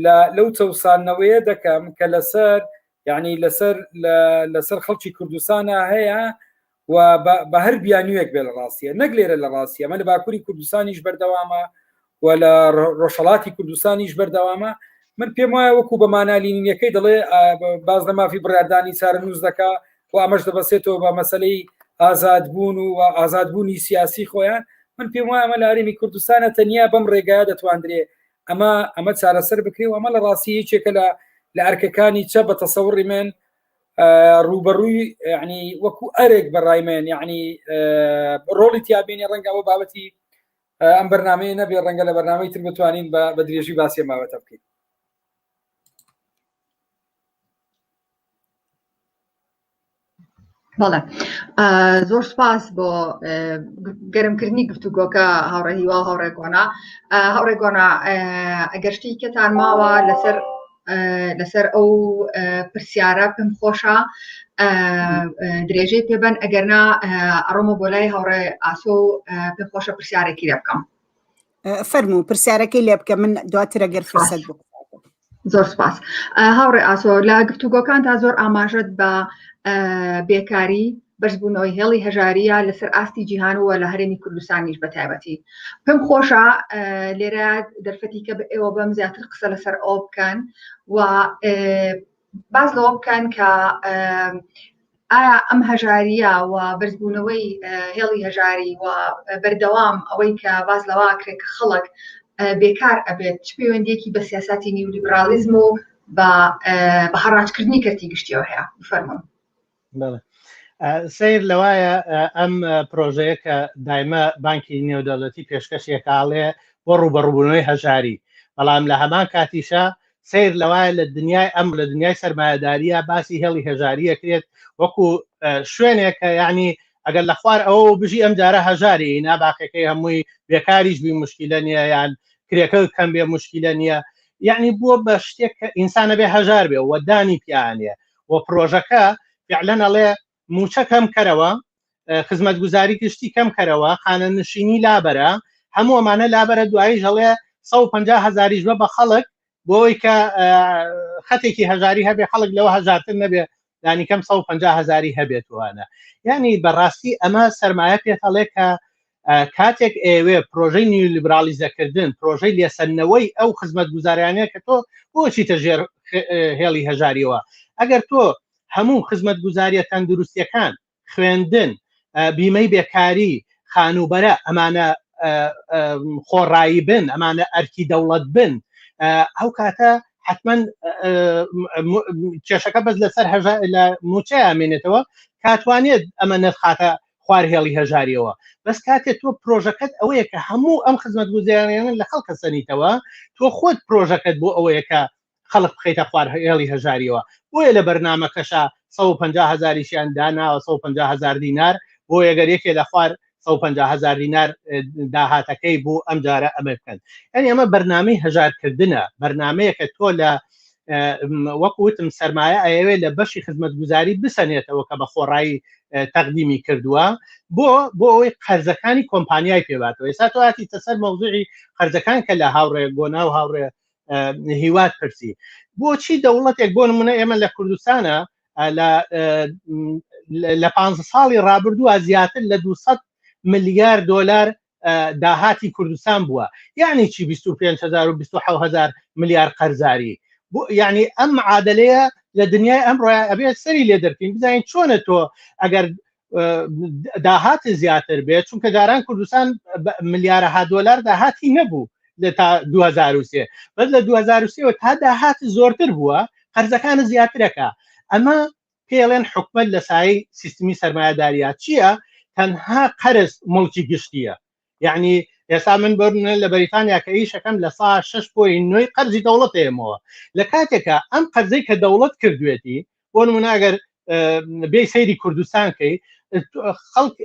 لە لەو چەوساندنەوەیە دەکەم کە لەسەر یعنی لەسەر لەسەر خەڵکی کوردستانە هەیە و بە هەر بیانوویەک بێ لە ڕاستیە نەک لێرە لە ڕاستیە ئەمە لە باکووری کوردستانیش بەردەوامە و لە ڕۆژهەڵاتی کوردستانیش بەردەوامە من پێم وایە وەکو بە مانا لینینەکەی دەڵێ باز لە مافی بڕاردانی چارەنووس دەکا و ئەمەش دەبەسێتەوە بە مەسلەی ئازادبوون و ئازادبوونی سیاسی خۆیان من پێم وایە ئەمە لە هەرێمی کوردستانە تەنیا بەم ڕێگایە دەتواندرێ ئەمە ئەمە چارەسەر بکرێ و ئەمە لە ڕاستی یەکێکە لە لە ئەرکەکانی چە بە تەسەوڕی من ڕوبەڕووی ینی وەکو ئەرێک بەڕای من یعنی ڕۆڵی تیابینی ڕەنگە ئەوە بابەتی ئەم بەرنمەیە نەبێ ڕەنگە لە بەرنمەی تر بتوانین بە درێژی باسی بابەتە بکەین. بەڵێ زۆر سپاس بۆ گەرمکردنی گفتوگۆکە هاوڕێ هیوا و هاوڕێ گۆنا هاوڕێ گۆنا ئەگەر شتێکتان ماوە لەسەر لەسەر ئەو پرسیارە پێم خۆشە درێژەی پێبن ئەگەرنا ئەڕۆمە بۆ لای هاوڕێ ئاسۆ پێم خۆشە پرسیارێکی لێ بکەم. فەرموو پرسیارەکەی لێ بکە من دواتر ئەگەر فرسەت بوو. زۆر سپاس هاوڕێ ئاسۆ لە گفتوگۆکان تا زۆر ئاماژەت بە بێکاری بەرزبوونەوەی هێڵی هەژاریە لەسەر ئاستی جیهان و لە هەرێمی کوردستانیش بە تایبەتی پێم خۆشە لێرە دەرفەتی کە بە ئێوە بەم زیاتر قسە لەسەر ئەو بکەن و باس لەوە بکەن کە ئایا ئەم هەژاریە و بەرزبوونەوەی هێڵی هەژاری و بەردەوام ئەوەی کە باس لەوە کرێت کە خەڵک بێکار ئەبێت چ پەیوەندیەکی بە سیاستی نیولیبرالیزم و بە هەڕاجکردنی کەرتی گشتیەوە هەیە بفەرموون. سیر لەوایە ئەم پرۆژەیە کە دایمە بانکی نێودەوڵەتی پێشکەشێکاڵێ بۆ ڕوبەڕوبوونەوەی هەژاری بەڵام لە هەمان کاتیشە سیر لەوایە لە دنیای ئەم لە دنیای سەرمایەداریە باسی هێڵی هەژاریە کرێت وەکو شوێنێک کە یعنی ئەگەر لە خوار ئەوە بژی ئەم جارە هەژاری ناباقەکەی هەمووی بێکاریش بی مشکلە نییە یان کرێکە کەم بێ مشکلە نییە یعنی بووە بە شتێک کە ئینسانە بێ هەژار بێ و دانی پیانە و پرۆژەکە فعلەن ئەڵێ موچە کەم کەرەوە خزمەتگوزاری گشتی کەم کەرەوە خانە نشینی لابەرە هەموو ئەمانە لابەرە دوایی ژەڵێ 150 هزاریش بە بە خەڵک بۆی کە خەتێکی هەژاری هەبێ خەڵک لەوە هەژارتر نەبێ لانیکەم 150 هزاری هەبێت وانە یعنی بەڕاستی ئەمە سەرمایە پێتەڵێ کە کاتێک ئەیەوێ پرۆژەی نیولیبرالیزەکردن، پرۆژەی لێسەندنەوەی ئەو خزمەتگوزاریانە کە تۆ بۆچیتە ژێر هێڵی هەژاریەوە، ئەگەر تۆ هەموو خزمەتگوزاریە تەندروستیەکان، خوێندن، بیمەی بێکاری، خانووبەرە ئەمانە خۆڕایی بن، ئەمانە ئەرکی دەوڵەت بن، ئەو کاتە حتمما کێشەکە بەس لەسەر لە موچەیە مێنێتەوە کاتوانێت ئەمە نرخاتە خوار هێڵی هەژاریەوە بەس کاتێ تۆ پرۆژەکەت ئەوەیە کە هەموو ئەم خزمەت گوزاریانە لە خەڵکە سەنیتەوە تۆ خۆت پرۆژەکەت بۆ ئەوەیە کە خەڵک بخەیتە خوار هێڵی هەژاریەوە بۆیە لە بەرنمەکەشا 150 هزاریشیان داناوە 150 هزار دینار بۆ یەگەر یەکێ لە خوار 150 هزار دینار داهاتەکەی بوو ئەم جارە ئەمە بکەن یعنی ئەمە بەرنمەی هەژارکردنە بەرنمەیەکە تۆ لە وەک وتم سەرمایە ئەیەوێت لە بەشی خزمەتگوزاری بسەنێتەوە کە بە خۆڕایی تەقدیمی کردووە بۆ بۆ ئەوەی قەرزەکانی کۆمپانیای پێباتەوە ئێستا تۆ هاتی تەسەر مەوزوعی قەرزەکان کە لە هاوڕێ گۆنا و هاوڕێ هیوات پرسی بۆچی دەوڵەتێک بۆ نمونە ئێمە لە کوردستانە لە پ ساڵی ڕابردووە زیاتر لە 200 ملیار دلار داهاتی کوردستان بووە یعنی چی 25 هزار و 27 هزار ملیار قەرزاری یعنی ئەم عادلەیە لە دنیای ئەمڕۆ ئەبێ سەری لێ دەرکەین بزانین چۆنە تۆ ئەگەر داهات زیاتر بێت چونکە جاران کوردستان ملیارەها دۆلار داهاتی نەبوو لە تا 2023 بەس لە 2023 تا داهات زۆرتر بووە قەرزەکان زیاترەکە ئەمە پێڵێن حکومت لە سای سیستمی سەرمایەداریا چییە تەنها قەرز مڵکی گشتیە یعنی ئێستا من بەرنە لە بەریتانیا کە ئیشەکەم لە سا شش پۆی نوێی قەرزی دەوڵەت ئێمەوە لە کاتێکە ئەم قەرزەی کە دەوڵەت کردوێتی بۆ نمونە ئەگەر بێ سەیری کوردستان کەی خەڵک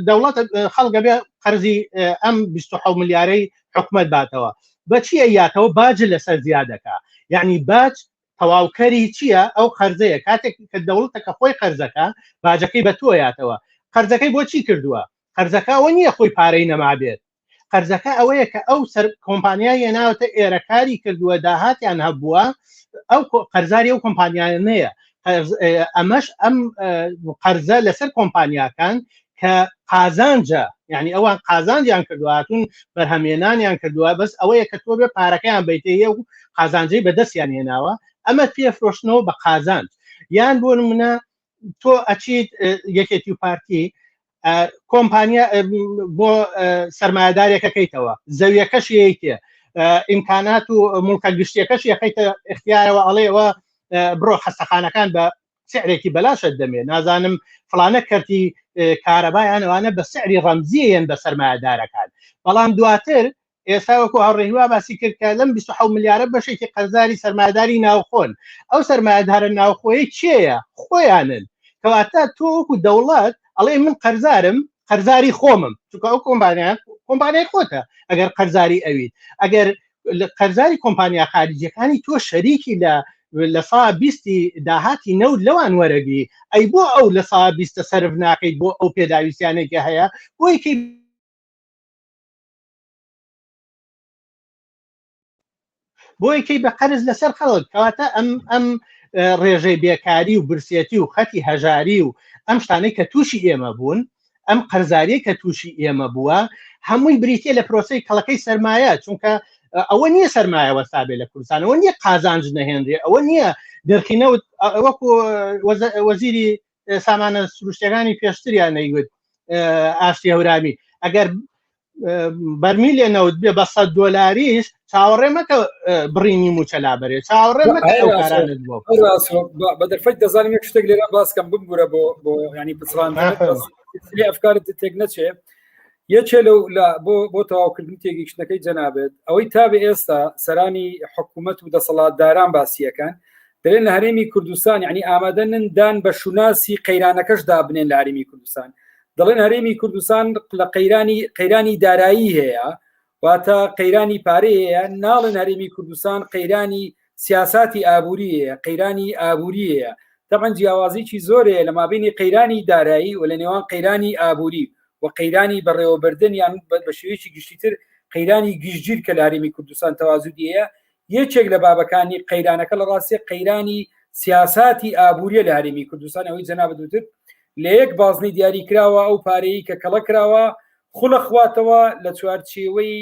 دەوڵەت خەڵگە بێ قەرزی ئەم 26 ملیارەی حکومت باتەوە بەچی ئەیاتەوە باج لەسەر زیادەکە یعنی باج تەواوکەری چییە ئەو قەرزەیە کاتێک کە دەوڵەتەکە خۆی قەرزەکە باجەکەی بە تۆیاتەوە قەرزەکەی بۆچی کردووە قەرزەکە ئەوە نییە خۆی پارەی نەمابێت قەرزەکە ئەوەیە کە ئەو سەر کۆمپانیا هێناوەتە ئێرە کاری کردووە داهاتیان هەبووە ئەو قەرزاری ئەو کۆمپانیانەیە ئەمەش ئەم قەرزە لەسەر کۆمپانیاکان کە قازانجە یعنی ئەوان قازانجیان کردووە هاتوون بەرهەمێنانیان کردووە بەس ئەوەیە کە تۆ بێ پارەکەیان بیتەیە و قازانجەی بەدەستیان هێناوە ئەمە پێ فرۆشتنەوە بە قازانج یان بۆ نمونە تۆ ئەچیت یەکێتی و پارتی کۆمپانیا بۆ سرمایهدارێکەکەیتەوە زەویەکەش یەیتێ ئیمکانات و مڵکە گشتیەکەش یەخەیتە اختیارەوە ئەڵێەوە بڕۆ خەستەخانەکان بە سعرێکی بەلاشت دەمێ نازانم فلانە کەرتی کارەبایانەوانە بە سعری ڕەمزیەن بە سرمایهدارەکان بەڵام دواتر ئێستا وەکو هاوڕێ هیوا باسی کرد کە لەم 27 ملیارە بەشێکی قەرزاری سەرمایەداری ناوخۆن ئەو سەرمایەدارە ناوخۆیە کێیە خۆیانن کەواتە تۆ وەکو دەوڵەت ئەڵێ من قەرزارم قەرزاری خۆمم چونکە ئەو کۆمپانیا کۆمپانیای خۆتە ئەگەر قەرزاری ئەویت ئەگەر قەرزاری کۆمپانیا خارجیەکانی تۆ شەریکی لە لە سا بیستی داهاتی نەوت لەوان وەرەگری ئەی بۆ ئەو لە سا بیستە سەرف ناکەیت بۆ ئەو پێداویستیانێک هەیە بۆی کەی بۆیە کەی بە قەرز لەسەر خەڵک کەواتە ئەم ئەم ڕێژەی بێکاری و برسێتی و خەتی هەژاری و ئەم شتانەی کە تووشی ئێمە بوون ئەم قەرزاریە کە تووشی ئێمە بووە هەمووی بریتە لە پرۆسی کەڵەکەی سەرمایە چونکە ئەوە نییە سەرمایە وەستابێ لە کوردستان ئەوە نییە قازانج نەهێنرێ ئەوە نییە نرخی نەوت وەکو وەزیری سامانە سروشتەکانی پێشتریان نەیوت ئاشتی هەورامی ئەگەر بەرمیلێ نەوت بێ بە 100 دۆلاریش چاوەڕێ مەکە بڕینی موچە لابەرێ چاوەڕێ مەکە ئەو کارانت بۆ بە دەرفەت دەزانم یەک شتێک لێرە باسکەم بمبورە بۆ بۆ ینی پچڕان ئەفکارت تێک نەچێ یەکێ لەو لە بۆ بۆ تەواوکردنی تێگەیشتنەکەی جەنابێت ئەوەی تا بە ئێستا سەرانی حکوومەت و دەسەڵاتداران باسیەکان دەلێن لە هەرێمی کوردستان یعنی ئامادەنن دان بە شوناسی قەیرانەکەش دابنێن لە هەرێمی کوردستان دەڵێن هەرێمی کوردستان لە قەیرانی قەیرانی دارایی هەیە واتە قەیرانی پارەی هەیە ناڵێن هەرێمی کوردستان قەیرانی سیاساتی ئابووری هەیە قەیرانی ئابووری هەیە تەبعەن جیاوازیی زۆر هەیە لە مابینی قەیرانی دارایی و لە نێوان قەیرانی ئابووری و قەیرانی بەڕێوەبردن یان بە شێوەیەکی گشتیتر قەیرانی گشتگیر کە لە هەرێمی کوردستان تەوازودی هەیە یەکێک لە بابەکانی قەیرانەکە لە ڕاستیە قەیرانی سیاساتی ئابووریە لە هەرێمی کوردستان ئەوەی جەنابت وتت لە یەک بازنەی دیاری کراوە ئەو پارەیە کە کەڵە کراوە خولە خواتەوە لە چوارچێوەی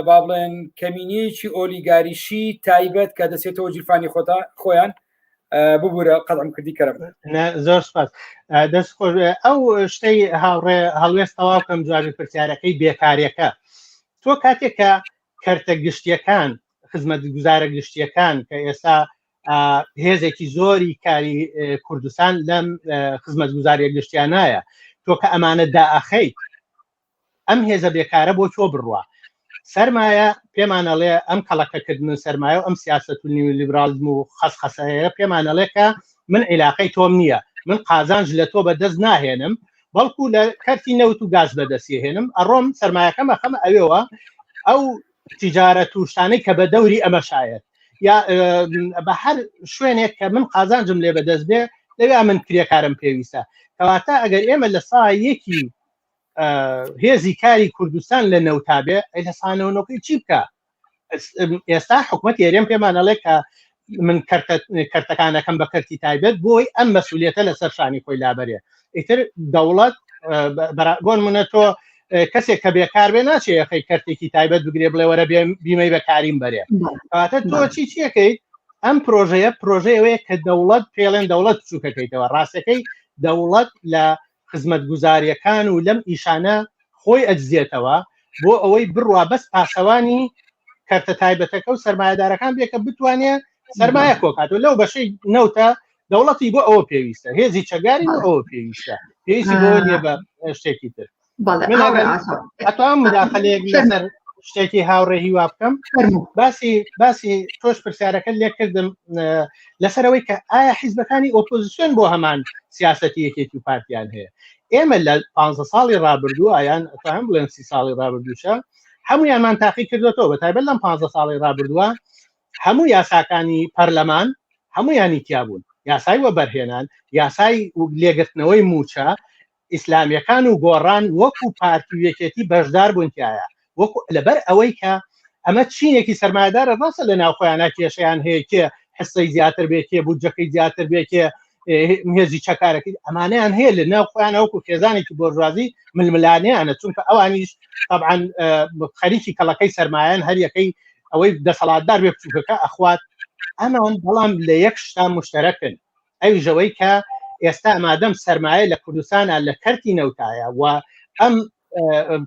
با بڵێن کەمینەیەکی ئۆلیگاریشی تایبەت کە دەچێتەوە گیرفانی خۆتا خۆیان ببوورە قەدم کردی کەرم زۆر سپاس دەست خۆش ئەو شتەی هاوڕێ هەڵوێست تەواو کەم جوابی پرسیارەکەی بێکاریەکە تۆ کاتێک کە کەرتە گشتیەکان خزمەتگوزارە گشتیەکان کە ئێستا هێزێکی زۆری کاری کوردستان لەم خزمەتگوزاریە گشتیانایە تۆ کە ئەمانە دائەخەیت ئەم هێزە بێکارە بۆ تۆ بڕوا سەرمایە پێمانەڵێ ئەم کەڵەکەکردن سەرمایە و ئەم سیاست و نیولیبراڵزم و خەسخەسەیە پێمانەڵێ کە من عیلاقەی تۆم نییە من قازانج لە تۆ بەدەست ناهێنم بەڵکو لە کەرتی نەوت و گاز بەدەستی هێنم ئەڕۆم سەرمایەکەم ئەخەمە ئەوێوە ئەو تیجارەت و شتانەی کە بە دەوری ئەمە شایەت یا بە هەر شوێنێک کە من قازانجم لێ بەدەست بێ لەوێ من کرێکارم پێویستە کەواتە ئەگەر ئێمە لە سا یەکی هێزی کاری کوردستان لە نەوتا بێ ئەی لە سانەوەنەکەی چی بکە ئێستا حکوومەت یاریێم پێمانەڵێ کە من کەرتەکانەکەم بە کەرتی تایبەت بۆی ئەم مەسوولێتە لەسەر شانی خۆی لابەرێ ئیتر دەوڵەت بۆن منە تۆ کەسێک کە بێکار بێ ناچێ یەخەی کەرتێکی تایبەت بگرێ بڵێ وەرە بیمەی بەکاریم بەرێ کەواتە تۆ چی چیەکەیت ئەم پرۆژەیە پرۆژەیەوەیە کە دەوڵەت پێڵێن دەوڵەت بچووکەکەیتەوە ڕاستەکەی دەوڵەت لە. خزمەتگوزاریەکان و لەم ئیشانە خۆی ئەدزێتەوە بۆ ئەوەی بڕوا بەس پاسەوانی کەرتە تایبەتەکە و سرمایهدارەکان بێ کە بتوانێ سرمایە کۆکات و لەو بەشەی نەوتە دەوڵەتی بۆ ئەوە پێویستە هێزی چەکداری بۆ ئەوە پێویستە پێویستی بۆ نییە بە شتێکی تر ئەتوانم مداخلەیەک لەسەر شتێکی هاوڕێ هیوا بکەم باسی باسی تۆش پرسیارەکە لێکردم لەسەرەوەی کە ئایا حیزبەکانی ئۆپۆزیسیۆن بۆ هەمان سیاسەتی یەکێتی و پارتیان هەیە ئێمە لە 15 ساڵی ڕابردوو ئایان ئەتوانم بڵێن سی ساڵی ڕابردووشە هەمویانمان تاقی کردوێتەوە بە تایبەت لەم 15 ساڵی ڕابردووە هەموو یاساکانی پەرلەمان هەمویانی تیابوون یاسای وەبەرهێنان یاسای لێگرتنەوەی موچە ئیسلامیەکان و گۆڕان وەکو پارتی و یەکێتی بەشدار بوون تایە وەکو لەبەر ئەوەی کە ئەمە چینێکی سەرمایەدارە ڕاستە لە ناوخۆیانە کێشیان هەیە کێ حسەی زیاتر بێ کێ بودجەکەی زیاتر بێ کێ هێزی چەکارەکەی ئەمانیان هەیە لە ناو خۆیان وەکو خێزانێکی بۆرژوازی ململانیانە چونکە ئەوانیش طبعا خەریکی کەڵەکەی سەرمایەن هەریەکەی ئەوەی دەسەڵاتدار بێ بچووکەکە ئەخوات ئەمان بەڵام لە یەک شتا مشتەرەکن ئەویش ئەوەی کە ئێستا مادەم سەرمایە لە کوردستانە لە کەرتی نەوتایە و ئەم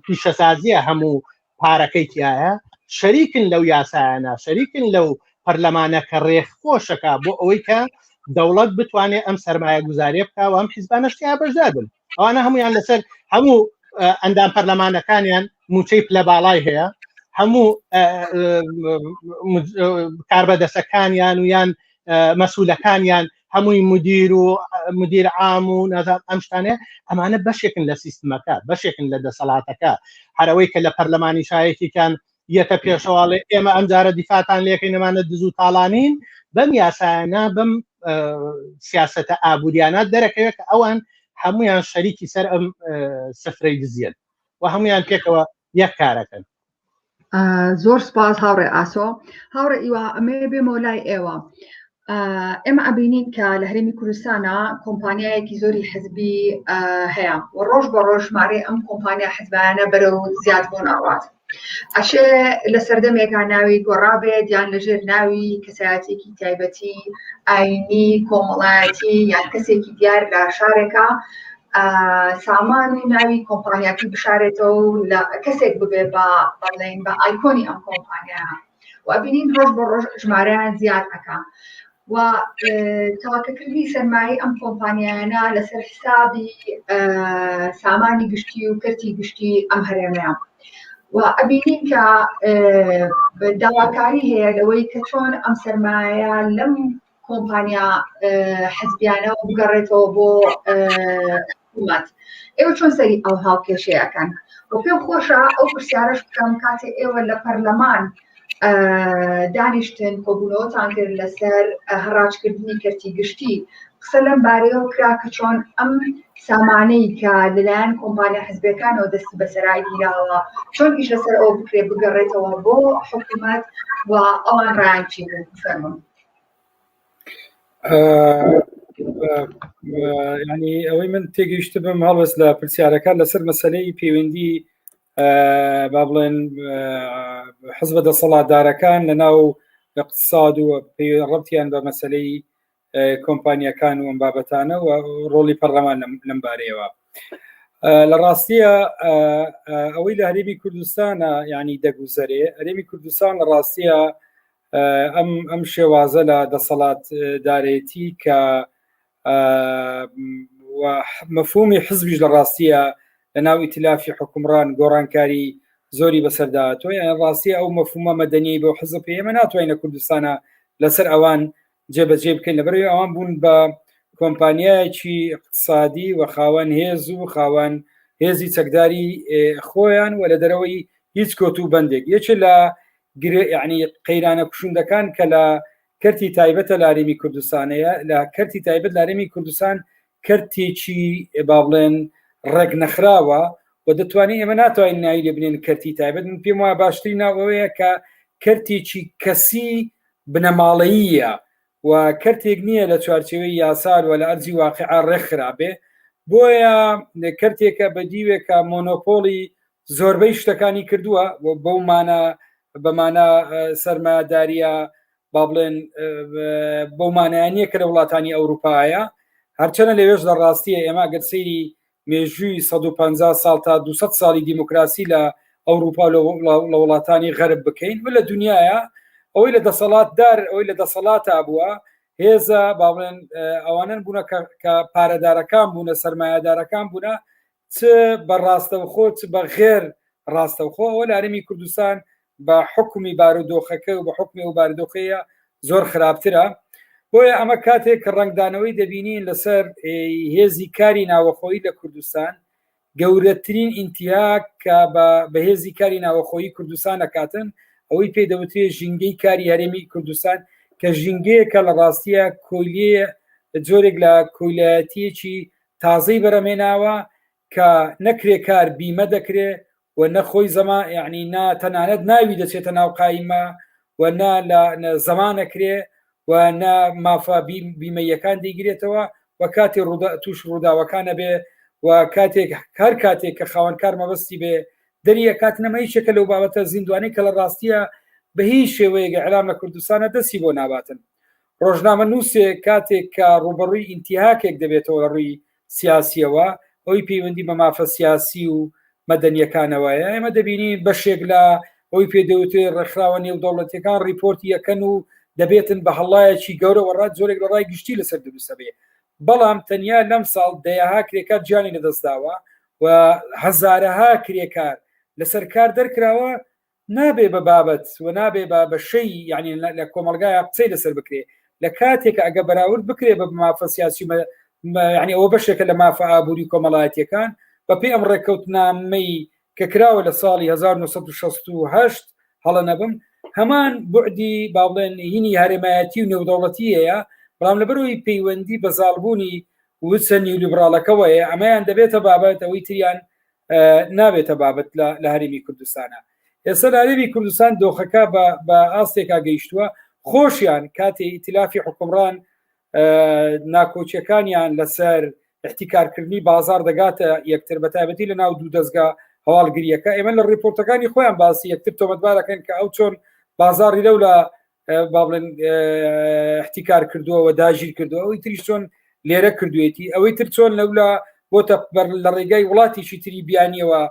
پیشەسازیە هەموو پارەکەی تایە شەریکن لەو یاسایانە شەریکن لەو پەرلەمانە کە ڕێخۆشەکە بۆ ئەوەی کە دەوڵەت بتوانێت ئەم سەرمایە گوزارێ بکە و ئەم حیزبانە شتیا بەشدار بن ئەوانە هەمویان لەسەر هەموو ئەندام پەرلەمانەکانیان موچەی پلە باڵای هەیە هەموو کاربەدەسەکانیان و یان مەسولەکانیان هەمووی مدیر و مدیر عام و نازان ئەم شتانە ئەمانە بەشێکن لە سیستمەکە بەشێکن لە دەسەڵاتەکە هەرەوەی کە لە پەرلەمانی شایەکێکیان یەتە پێشەواڵێ ئێمە ئەم جارە دیفاتان لەکەین ئەمانە دز و تاڵانین بەم یاسایانە بەم سیاستە ئابووریانە دەرەکەوێت کە ئەوان هەمویان شەریکی سەر ئەم سفرەی دزیەن و هەمویان پێکەوە یەک کارەکەن زۆر سپاس هاوڕێ ئاسۆ هاوڕێ ئیوە ئەمێ بێمەوە لای ئێوە ئێمە ئەبینین کە لە هەرێمی کوردستانە کۆمپانیایەکی زۆری حزبی هەیە و ڕۆژ بە ڕۆژ ژمارەی ئەم کۆمپانیا حزبایانە بەرەو زیاد بوون ئەڕات ئەشێ لە سەردەمێکا ناوی گۆڕابێت یان لەژێر ناوی کەسایەتێکی تایبەتی ئاینی کۆمەڵایەتی یان کەسێکی دیار لە شارێکە سامان و ناوی کۆمپانیاکی بشارێتەوە و لە کەسێک ببێ بە بەڵێن بە ئایکۆنی ئەم کۆمپانیا و ئەبینین ڕۆژ بۆ ڕۆژ ژمارەیان زیاد ئەکا و تەواکەکردنی سەرمایەی ئەم کۆمپانیایانە لەسەر حسابی سامانی گشتی و کەرتی گشتی ئەم هەرێمەیە و ئەبینین کە داواکاری هەیە لەوەی کە چۆن ئەم سەرمایە لەم کۆمپانیا حزبیانەوە بگەڕێتەوە بۆ حکوومەت ئێوە چۆن سەری ئەو هاوکێشەیەکەن و پێم خۆشە ئەو پرسیارش بکەم کاتێ ئێوە لە پەرلەمان دانیشتن کۆبوونەوەتان کرد لەسەر هەڕاجکردنی کەرتی گشتی قسە لەم بارەیەوە کرا کە چۆن ئەم سامانەی کە لەلایەن کۆمپانیا حزبەکانەوە دەستی بەسەرا گیراوە چۆن ئیش لەسەر ئەوە بکرێ بگەڕێتەوە بۆ حکوومەت و ئەوان ڕایان چی بوو فەرموون ینی ئەوەی من تێگەیشت بم هەڵوێست لە پرسیارەکە لەسەر مەسلەی پەیوەندی با بڵێن حزبە دەسەڵاتدارەکان لە ناو اقتصاد و ڕەتیان بە مەسلەی کۆمپانیەکان و ئەم بابەتانە و ڕۆڵی پەرلەمان لەم بارەیەوە لە ڕاستیە ئەوەی لە هەرێمی کوردستانە ینی دەگوزەرێ هەرێمی کوردستان لە ڕاستیە ئەم ئەم شێوازە لە دەسەڵات دارێتی کە مەفهومی حزبیش لە ڕاستیە لە ناو ئیتلافی حکومڕان گۆڕانکاری زۆری بەسەرداتۆ یان ڕاستیە ئەو مەفهومە مەدەنی بۆ حزب ئێمە ناتوانین لە کوردستانە لەسەر ئەوان جێبەجێ بکەین لەبەرەوەی ئەوان بوون بە کۆمپانیایەکی اقتصادی و خاوەن هێز و خاوەن هێزی چەکداری خۆیان و لە دەرەوەی هیچ کۆت و بەندێک یەکێ لە گرێ یعنی قەیرانە کوشندەکان کە لە کەرتی تایبەتە لارێمی کوردستانەیە لە کەرتی تایبەت لارێمی کوردستان کەرتێکی با بڵێن ڕێک نەخراوە و دەتوانین ئێمە ناتوانین ناوی لێ بنێن کەرتی تایبەت من پێم وایە باشترین ناو ئەوەیە کە کەرتێکی کەسی بنەماڵەییە و کەرتێک نییە لە چوارچێوەی یاسار و لە ئەرزی واقعا ڕێکخرابێ بۆیە کەرتێکە بە دیوێکە مۆنۆپۆڵی زۆربەی شتەکانی کردووە بەو مانە بەمانە سەرمایەداریە با بڵێن بەو مانایە نییە کە لە وڵاتانی ئەوروپایە هەرچەنە لەوێش لە ڕاستیە ئێمە گەر سەیری مێژووی 150 ساڵ تا 200 ساڵی دیموکراسی لە ئەوروپا لە وڵاتانی غەرب بکەین و لە دنیاە ئەوەی لە دەسەڵاتدار ئەوەی لە دەسەڵاتا بووە هێزە با بڵێن ئەوانن بوونە کە پارەدارەکان بوونە سرمایهدارەکان بوونە چ بە ڕاستەوخۆ چ بە غێر ڕاستەوخۆ ئەوە لە هەرێمی کوردستان بە حکومی بارودۆخەکە و بە حکومی ئەو بارودۆخەیە زۆر خراپترە بۆیە ئەمە کاتێک کە ڕەنگدانەوەی دەبینین لەسەر هێزی کاری ناوەخۆیی لە کوردستان گەورەترین ئینتیهاک کە بە بەهێزی کاری ناوەخۆیی کوردستان ئەکاتن ئەوەی پێی دەوترێ ژینگەی کاری هەرێمی کوردستان کە ژینگەیەکە لە ڕاستیە کۆیلەیە جۆرێک لە کۆیلایەتیەکی تازەی بەرەمێناوە کە نەکرێکار بیمە دەکرێ و نە خۆی زەما یعنی نا تەنانەت ناوی دەچێتە ناو قایمە و نا لە زەمانەکرێ و نە مافە بیمەیەکان دەیگرێتەوە و کاتی ڕوودا توش ڕووداوەکان ئەبێ و کاتێک هەر کاتێک کە خاوەنکار مەبەستی بێ دەری ئەکات نەمە یەکێکە لەو بابەتە زیندوانەی کە لە ڕاستیە بە هیچ شێوەیەک ئیعلام لە کوردستانە دەستی بۆ ناباتن ڕۆژنامە نووسێک کاتێک کە ڕوبەڕووی ئینتیهاکێک دەبێتەوە لە ڕووی سیاسیەوە ئەوی پەیوەندی بە مافە سیاسی و مەدەنیەکانەوەیە ئێمە دەبینین بەشێک لە ئەوی پێ دەوترێ ڕێکخراوە نێودەوڵەتیەکان ڕیپۆرتی یەکەن و دەبێتن بە هەڵایەکی گەورەوە ڕات جۆرێک لە ڕای گشتی لەسەر دروستە بێ بەڵام تەنیا لەم ساڵ دەیەها کرێکار گیانی لەدەستداوە و هەزارەها کرێکار لەسەر کار دەرکراوە نابێ بە بابەت و نابێ بە بە شەی یعنی لە کۆمەڵگایە قسەی لەسەر بکرێ لە کاتێک ئەگە بەراورد بکرێ بە مافە سیاسی یعنی ئەوە بەشێکە لە مافە ئابووری کۆمەڵایەتیەکان بەپێی ئەم ڕێککەوتنامەی کە کراوە لە ساڵی 1968 هەڵە نەبم هەمان بعدی با بڵێن هینی هەرێمایەتی و نێودەوڵەتی هەیە بەڵام لەبەرەوەی پەیوەندی بە زاڵبوونی وچە نیولیبراڵەکەوەیە ئەمەیان دەبێتە بابەت ئەوەی تریان نابێتە بابەت لە هەرێمی کوردستانە ئێستا لە هەرێمی کوردستان دۆخەکە بە ئاستێکا گەیشتووە خۆشیان کاتێ ئیتلافی حکومڕان ناکۆکیەکانیان لەسەر احتیکارکردنی بازار دەگاتە یەکتر بە تایبەتی لە ناو دوو دەستگا هەواڵگریەکە ئێمە لە ڕیپۆرتەکانی خۆیان باسی یەکتر تۆمەتبارەکەن کە ئەو چۆن بازاری لەو لە با بڵێن احتیکار کردووە و داگیر کردووە ئەوی تریش چۆن لێرە کردوێتی ئەوەی تر چۆن لەولا بۆتە بەر لە ڕێگای وڵاتێکی تری بیانیەوە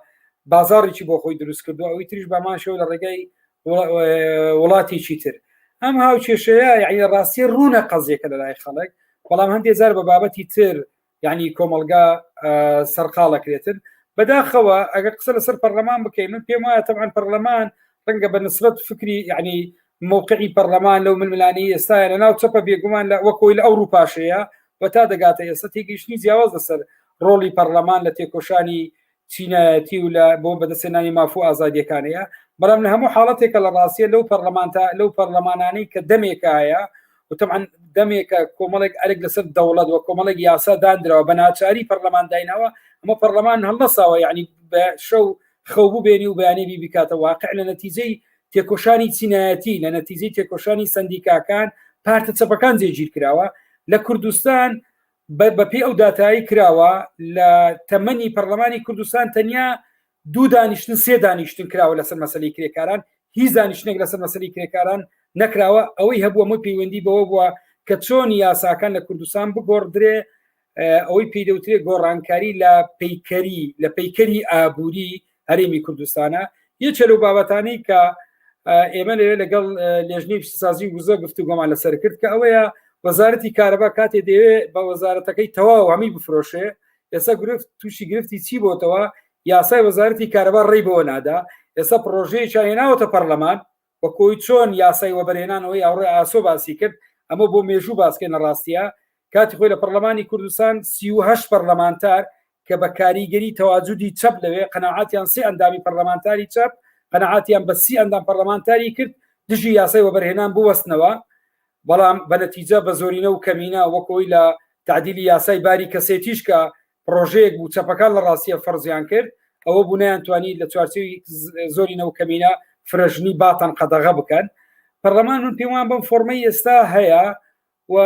بازاڕێکی بۆ خۆی دروست کردو ئەوی تریش بەمان شێوە لە ڕێگای وڵاتێکی تر ئەم هاوکێشەیە یعنی ڕاستی ڕوونە قەزیەکە لە لای خەڵک بەڵام هەندێک جار بە بابەتی تر یعنی کۆمەڵگا سەرقاڵەکرێتن بەداخەوە ئەگەر قسە لەسەر پەرلەمان بکەین من پێم وایە تەبعەن پەرلەمان ڕەنگە بە نسبەت فکری یعنی موقعی پەرلەمان لەو ململانێی ئێستاە لە ناو چەپە بێگومان لە وەکۆی لە ئەوروپاشەیە و تا دەگاتە ئێستا تێگەیشتنی جیاواز لەسەر ڕۆڵی پەرلەمان لە تێکۆشانی چینایەتی و لە بۆ بەدەستهێنانی ماف و ئازادیەکانەیە بەڵام لە هەموو حاڵەتێکە لە ڕاستیە لەو پەرلەمانتا لەو پەرلەمانانەی کە دەمێکە هەیە و طبعا دەمێکە کۆمەڵێک ئەرک لەسەر دەوڵەت و کۆمەڵێک یاسا دانراوە بە ناچاری پەرلەمان دایناوە ئەمە پەرلەمان هەڵنەساوە یعنی بە شەو خەو ببێنی و بەیانی بی بکاتە واقع لە نەتیجەی تێکۆشانی چینایەتی لە نەتیجەی تێکۆشانی سندیکاکان پارتە چەپەکان جێگیر کراوە لە کوردستان بەپێی ئەو داتایی کراوە لە تەمەنی پەرلەمانی کوردستان تەنیا دوو دانیشتن سێ دانیشتن کراوە لەسەر مەسلی کرێکاران هیچ دانیشتێک لەسەر مەسلی کرێکاران نەکراوە ئەوەی هەبووە مە پەیوەندی بەوە بووە کە چۆن یاساکان لە کوردستان بگۆڕدرێ ئەوەی پێی دەوترێ گۆڕانکاری لە پەیکەری لە پەیکەری ئابووری هەرێمی کوردستانە یەکێ لەو بابەتانەی کە ئێمە لەوێ لەگەڵ لێژنەی پیشەسازی وزە گفتوگۆمان لەسەر کرد کە ئەوەیە وەزارەتی کارەبا کاتێ دەیەوێ بە وەزارەتەکەی تەواو هەمی بفرۆشێ ئێستا گرفت تووشی گرفتی چی بۆتەوە یاسای وەزارەتی کارەبا ڕێی بەوە نادا ئێستا پرۆژەیەکیان هێناوەتە پەرلەمان وەکۆی چۆن یاسای وەبەرهێنانەوەی هاوڕێ ئاسۆ باسی کرد ئەمە بۆ مێژوو باسکەین لە ڕاستیە کاتی خۆی لە پەرلەمانی کوردستان 38 پەرلەمانتار کە بە کاریگەری تەواجودی چەپ لەوێ قەناعاتیان سێ ئەندامی پەرلەمانتاری چەپ قەناعاتیان بە سی ئەندام پەرلەمانتاری کرد دژی یاسای وەبەرهێنان بوەستنەوە بەڵام بە نەتیجە بە زۆرینە و کەمینە وەکۆی لە تعدیلی یاسای باری کەسێتیش کە پرۆژەیەک بوو چەپەکان لە ڕاستیە فەرزیان کرد ئەوە بوو نەیانتوانی لە چوارچێوی زۆرینە و کەمینە فرەژنی باتان قەدەغە بکەن پەرلەمان من پێم وان بەم فۆرمەی ئێستا هەیە و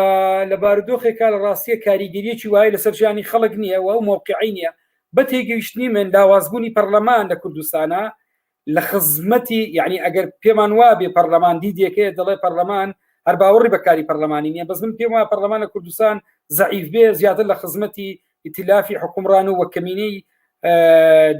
لە بارودۆخێکا لە ڕاستیە کاریگەریەکی وای لەسەر ژیانی خەڵک نییە و ئەو مەوقعی نییە بە تێگەیشتنی من لاوازبوونی پەرلەمان لە کوردستانە لە خزمەتی یعنی ئەگەر پێمان وابێ پەرلەمان دیدێکەیە دەڵێ پەرلەمان هەر باوەڕی بەکاری پەرلەمانی نییە بەس من پێم وایە پەرلەمان لە کوردستان زەعیف بێ زیاتر لە خزمەتی ئیتلافی حکومڕان و وەکەمینەی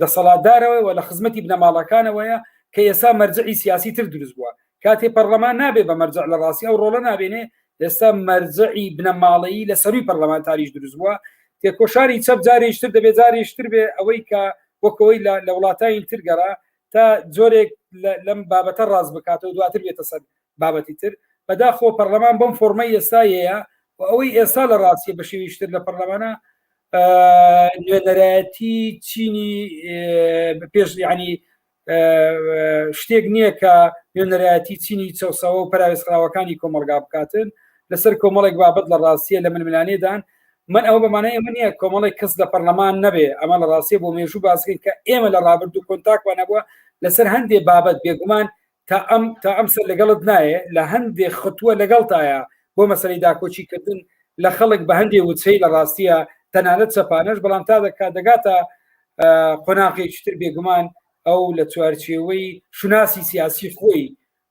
دەسەڵاتدارەوە و لە خزمەتی بنەماڵەکانەوەیە کە ئێستا مەرجعی سیاسی تر دروست بووە کاتێ پەرلەمان نابێ بە مەرجع لە ڕاستی ئەو ڕۆڵە نابێنێ ئێستا مەرجعی بنەماڵەیی لە سەروی پەرلەمانتاریش دروست بووە تێکۆشانی چەپ جارێکتر دەبێ جارێکتر بێ ئەوەی کە وەکەوەی لە وڵاتانی تر گەڕا تا جۆرێک لەم بابەتە ڕاست بکاتەوە دواتر بێتە سەر بابەتی تر بەداخۆ پەرلەمان بەم فۆرمەی ئێستا هەیە و ئەوەی ئێستا لە ڕاستیە بە شێویشتر لە پەرلەمانە نوێنەرایەتی چینی پێش ینی شتێک نییە کە نوێنەرایەتی چینی چەسەوە و پەراوێزخراوەکانی کۆمەلگا بکاتن لەسەر کۆمەڵێک بابەت لە ڕاستیە لە ململانێدان من ئەوە بەمانای ئەمە نییە کۆمەڵێک کەس لە پەرلەمان نەبێ ئەمە لە ڕاستیە بۆ مێژوو باسکەین کە ئێمە لە ڕابردوو کۆنتاکمان هەبووە لەسەر هەندێ بابەت بێگومان تا ئەم تا ئەم سەر لەگەڵت نایە لە هەندێ خطوە لەگەڵتایە بۆ مەسەلەی داکۆکی کردن لە خەڵک بە هەندێ وچەی لە ڕاستیە تەنانەت چەپانەش بەڵام تا دەکات دەگاتە قۆناغێکی تر بێگومان ئەو لە چوارچێوەی شوناسی سیاسی خۆی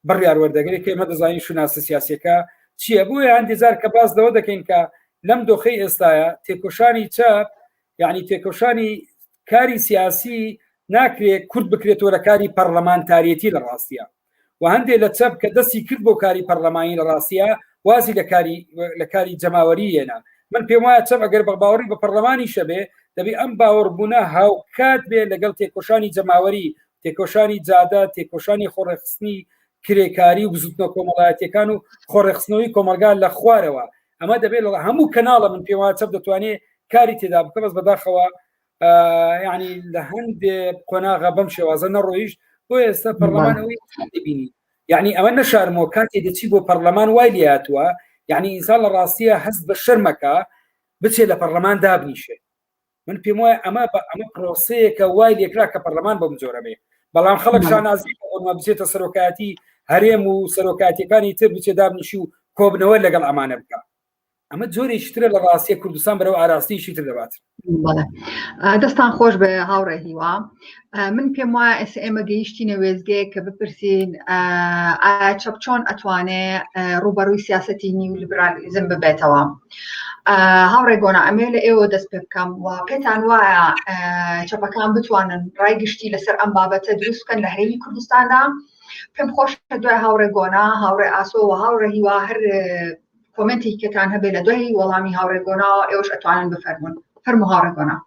بڕیار وەردەگرێت کە ئێمە دەزانین شوناسە سیاسیەکە چییە بۆیە هەندێک جار کە باس لەوە دەکەین کە لەم دۆخەی ئێستاە تێکۆشانی چەپ یعنی تێکۆشانی کاری سیاسی ناکرێت کورت بکرێتەوە لە کاری پەرلەمانتاریەتی لە ڕاستیە و هەندێک لە چەپ کە دەستی کرد بۆ کاری پەرلەمانی لە ڕاستیە وازی لە کاری لە کاری جەماوەری هێنا من پێم وایە چەپ ئەگەر بە باوەڕی بە پەرلەمانی شەبێ دەبی ئەم باوەڕبوونە هاوکات بێ لەگەڵ تێکۆشانی جەماوەری تێکۆشانی جادە تێکۆشانی خۆڕێخستنی کرێکاری و بزوتنە کۆمەڵایەتیەکان و خۆڕێخستنەوەی کۆمەلگا لە خوارەوە ئەمە دەبێت لە هەموو کەناڵە من پێم وایە چەپ دەتوانێت کاری تێدا بکە بەس بەداخەوە یعنی لە هەندێ قۆناغە بەم شێوازە نەڕۆیشت بۆ ئێستا پەرلەمان ئەوەی دەبینی یعنی ئەوە نەشارمەوە کاتێ دەچی بۆ پەرلەمان وای لاتوە یعنی ئینسان لە ڕاستیە هەست بە شەرمەکە بچێت لە پەرلەمان دابنیشێ من پێم وایە ئەمە بە ئەمە پرۆسەیەکە وای لێکرا کە پەرلەمان بەم جۆرە بێ بەڵام خەڵک شانازی ئەوە بچێتە سەرۆکایەتی هەرێم و سەرۆکاتیەکانی تر بچێ دابنیشی و کۆبنەوە لەگەڵ ئەمانە بکە ئەمە جۆرێکی ترە لە ڕاستیە کوردستان بەرەو ئاراستەیەکی تر دەبات. دەستان خۆش بێ هاوڕێ هیوا من پێم وایە ئێستا ئێمە گەیشتینە وێزگەیەک کە بپرسین ئایا چەپ چۆن ئەتوانێ ڕووبەڕووی سیاسەتی نیو لیبرالیزم ببێتەوە هاوڕێ گۆنا ئەمێ لە ئێوە دەست پێ بکەم و پێتان وایە چەپەکان بتوانن ڕای گشتی لەسەر ئەم بابەتە دروست بکەن لە هەرێمی کوردستاندا پێم خۆشە دوای هاوڕێ گۆنا هاوڕێ ئاسۆ و هاوڕێ هیوا هەر کۆمنتی کەتان هەبێ لە دوای وەڵامی هاوڕێ گۆناوە ئێوەش ئەتوانن بفەرمونون فەرمو هاوڕێ گۆنا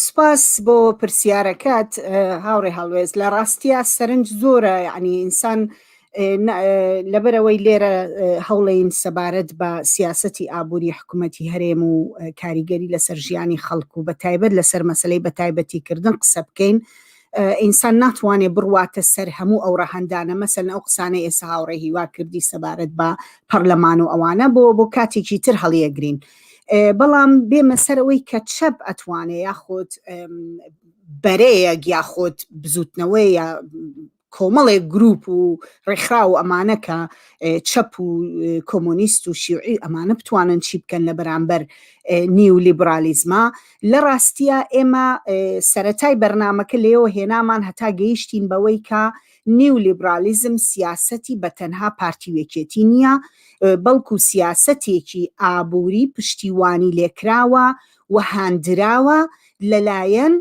سپاس بۆ پرسیارەکەت هاوڕێ هەڵوێست لە ڕاستە سەرنج زۆرە یعنی ئینسان لەبەرەوەی لێرە هەوڵین سەبارەت بە سیاستی ئابووری حکوومەتی هەرێم و کاریگەری لەسەر ژیانی خەڵک و بە تایبەت لەسەر مەسلەی بە تایبەتیکردن قسە بکەین ئینسان ناتوانێت بڕواتە سەر هەموو ئەو ڕەهەندانە مەسەن ئەو قسانە ئێستا هاوڕێ هیوا کردی سەبارەت بە پەرلەمان و ئەوانە بۆ بۆ کاتێکی تر هەڵیەگرین بەڵام بێمە سەرەوەی کە چەپ ئەتوانێ یاخود بەرەیەک یاخود بزوتنەوەی یا کۆمەڵێک گروپ و ڕێکخراو و ئەمانە کە چەپ و کۆمۆنیست و شیوعی ئەمانە بتوانن چی بکەن لە بەرامبەر نیو لیبرالیزما لە ڕاستیە ئێمە سەتای بەرنمەکە لێەوە هێنامان هەتا گەیشتین بەوەی کە نیو لیبرالیزم سیاسەتی بە تەنها پارتی و یەکێتی نییە، بەڵکو سیاسەتێکی ئابووری پشتیوانی لێکراوە و هاندراوە لەلایەن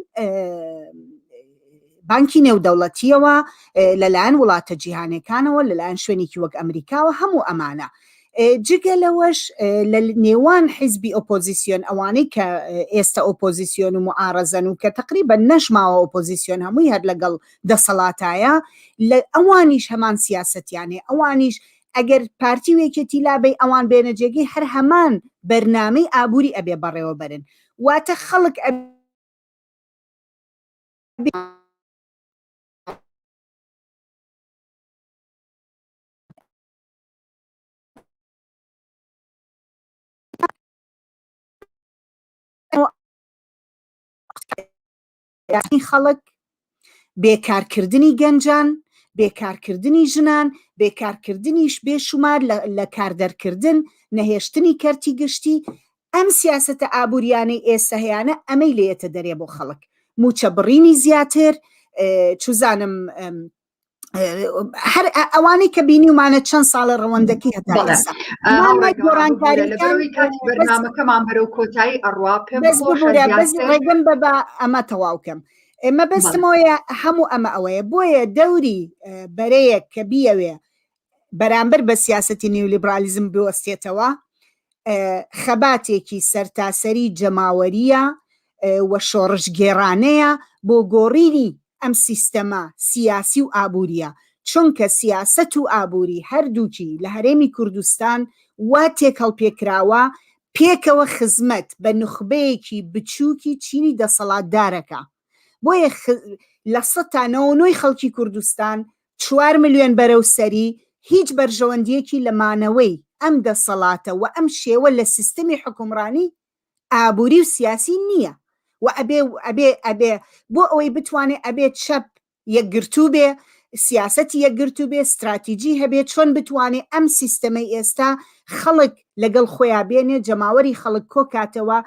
بانکی نێودەوڵەتییەوە، لەلایەن وڵاتە جیهانەکانەوە، لەلایەن شوێنێکی وەک ئەمریکاوە، هەموو ئەمانە. جگە لەوەش لە نێوان حیزبی ئۆپۆزیسیۆن ئەوانەی کە ئێستا ئۆپۆزیسیۆن و معارەزەن و کە تقریبا نەشماوە ئۆپۆزیسیۆن هەمووی هەر لەگەڵ دەسەڵاتایە لە ئەوانیش هەمان سیاسەتیان هەیە ئەوانیش ئەگەر پارتی و یەکێتی لابەی ئەوان بێنە جێگەی هەر هەمان بەرنامەی ئابووری ئەبێ بەڕێوە بەرن واتە خەڵک ئەبێ خەڵک بێکارکردنی گەنجان، بێکارکردنی ژنان، بێکارکردنیش بێشومار لە کاردەرکردن، نەهێشتنی کەرتی گشتی، ئەم سیاسەتە ئابووریانەی ئێستا هەیانە ئەمەی لێیەتە دەرێ بۆ خەڵک، مووچە بڕینی زیاتر، چوزانم. هەر ئەوانەی کە بینیومانە چەند ساڵە ڕەوەندەکەی هەتا بەرنامەکەمان بەرەو کۆتایی ئەڕوا پێم بەس ڕێگەم بە بە ئەمە تەواوکەم ئێمە بەستمەوەیە هەموو ئەمە ئەوەیە بۆیە دەوری بەرەیەک کە بیەوێ بەرامبەر بە سیاسەتی نیولیبرالیزم بوەستێتەوە خەباتێکی سەرتاسەری جەماوەریە و شۆڕشگێڕانەیە بۆ گۆڕینی ئەم سیستەمە سیاسی و ئابووریە، چونکە سیاسەت و ئابووری هەردووکی لە هەرێمی کوردستان وا تێکهەڵپێکراوە پێکەوە خزمەت بە نوخبەیەکی بچووکی چینی دەسەڵاتدارەکە بۆیە 99% خەڵکی کوردستان چوار ملیۆن بەرەو سەری هیچ بەرژەوەندیەکی لە مانەوەی ئەم دەسەڵاتە و ئەم شێوە لە سیستمی حوکمڕانی ئابووری و سیاسی نییە و ئەبێ ئەبێ ئەبێ بۆ ئەوەی بتوانێ ئەبێ چەپ یەکگرتوو بێ سیاسەتی یەکگرتوو بێ ستراتیجی هەبێ چۆن بتوانێ ئەم سیستەمەی ئێستا خەڵک لەگەڵ خۆیان بێنێ جەماوەری خەڵک کۆکاتەوە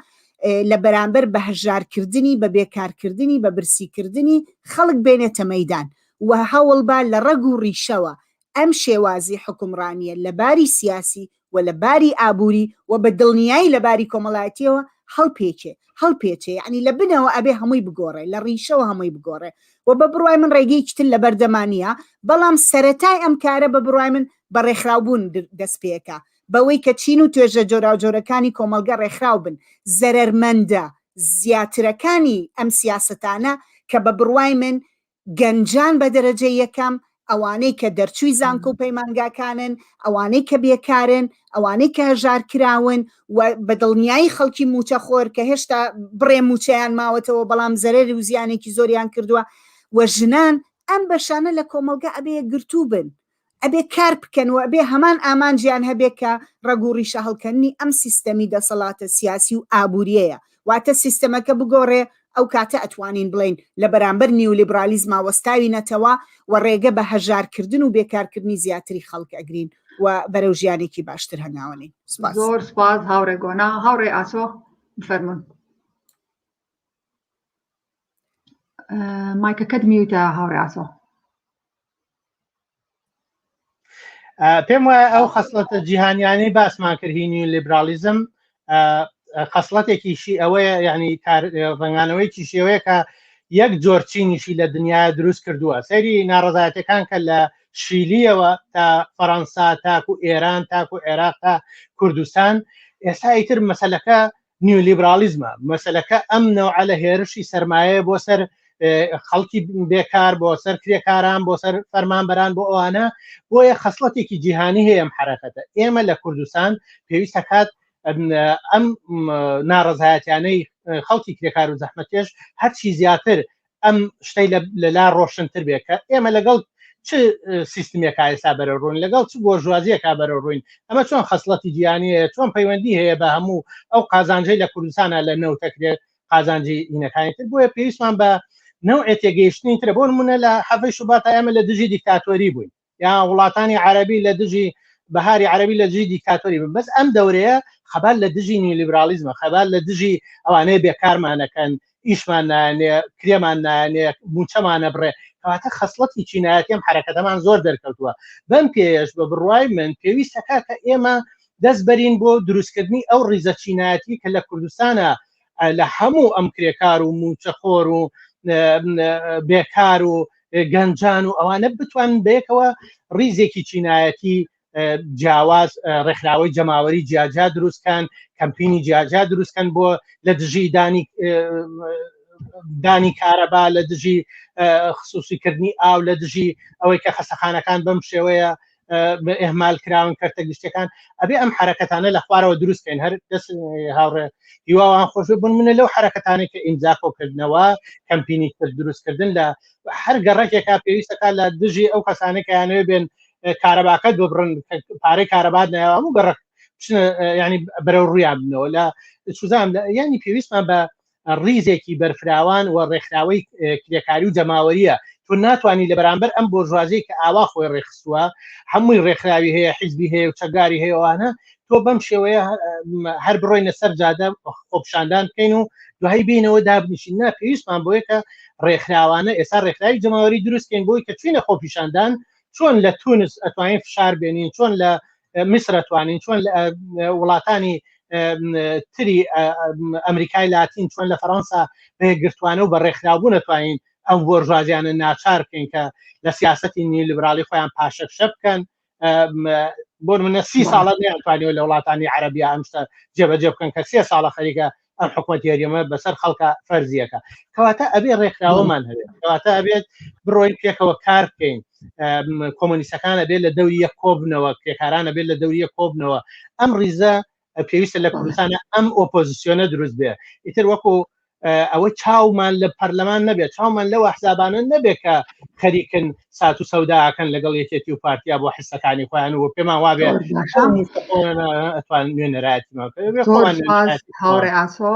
لە بەرامبەر بە هەژارکردنی بە بێکارکردنی بە برسیکردنی خەڵک بێنێتە مەدان و هەوڵبا لە ڕەگ و ڕیشەوە ئەم شێوازی حوکمڕانییە لە باری سیاسی و لە باری ئابووری و بە دڵنیایی لە باری کۆمەڵایەتییەوە هەڵپێچێ هەڵپێچێ یەعنی لە بنەوە ئەبێ هەمووی بگۆڕێ لە ڕیشەوە هەمووی بگۆڕێ و بە بڕوای من ڕێگەیەکی تر لە بەردەما نییە بەڵام سەرەتای ئەم کارە بە بڕوای من بە ڕێکخراوبوون دەست پێکا بەوەی کە چین و توێژە جۆراوجۆرەکانی کۆمەڵگە ڕێکخراو بن زەرەرمەندە زیاترەکانی ئەم سیاسەتانە کە بە بڕوای من گەنجان بە دەرەجەی یەکەم، ئەوانەی کە دەرچووی زانکۆ و پەیمانگاکانن، ئەوانەی کە بێکارن، ئەوانەی کە هەژار کراون و بە دڵنیایی خەڵکی مووچەخۆر کە هێشتا بڕێ مووچەیان ماوەتەوە بەڵام زەرەر و زیانێکی زۆریان کردووە و ژنان، ئەم بەشانە لە کۆمەڵگە ئەبێ یەکگرتوو بن. ئەبێ کار بکەن و ئەبێ هەمان ئامانجیان هەبێ کە ڕەگ و ڕیشە هەڵکەندنی ئەم سیستەمی دەسەڵاتە سیاسی و ئابووریەیە. واتە سیستەمەکە بگۆڕێ ئەو کاتە ئەتوانین بڵێین لە بەرامبەر نیولیبرالیزما وەستاوینەتەوە و ڕێگە بە هەژارکردن و بێکارکردنی زیاتری خەڵک ئەگرین و بەرەو ژیانێکی باشتر هەنگاوەنین. سپاس. زۆر سپاس هاوڕێ گۆنا. هاوڕێ ئاسۆ بفەرموون. مایکەکەت میوتە هاوڕێ ئاسۆ. پێم وایە ئەو خەسڵەتە جیهانیانەی باسمان کرد هی نیولیبرالیزم خەسڵەتێکیشی ئەوەیە یعنی ڕەنگانەوەیکی شێوەیە کە یەک جۆر چینیشی لە دنیا دروست کردووە سەیری ناڕزایەتەکان کە لە شیلیەوە تا فەەنسا تاکو ئێران تاکو عێراق تا کوردستان ئێستا ئیتر مەسلەکە نیولیبراڵیزمە، مەسەلەکە ئەم نەوعە لە هێرشی سەرمایەیە بۆ سەر خەڵکی بێکار، بۆ سەر کرێکاران، بۆ سەر فەرمانبەران، بۆ ئەوانە، بۆیە خەسڵەتێکی جیهانی هەیە ئەم حەرەکەتە. ئێمە لە کوردستان پێویستە کات ئەم ناڕەزایەتیانەی خەڵکی کرێکار و زەحمەتکێش هەرچی زیاتر ئەم شتەی لەلا ڕۆشنتر بێ کە ئێمە لەگەڵ چ سیستمێکا ئێستا بەرەو ڕووین لەگەڵ چ بۆرژوازیەکە بەرەو ڕووین ئەمە چۆن خەسڵەتی جیهانیە چۆن پەیوەندی هەیە بە هەموو ئەو قازانجەی لە کوردستانە لە نەوتەکرێت قازانجی ئینەکانی تر بۆیە پێویستمان بە نەوعێ تێگەیشتنی ترە بۆ نمونە لە حەڤەی شوبات ئێمە لە دژی دیکتاتۆری بووین یا وڵاتانی عەربی لە دژی بەهاری عەربی لە دژی دیکتاتۆری بن بەس ئەم دەورەیە خەبات لە دژی نیولیبرالیزمە خەبات لە دژی ئەوانەیە بێکارمانەکەن ئیشمان نایەنێ کرێمان نایەنێ موچەمانە بڕێ کەواتە خەسڵەتی چینایەتی ئەم حرەکەتەمان زۆر دەرکەوتووە بەم پێیەش بە بڕوای من پێویستەکە کە ئێمە دەست بەرین بۆ دروستکردنی ئەو ڕیزە چینایەتی کە لە کوردستانە لە هەموو ئەم کرێکار و موچەخۆر و بێکار و گەنجان و ئەوانە بتوانن بەیەکەوە ڕیزێکی چینایەتی جیاواز ڕێکخراوەی جەماوەری جیاجیا دروستکەن کەمپینی جیاجیا دروستکەن بۆ لە دژی دانی دانی کارەبا لە دژی خصوصیکردنی ئاو لە دژی ئەوەی کە خەسەخانەکان بەم شێوەیە ئهمال کراون کەرتە گشتەکان ئەبێ ئەم حرەکەتانە لە خوارەوە دروست کەین هەر دەست هاوڕێ هیواوان خۆش بوون منە لەو حرەکەتانێک کە ئیمزا کۆکردنەوە کەمپینی تر دروستکردن لە هەر گەڕەکێکا پێویستەکە لە دژی ئەو کەسانێک کەیانەوێ بێن کارەباکەت ببڕن پارەی کارەبات نایەوە هەموو گەڕەک ینی بەرەو ڕویان بنەوە لە سوزان ینی پێویستمان بە ڕیزێکی بەرفراوان و ڕێکخراوەی کرێکاری و جەماوەریە تۆ ناتوانانی لە بەرامبەر ئەم بۆرژوازیەی کە ئاوا خۆی ڕێکخستووە هەمووی ڕێکخراوی هەیە حیزبی هەیە و چەکداری هەیە ئەوانە تۆ بەم شێوەیە هەر بڕۆینە سەر جادە خۆپشاندان بکەین و دوایی بینەوە دابنیشین نا پێویستمان بۆیە کە ڕێکخراوانە ئێستا ڕێکخراوی جەماوەری دروستکەین بۆی کە چوینە خۆپیشاندان چۆن لە تونس ئەتوانین فشار بێنین چۆن لە میسر ئەتوانین چۆن لە وڵاتانی تری ئەمریکای لاتین چۆن لە فەەنسا بەیەکگرتوانە و بە ڕێکخراوبوون ئەتوانین ئەو بۆرژوازیانە ناچار بکەین کە لە سیاستی نیولیبرالی خۆیان پاشەکشە بکەن بۆ منە سی ساڵە نیانتوانیوە لە وڵاتانی عەربیا ئەم شتە جێبەجێ بکەن کە سێ ساڵە خەریکە ئەم حکوومەت یاریەمە بەسەر خەڵکە فەرزیەکە کەواتە ئەبێ ڕێکخراوەمان هەبێت کەواتە ئەبێت بڕۆین پێکەوە کار بکەین کۆمۆنیستەکان ئەبێت لە دەوری یەک کۆبنەوە کرێکاران ئەبێت لە دەوری یەک کۆبنەوە ئەم ڕیزە پێویستە لە کوردستانە ئەم ئۆپۆزیسیۆنە دروست بێ ئیتر وەکو ئەوە چاومان لە پەرلەمان نەبێت چاومان لەو ئەحزابانە نەبێت کە خەریکن سات و سەوداکەن لەگەڵ یەکێتی و پارتیا بۆ حسەکانی خۆیان و پێمان وابێ ئەتوان نوێنەرایەتیمان هاوڕێ ئاسۆ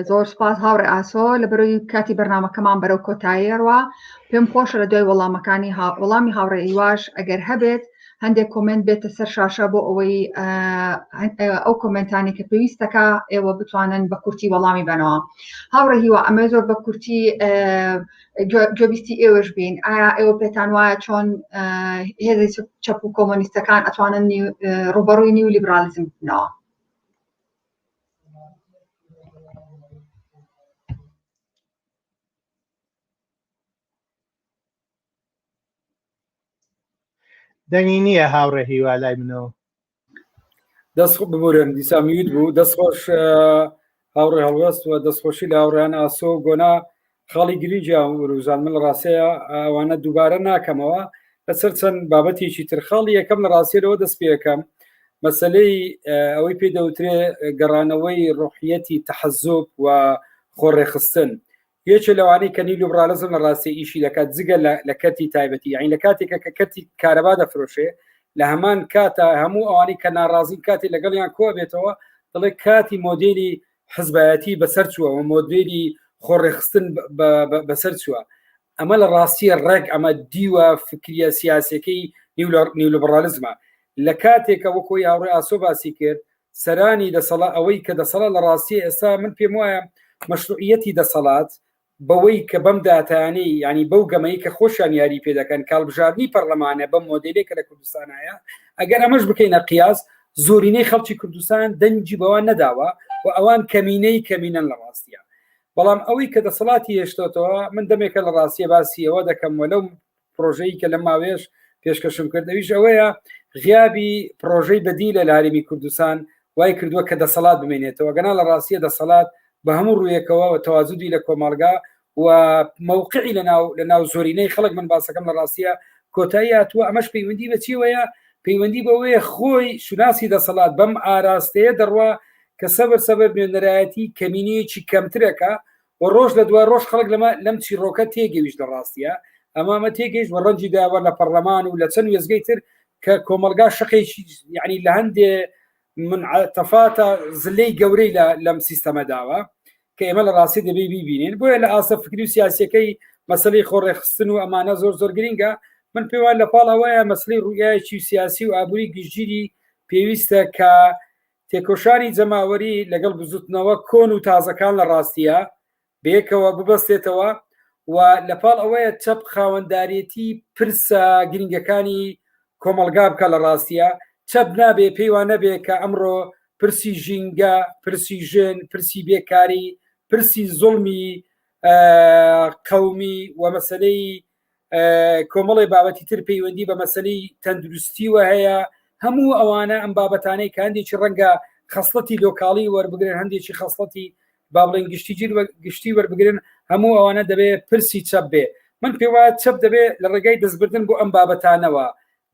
زۆر سپاس هاوڕێ ئاسۆ لە بەرەوەی کاتی بەرنمەکەمان بەرەو کۆتاییەوە پێم خۆشە لە دوای وەڵامەکانی وەڵامی هاوڕێ هیواش ئەگەر هەبێت هەندێک comment بێتە سەر شاشە بۆ ئەوەی ئەو comment انەی کە پێویستەکە ئێوە بتوانن بە کورتی وەڵامی بەنەوە هاوڕێ هیوا ئەمە زۆر بە کورتی گوێبیستی ئێوەش بین ئایا ئێوە پێتان وایە چۆن هێزی چەپ و کۆمۆنیستەکان ئەتوانن ڕوبەڕووی نیو لیبرالیزم بنەوە؟ دەنگی نییە هاوڕێ هیوا لای منەوە. دەست ببورن دیسا mute بوو دەست خۆش هاوڕێ هەڵوێست و دەستخۆشی لە هاوڕێیان ئاسۆ و گۆنا خاڵی گرنگیان وروژان من لە ڕاستەیە ئەوانە دووبارە ناکەمەوە لەسەر چەند بابەتێکی تر خاڵی یەکەم لە ڕاستیەوە دەست پێەکەم مەسلەی ئەوەی پێ دەوترێ گەڕانەوەی ڕۆحیەتی تەحەزوب و خۆڕێخستن یەکێ لەوانەی کە نیولیبرالیزم لە ڕاستی ئیشی دەکات جگە لە کەرتی تایبەتی یعنی لە کاتێکە کە کەرتی کارەبا دەفرۆشێ لە هەمان کاتە هەموو ئەوانەی کە ناڕازین کاتی لەگەڵیان کۆ بێتەوە دەڵێ کاتی مۆدێلی حزبایەتی بەسەر چووە و مۆدێلی خۆڕێخستن بەسەر چووە ئەمە لە ڕاستیە ڕێک ئەمە دیوە فکریە سیاسەکەی نیولیبرالیزمە لە کاتێکە وەکۆی هاوڕێ ئاسۆ باسی کرد سەرانی دەسەڵا ئەوەی کە دەسەڵات لە ڕاستی ئێستا من پێم وایە مەشروعیەتی دەسەڵات بەوەی کە بەم داتایانەی ینی بەو گەمەی کە خۆشیان یاری پێ دەکەن کاڵبژاردننی پەرلەمانە بەم مۆدلێک کە لە کوردستانایە ئەگەر ئەمەش بکەینە قیاس زۆرینەی خەڵکی کوردستان دەنگی بەوان نەداوە و ئەوان کەمینەی کەمینەن لە ڕاستیە بەڵام ئەوەی کە دەسەڵاتی هێشتۆتەوە من دەمێکە لە ڕاستیە باسی ئەوە دەکەم و لەو پرۆژەی کە لە ماوێش پێشکەشم کرد ئەویش ئەوەیە غیابی پرۆژەی بەدیلە لە هەرێمی کوردستان وای کردووە کە دەسەڵات بمێنێتەوە گەنا لە ڕاستیە دەسەڵات بە هەموو ڕوویەکەوە و تەوازودی لە کۆمەڵگا و موقعی لە ناو لە ناو زۆرینەی خەڵک من باسەکەم لە ڕاستیە کۆتایی هاتووە ئەمەش پەیوەندی بە چیوەیە پەیوەندی بەوەیە خۆی شوناسی دەسەڵات بەم ئاراستەیە دەڕوا کە سەبر سەبر نوێنەرایەتی کەمینەیەکی کەمترەکە و ڕۆژ لە دوای ڕۆژ خەڵک لەمە لەم چیڕۆکە تێگەیشت لە ڕاستیە ئەمامە تێگەیشت و ڕەنجی داوە لە پەرلەمان و لە چەند وێزگەی تر کە کۆمەلگا شقێکی یعنی لە هەندێ من تەفاتە زلەی گەورەی لە لەم سیستەمە داوە کە ئێمە لە ڕاستی دەبێ بیبینین بۆیە لە ئاستە فکری و سیاسەکەی مەسلەی خۆڕێخستن و ئەمانە زۆر زۆر گرنگە من پێ وایە لە پاڵ ئەوەیە مەسلەی ڕوئیایەکی سیاسی و ئابووری گشتگیری پێویستە کە تێکۆشانی جەماوەری لەگەڵ بزوتنەوە کۆن و تازەکان لە ڕاستیە بەیەکەوە ببەستێتەوە و لەپاڵ ئەوەیە چەپ خاوەنداریەتی پرسە گرنگەکانی کۆمەڵگا بکە لە ڕاستیە چەپ نابێ پێی وا نەبێ کە ئەمڕۆ پرسی ژینگە پرسی ژن پرسی بێکاری پرسی زوڵمی قەومی و مەسلەی کۆمەڵی بابەتی تر پەیوەندی بە مەسلەی تەندروستیوە هەیە هەموو ئەوانە ئەم بابەتانەی کە هەندێکی ڕەنگە خەسڵەتی لۆکاڵی وەربگرن هەندێکی خەسڵەتی با بڵێن گشتی گشتی وەربگرن هەموو ئەوانە دەبێت پرسی چەپ بێ من پێ وایە چەپ دەبێت لە ڕێگای دەستبردن بۆ ئەم بابەتانەوە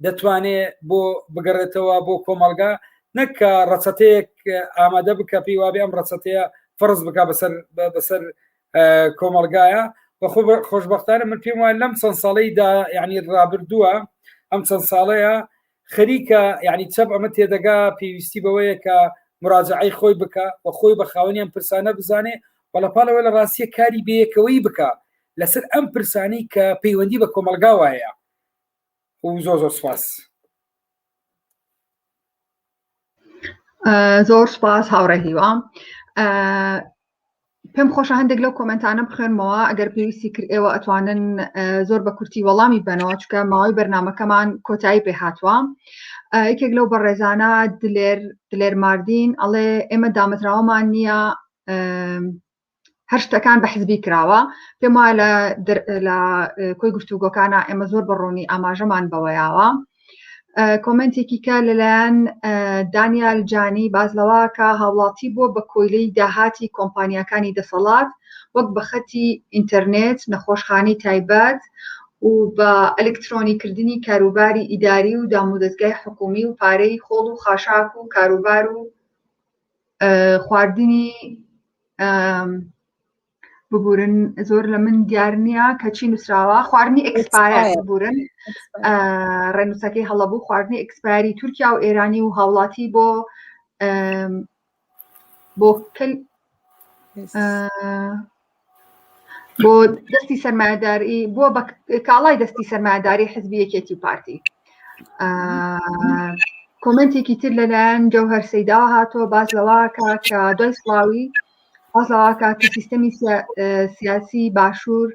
دەتوانێت بۆ بگەڕێتەوە بۆ کۆمەڵگا نەک کە ڕەچەتەیەک ئامادە بکە پێی وابێ ئەم ڕەچەتەیە فەرز بک بەسەر بەسەر کۆمەڵگایە خۆشببختانە من پێم وایە لەم چەند ساڵەیدا یعنی ڕابردووە ئەم چەند ساڵەیە خەریکە یعنی چەپ ئەمە تێدەگا پێویستی بەوەیە کە مراجعی خۆی بکە و خۆی بە خاوەنیان پرسانە بزانێ و لە پاڵەوە لە ڕاستیە کاری بەیەکەوەی بکە لەسەر ئەم پرسانی کە پەیوەندی بە کۆمەلگاوە هەیە و زۆر زۆر سپاس. زۆر سپاس هاوڕێ هیوا. پێم خۆشە هەندێک لەو کۆمنتانە بخوێنمەوە ئەگەر پێویستی کرد ئێوە ئەتوانن زۆر بە کورتی وەڵامی بەنەوە چکە ماوەی بەرنمەکەمان کۆتایی پێ هاتووە یەکێک لەو بەڕێزانە دلێر دلێر ماردین ئەڵێ ئێمە دامەزراوەمان نییە هەر شتەکان بە حزبی کراوە پێم وایە لە لە کۆی گفتوگۆکانە ئێمە زۆر بە ڕوونی ئاماژەمان بەوەیاوە کۆمنتێکی کە لەلایەن دانیال جانی باز لەوە کە هاوڵاتی بووە بە کۆیلەی داهاتی کۆمپانیاکانی دەسەڵات وەک بە خەتی ئینتەرنێت نەخۆشخانەی تایبەت و بە ئەلکترۆنیکردنی کاروباری ئیداری و دامودەزگای حکومی و پارەی خۆڵ و خاشاک و کاروبار و خواردنی ببورن زۆر لە من دیار نییە کە چی نووسراوە خواردنی expire ببورن ڕێنووسەکەی هەڵە بوو خواردنی expire ی تورکیا و ئێرانی و هاوڵاتی بۆ بۆ کل بۆ دەستی سەرمایەداری بۆ بە کاڵای دەستی سەرمایەداری حزبی یەکێتی و پارتی کۆمنتێکی تر لەلایەن جەوهەر سەیداوە هاتووە باس لەوە کە کە دوای سڵاوی باس لەوە کە کە سیستەمی سیاسی باشوور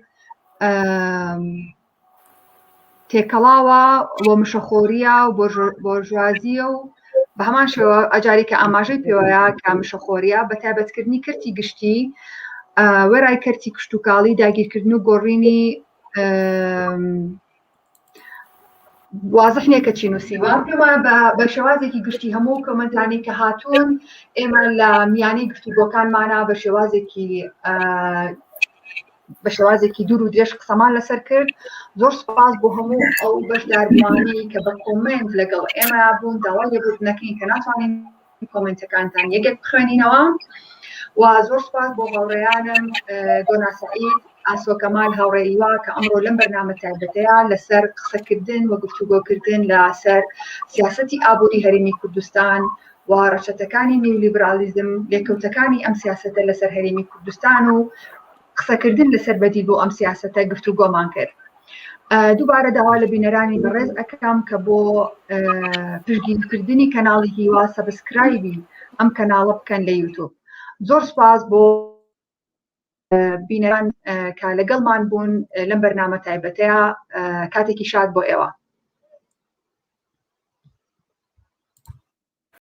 تێکەڵاوە و مشەخۆریە و بۆرژوازیە و بە هەمان شێوە ئەجاری کە ئاماژەی پێوەیە کە مشەخۆریە بە تایبەتکردنی کەرتی گشتی وێرای کەرتی کشتتوکاڵی داگیرکردن و گۆڕینی وازح نییە کە چی نووسیوە پێم وایە بە شێوازێکی گشتی هەموو کۆمنتانی کە هاتوون ئێمە لە میانی گفتوگۆکانمانە بە شێوازێکی بە شێوازێکی دوور و درێژ قسەمان لەسەر کرد زۆر سپاس بۆ هەموو ئەو بەشداربووانەی کە بە کۆمنت لەگەڵ ئێمە بوون داوای لێبوردنەکەین کە ناتوانین کۆمنتەکانتان یەکێک بخوێنینەوە و زۆر سپاس بۆ هاوڕێیانم گۆنا سعید ئاسۆ کەمال هاوڕێ ئیوا کە ئەمڕۆ لەم بەرنامە تایبەتەیە لەسەر قسەکردن و گفتوگۆکردن لەسەر سیاسەتی ئابووری هەرێمی کوردستان و ڕەچەتەکانی نیولیبرالیزم، لێکەوتەکانی ئەم سیاسەتە لەسەر هەرێمی کوردستان و قسەکردن لەسەر بەدیل بۆ ئەم سیاسەتە گفتوگۆمان کرد. دووبارە داوا لە بینەرانی بەڕێز ئەکەم کە بۆ پشتگیریکردنی کەناڵی هیوا subscribe ی ئەم کەناڵە بکەن لە یوتوب. زۆر سپاس بۆ بینەران کە لەگەڵمان بوون لەم بەرنامە تایبەتەیە کاتێکی شاد بۆ ئێوە.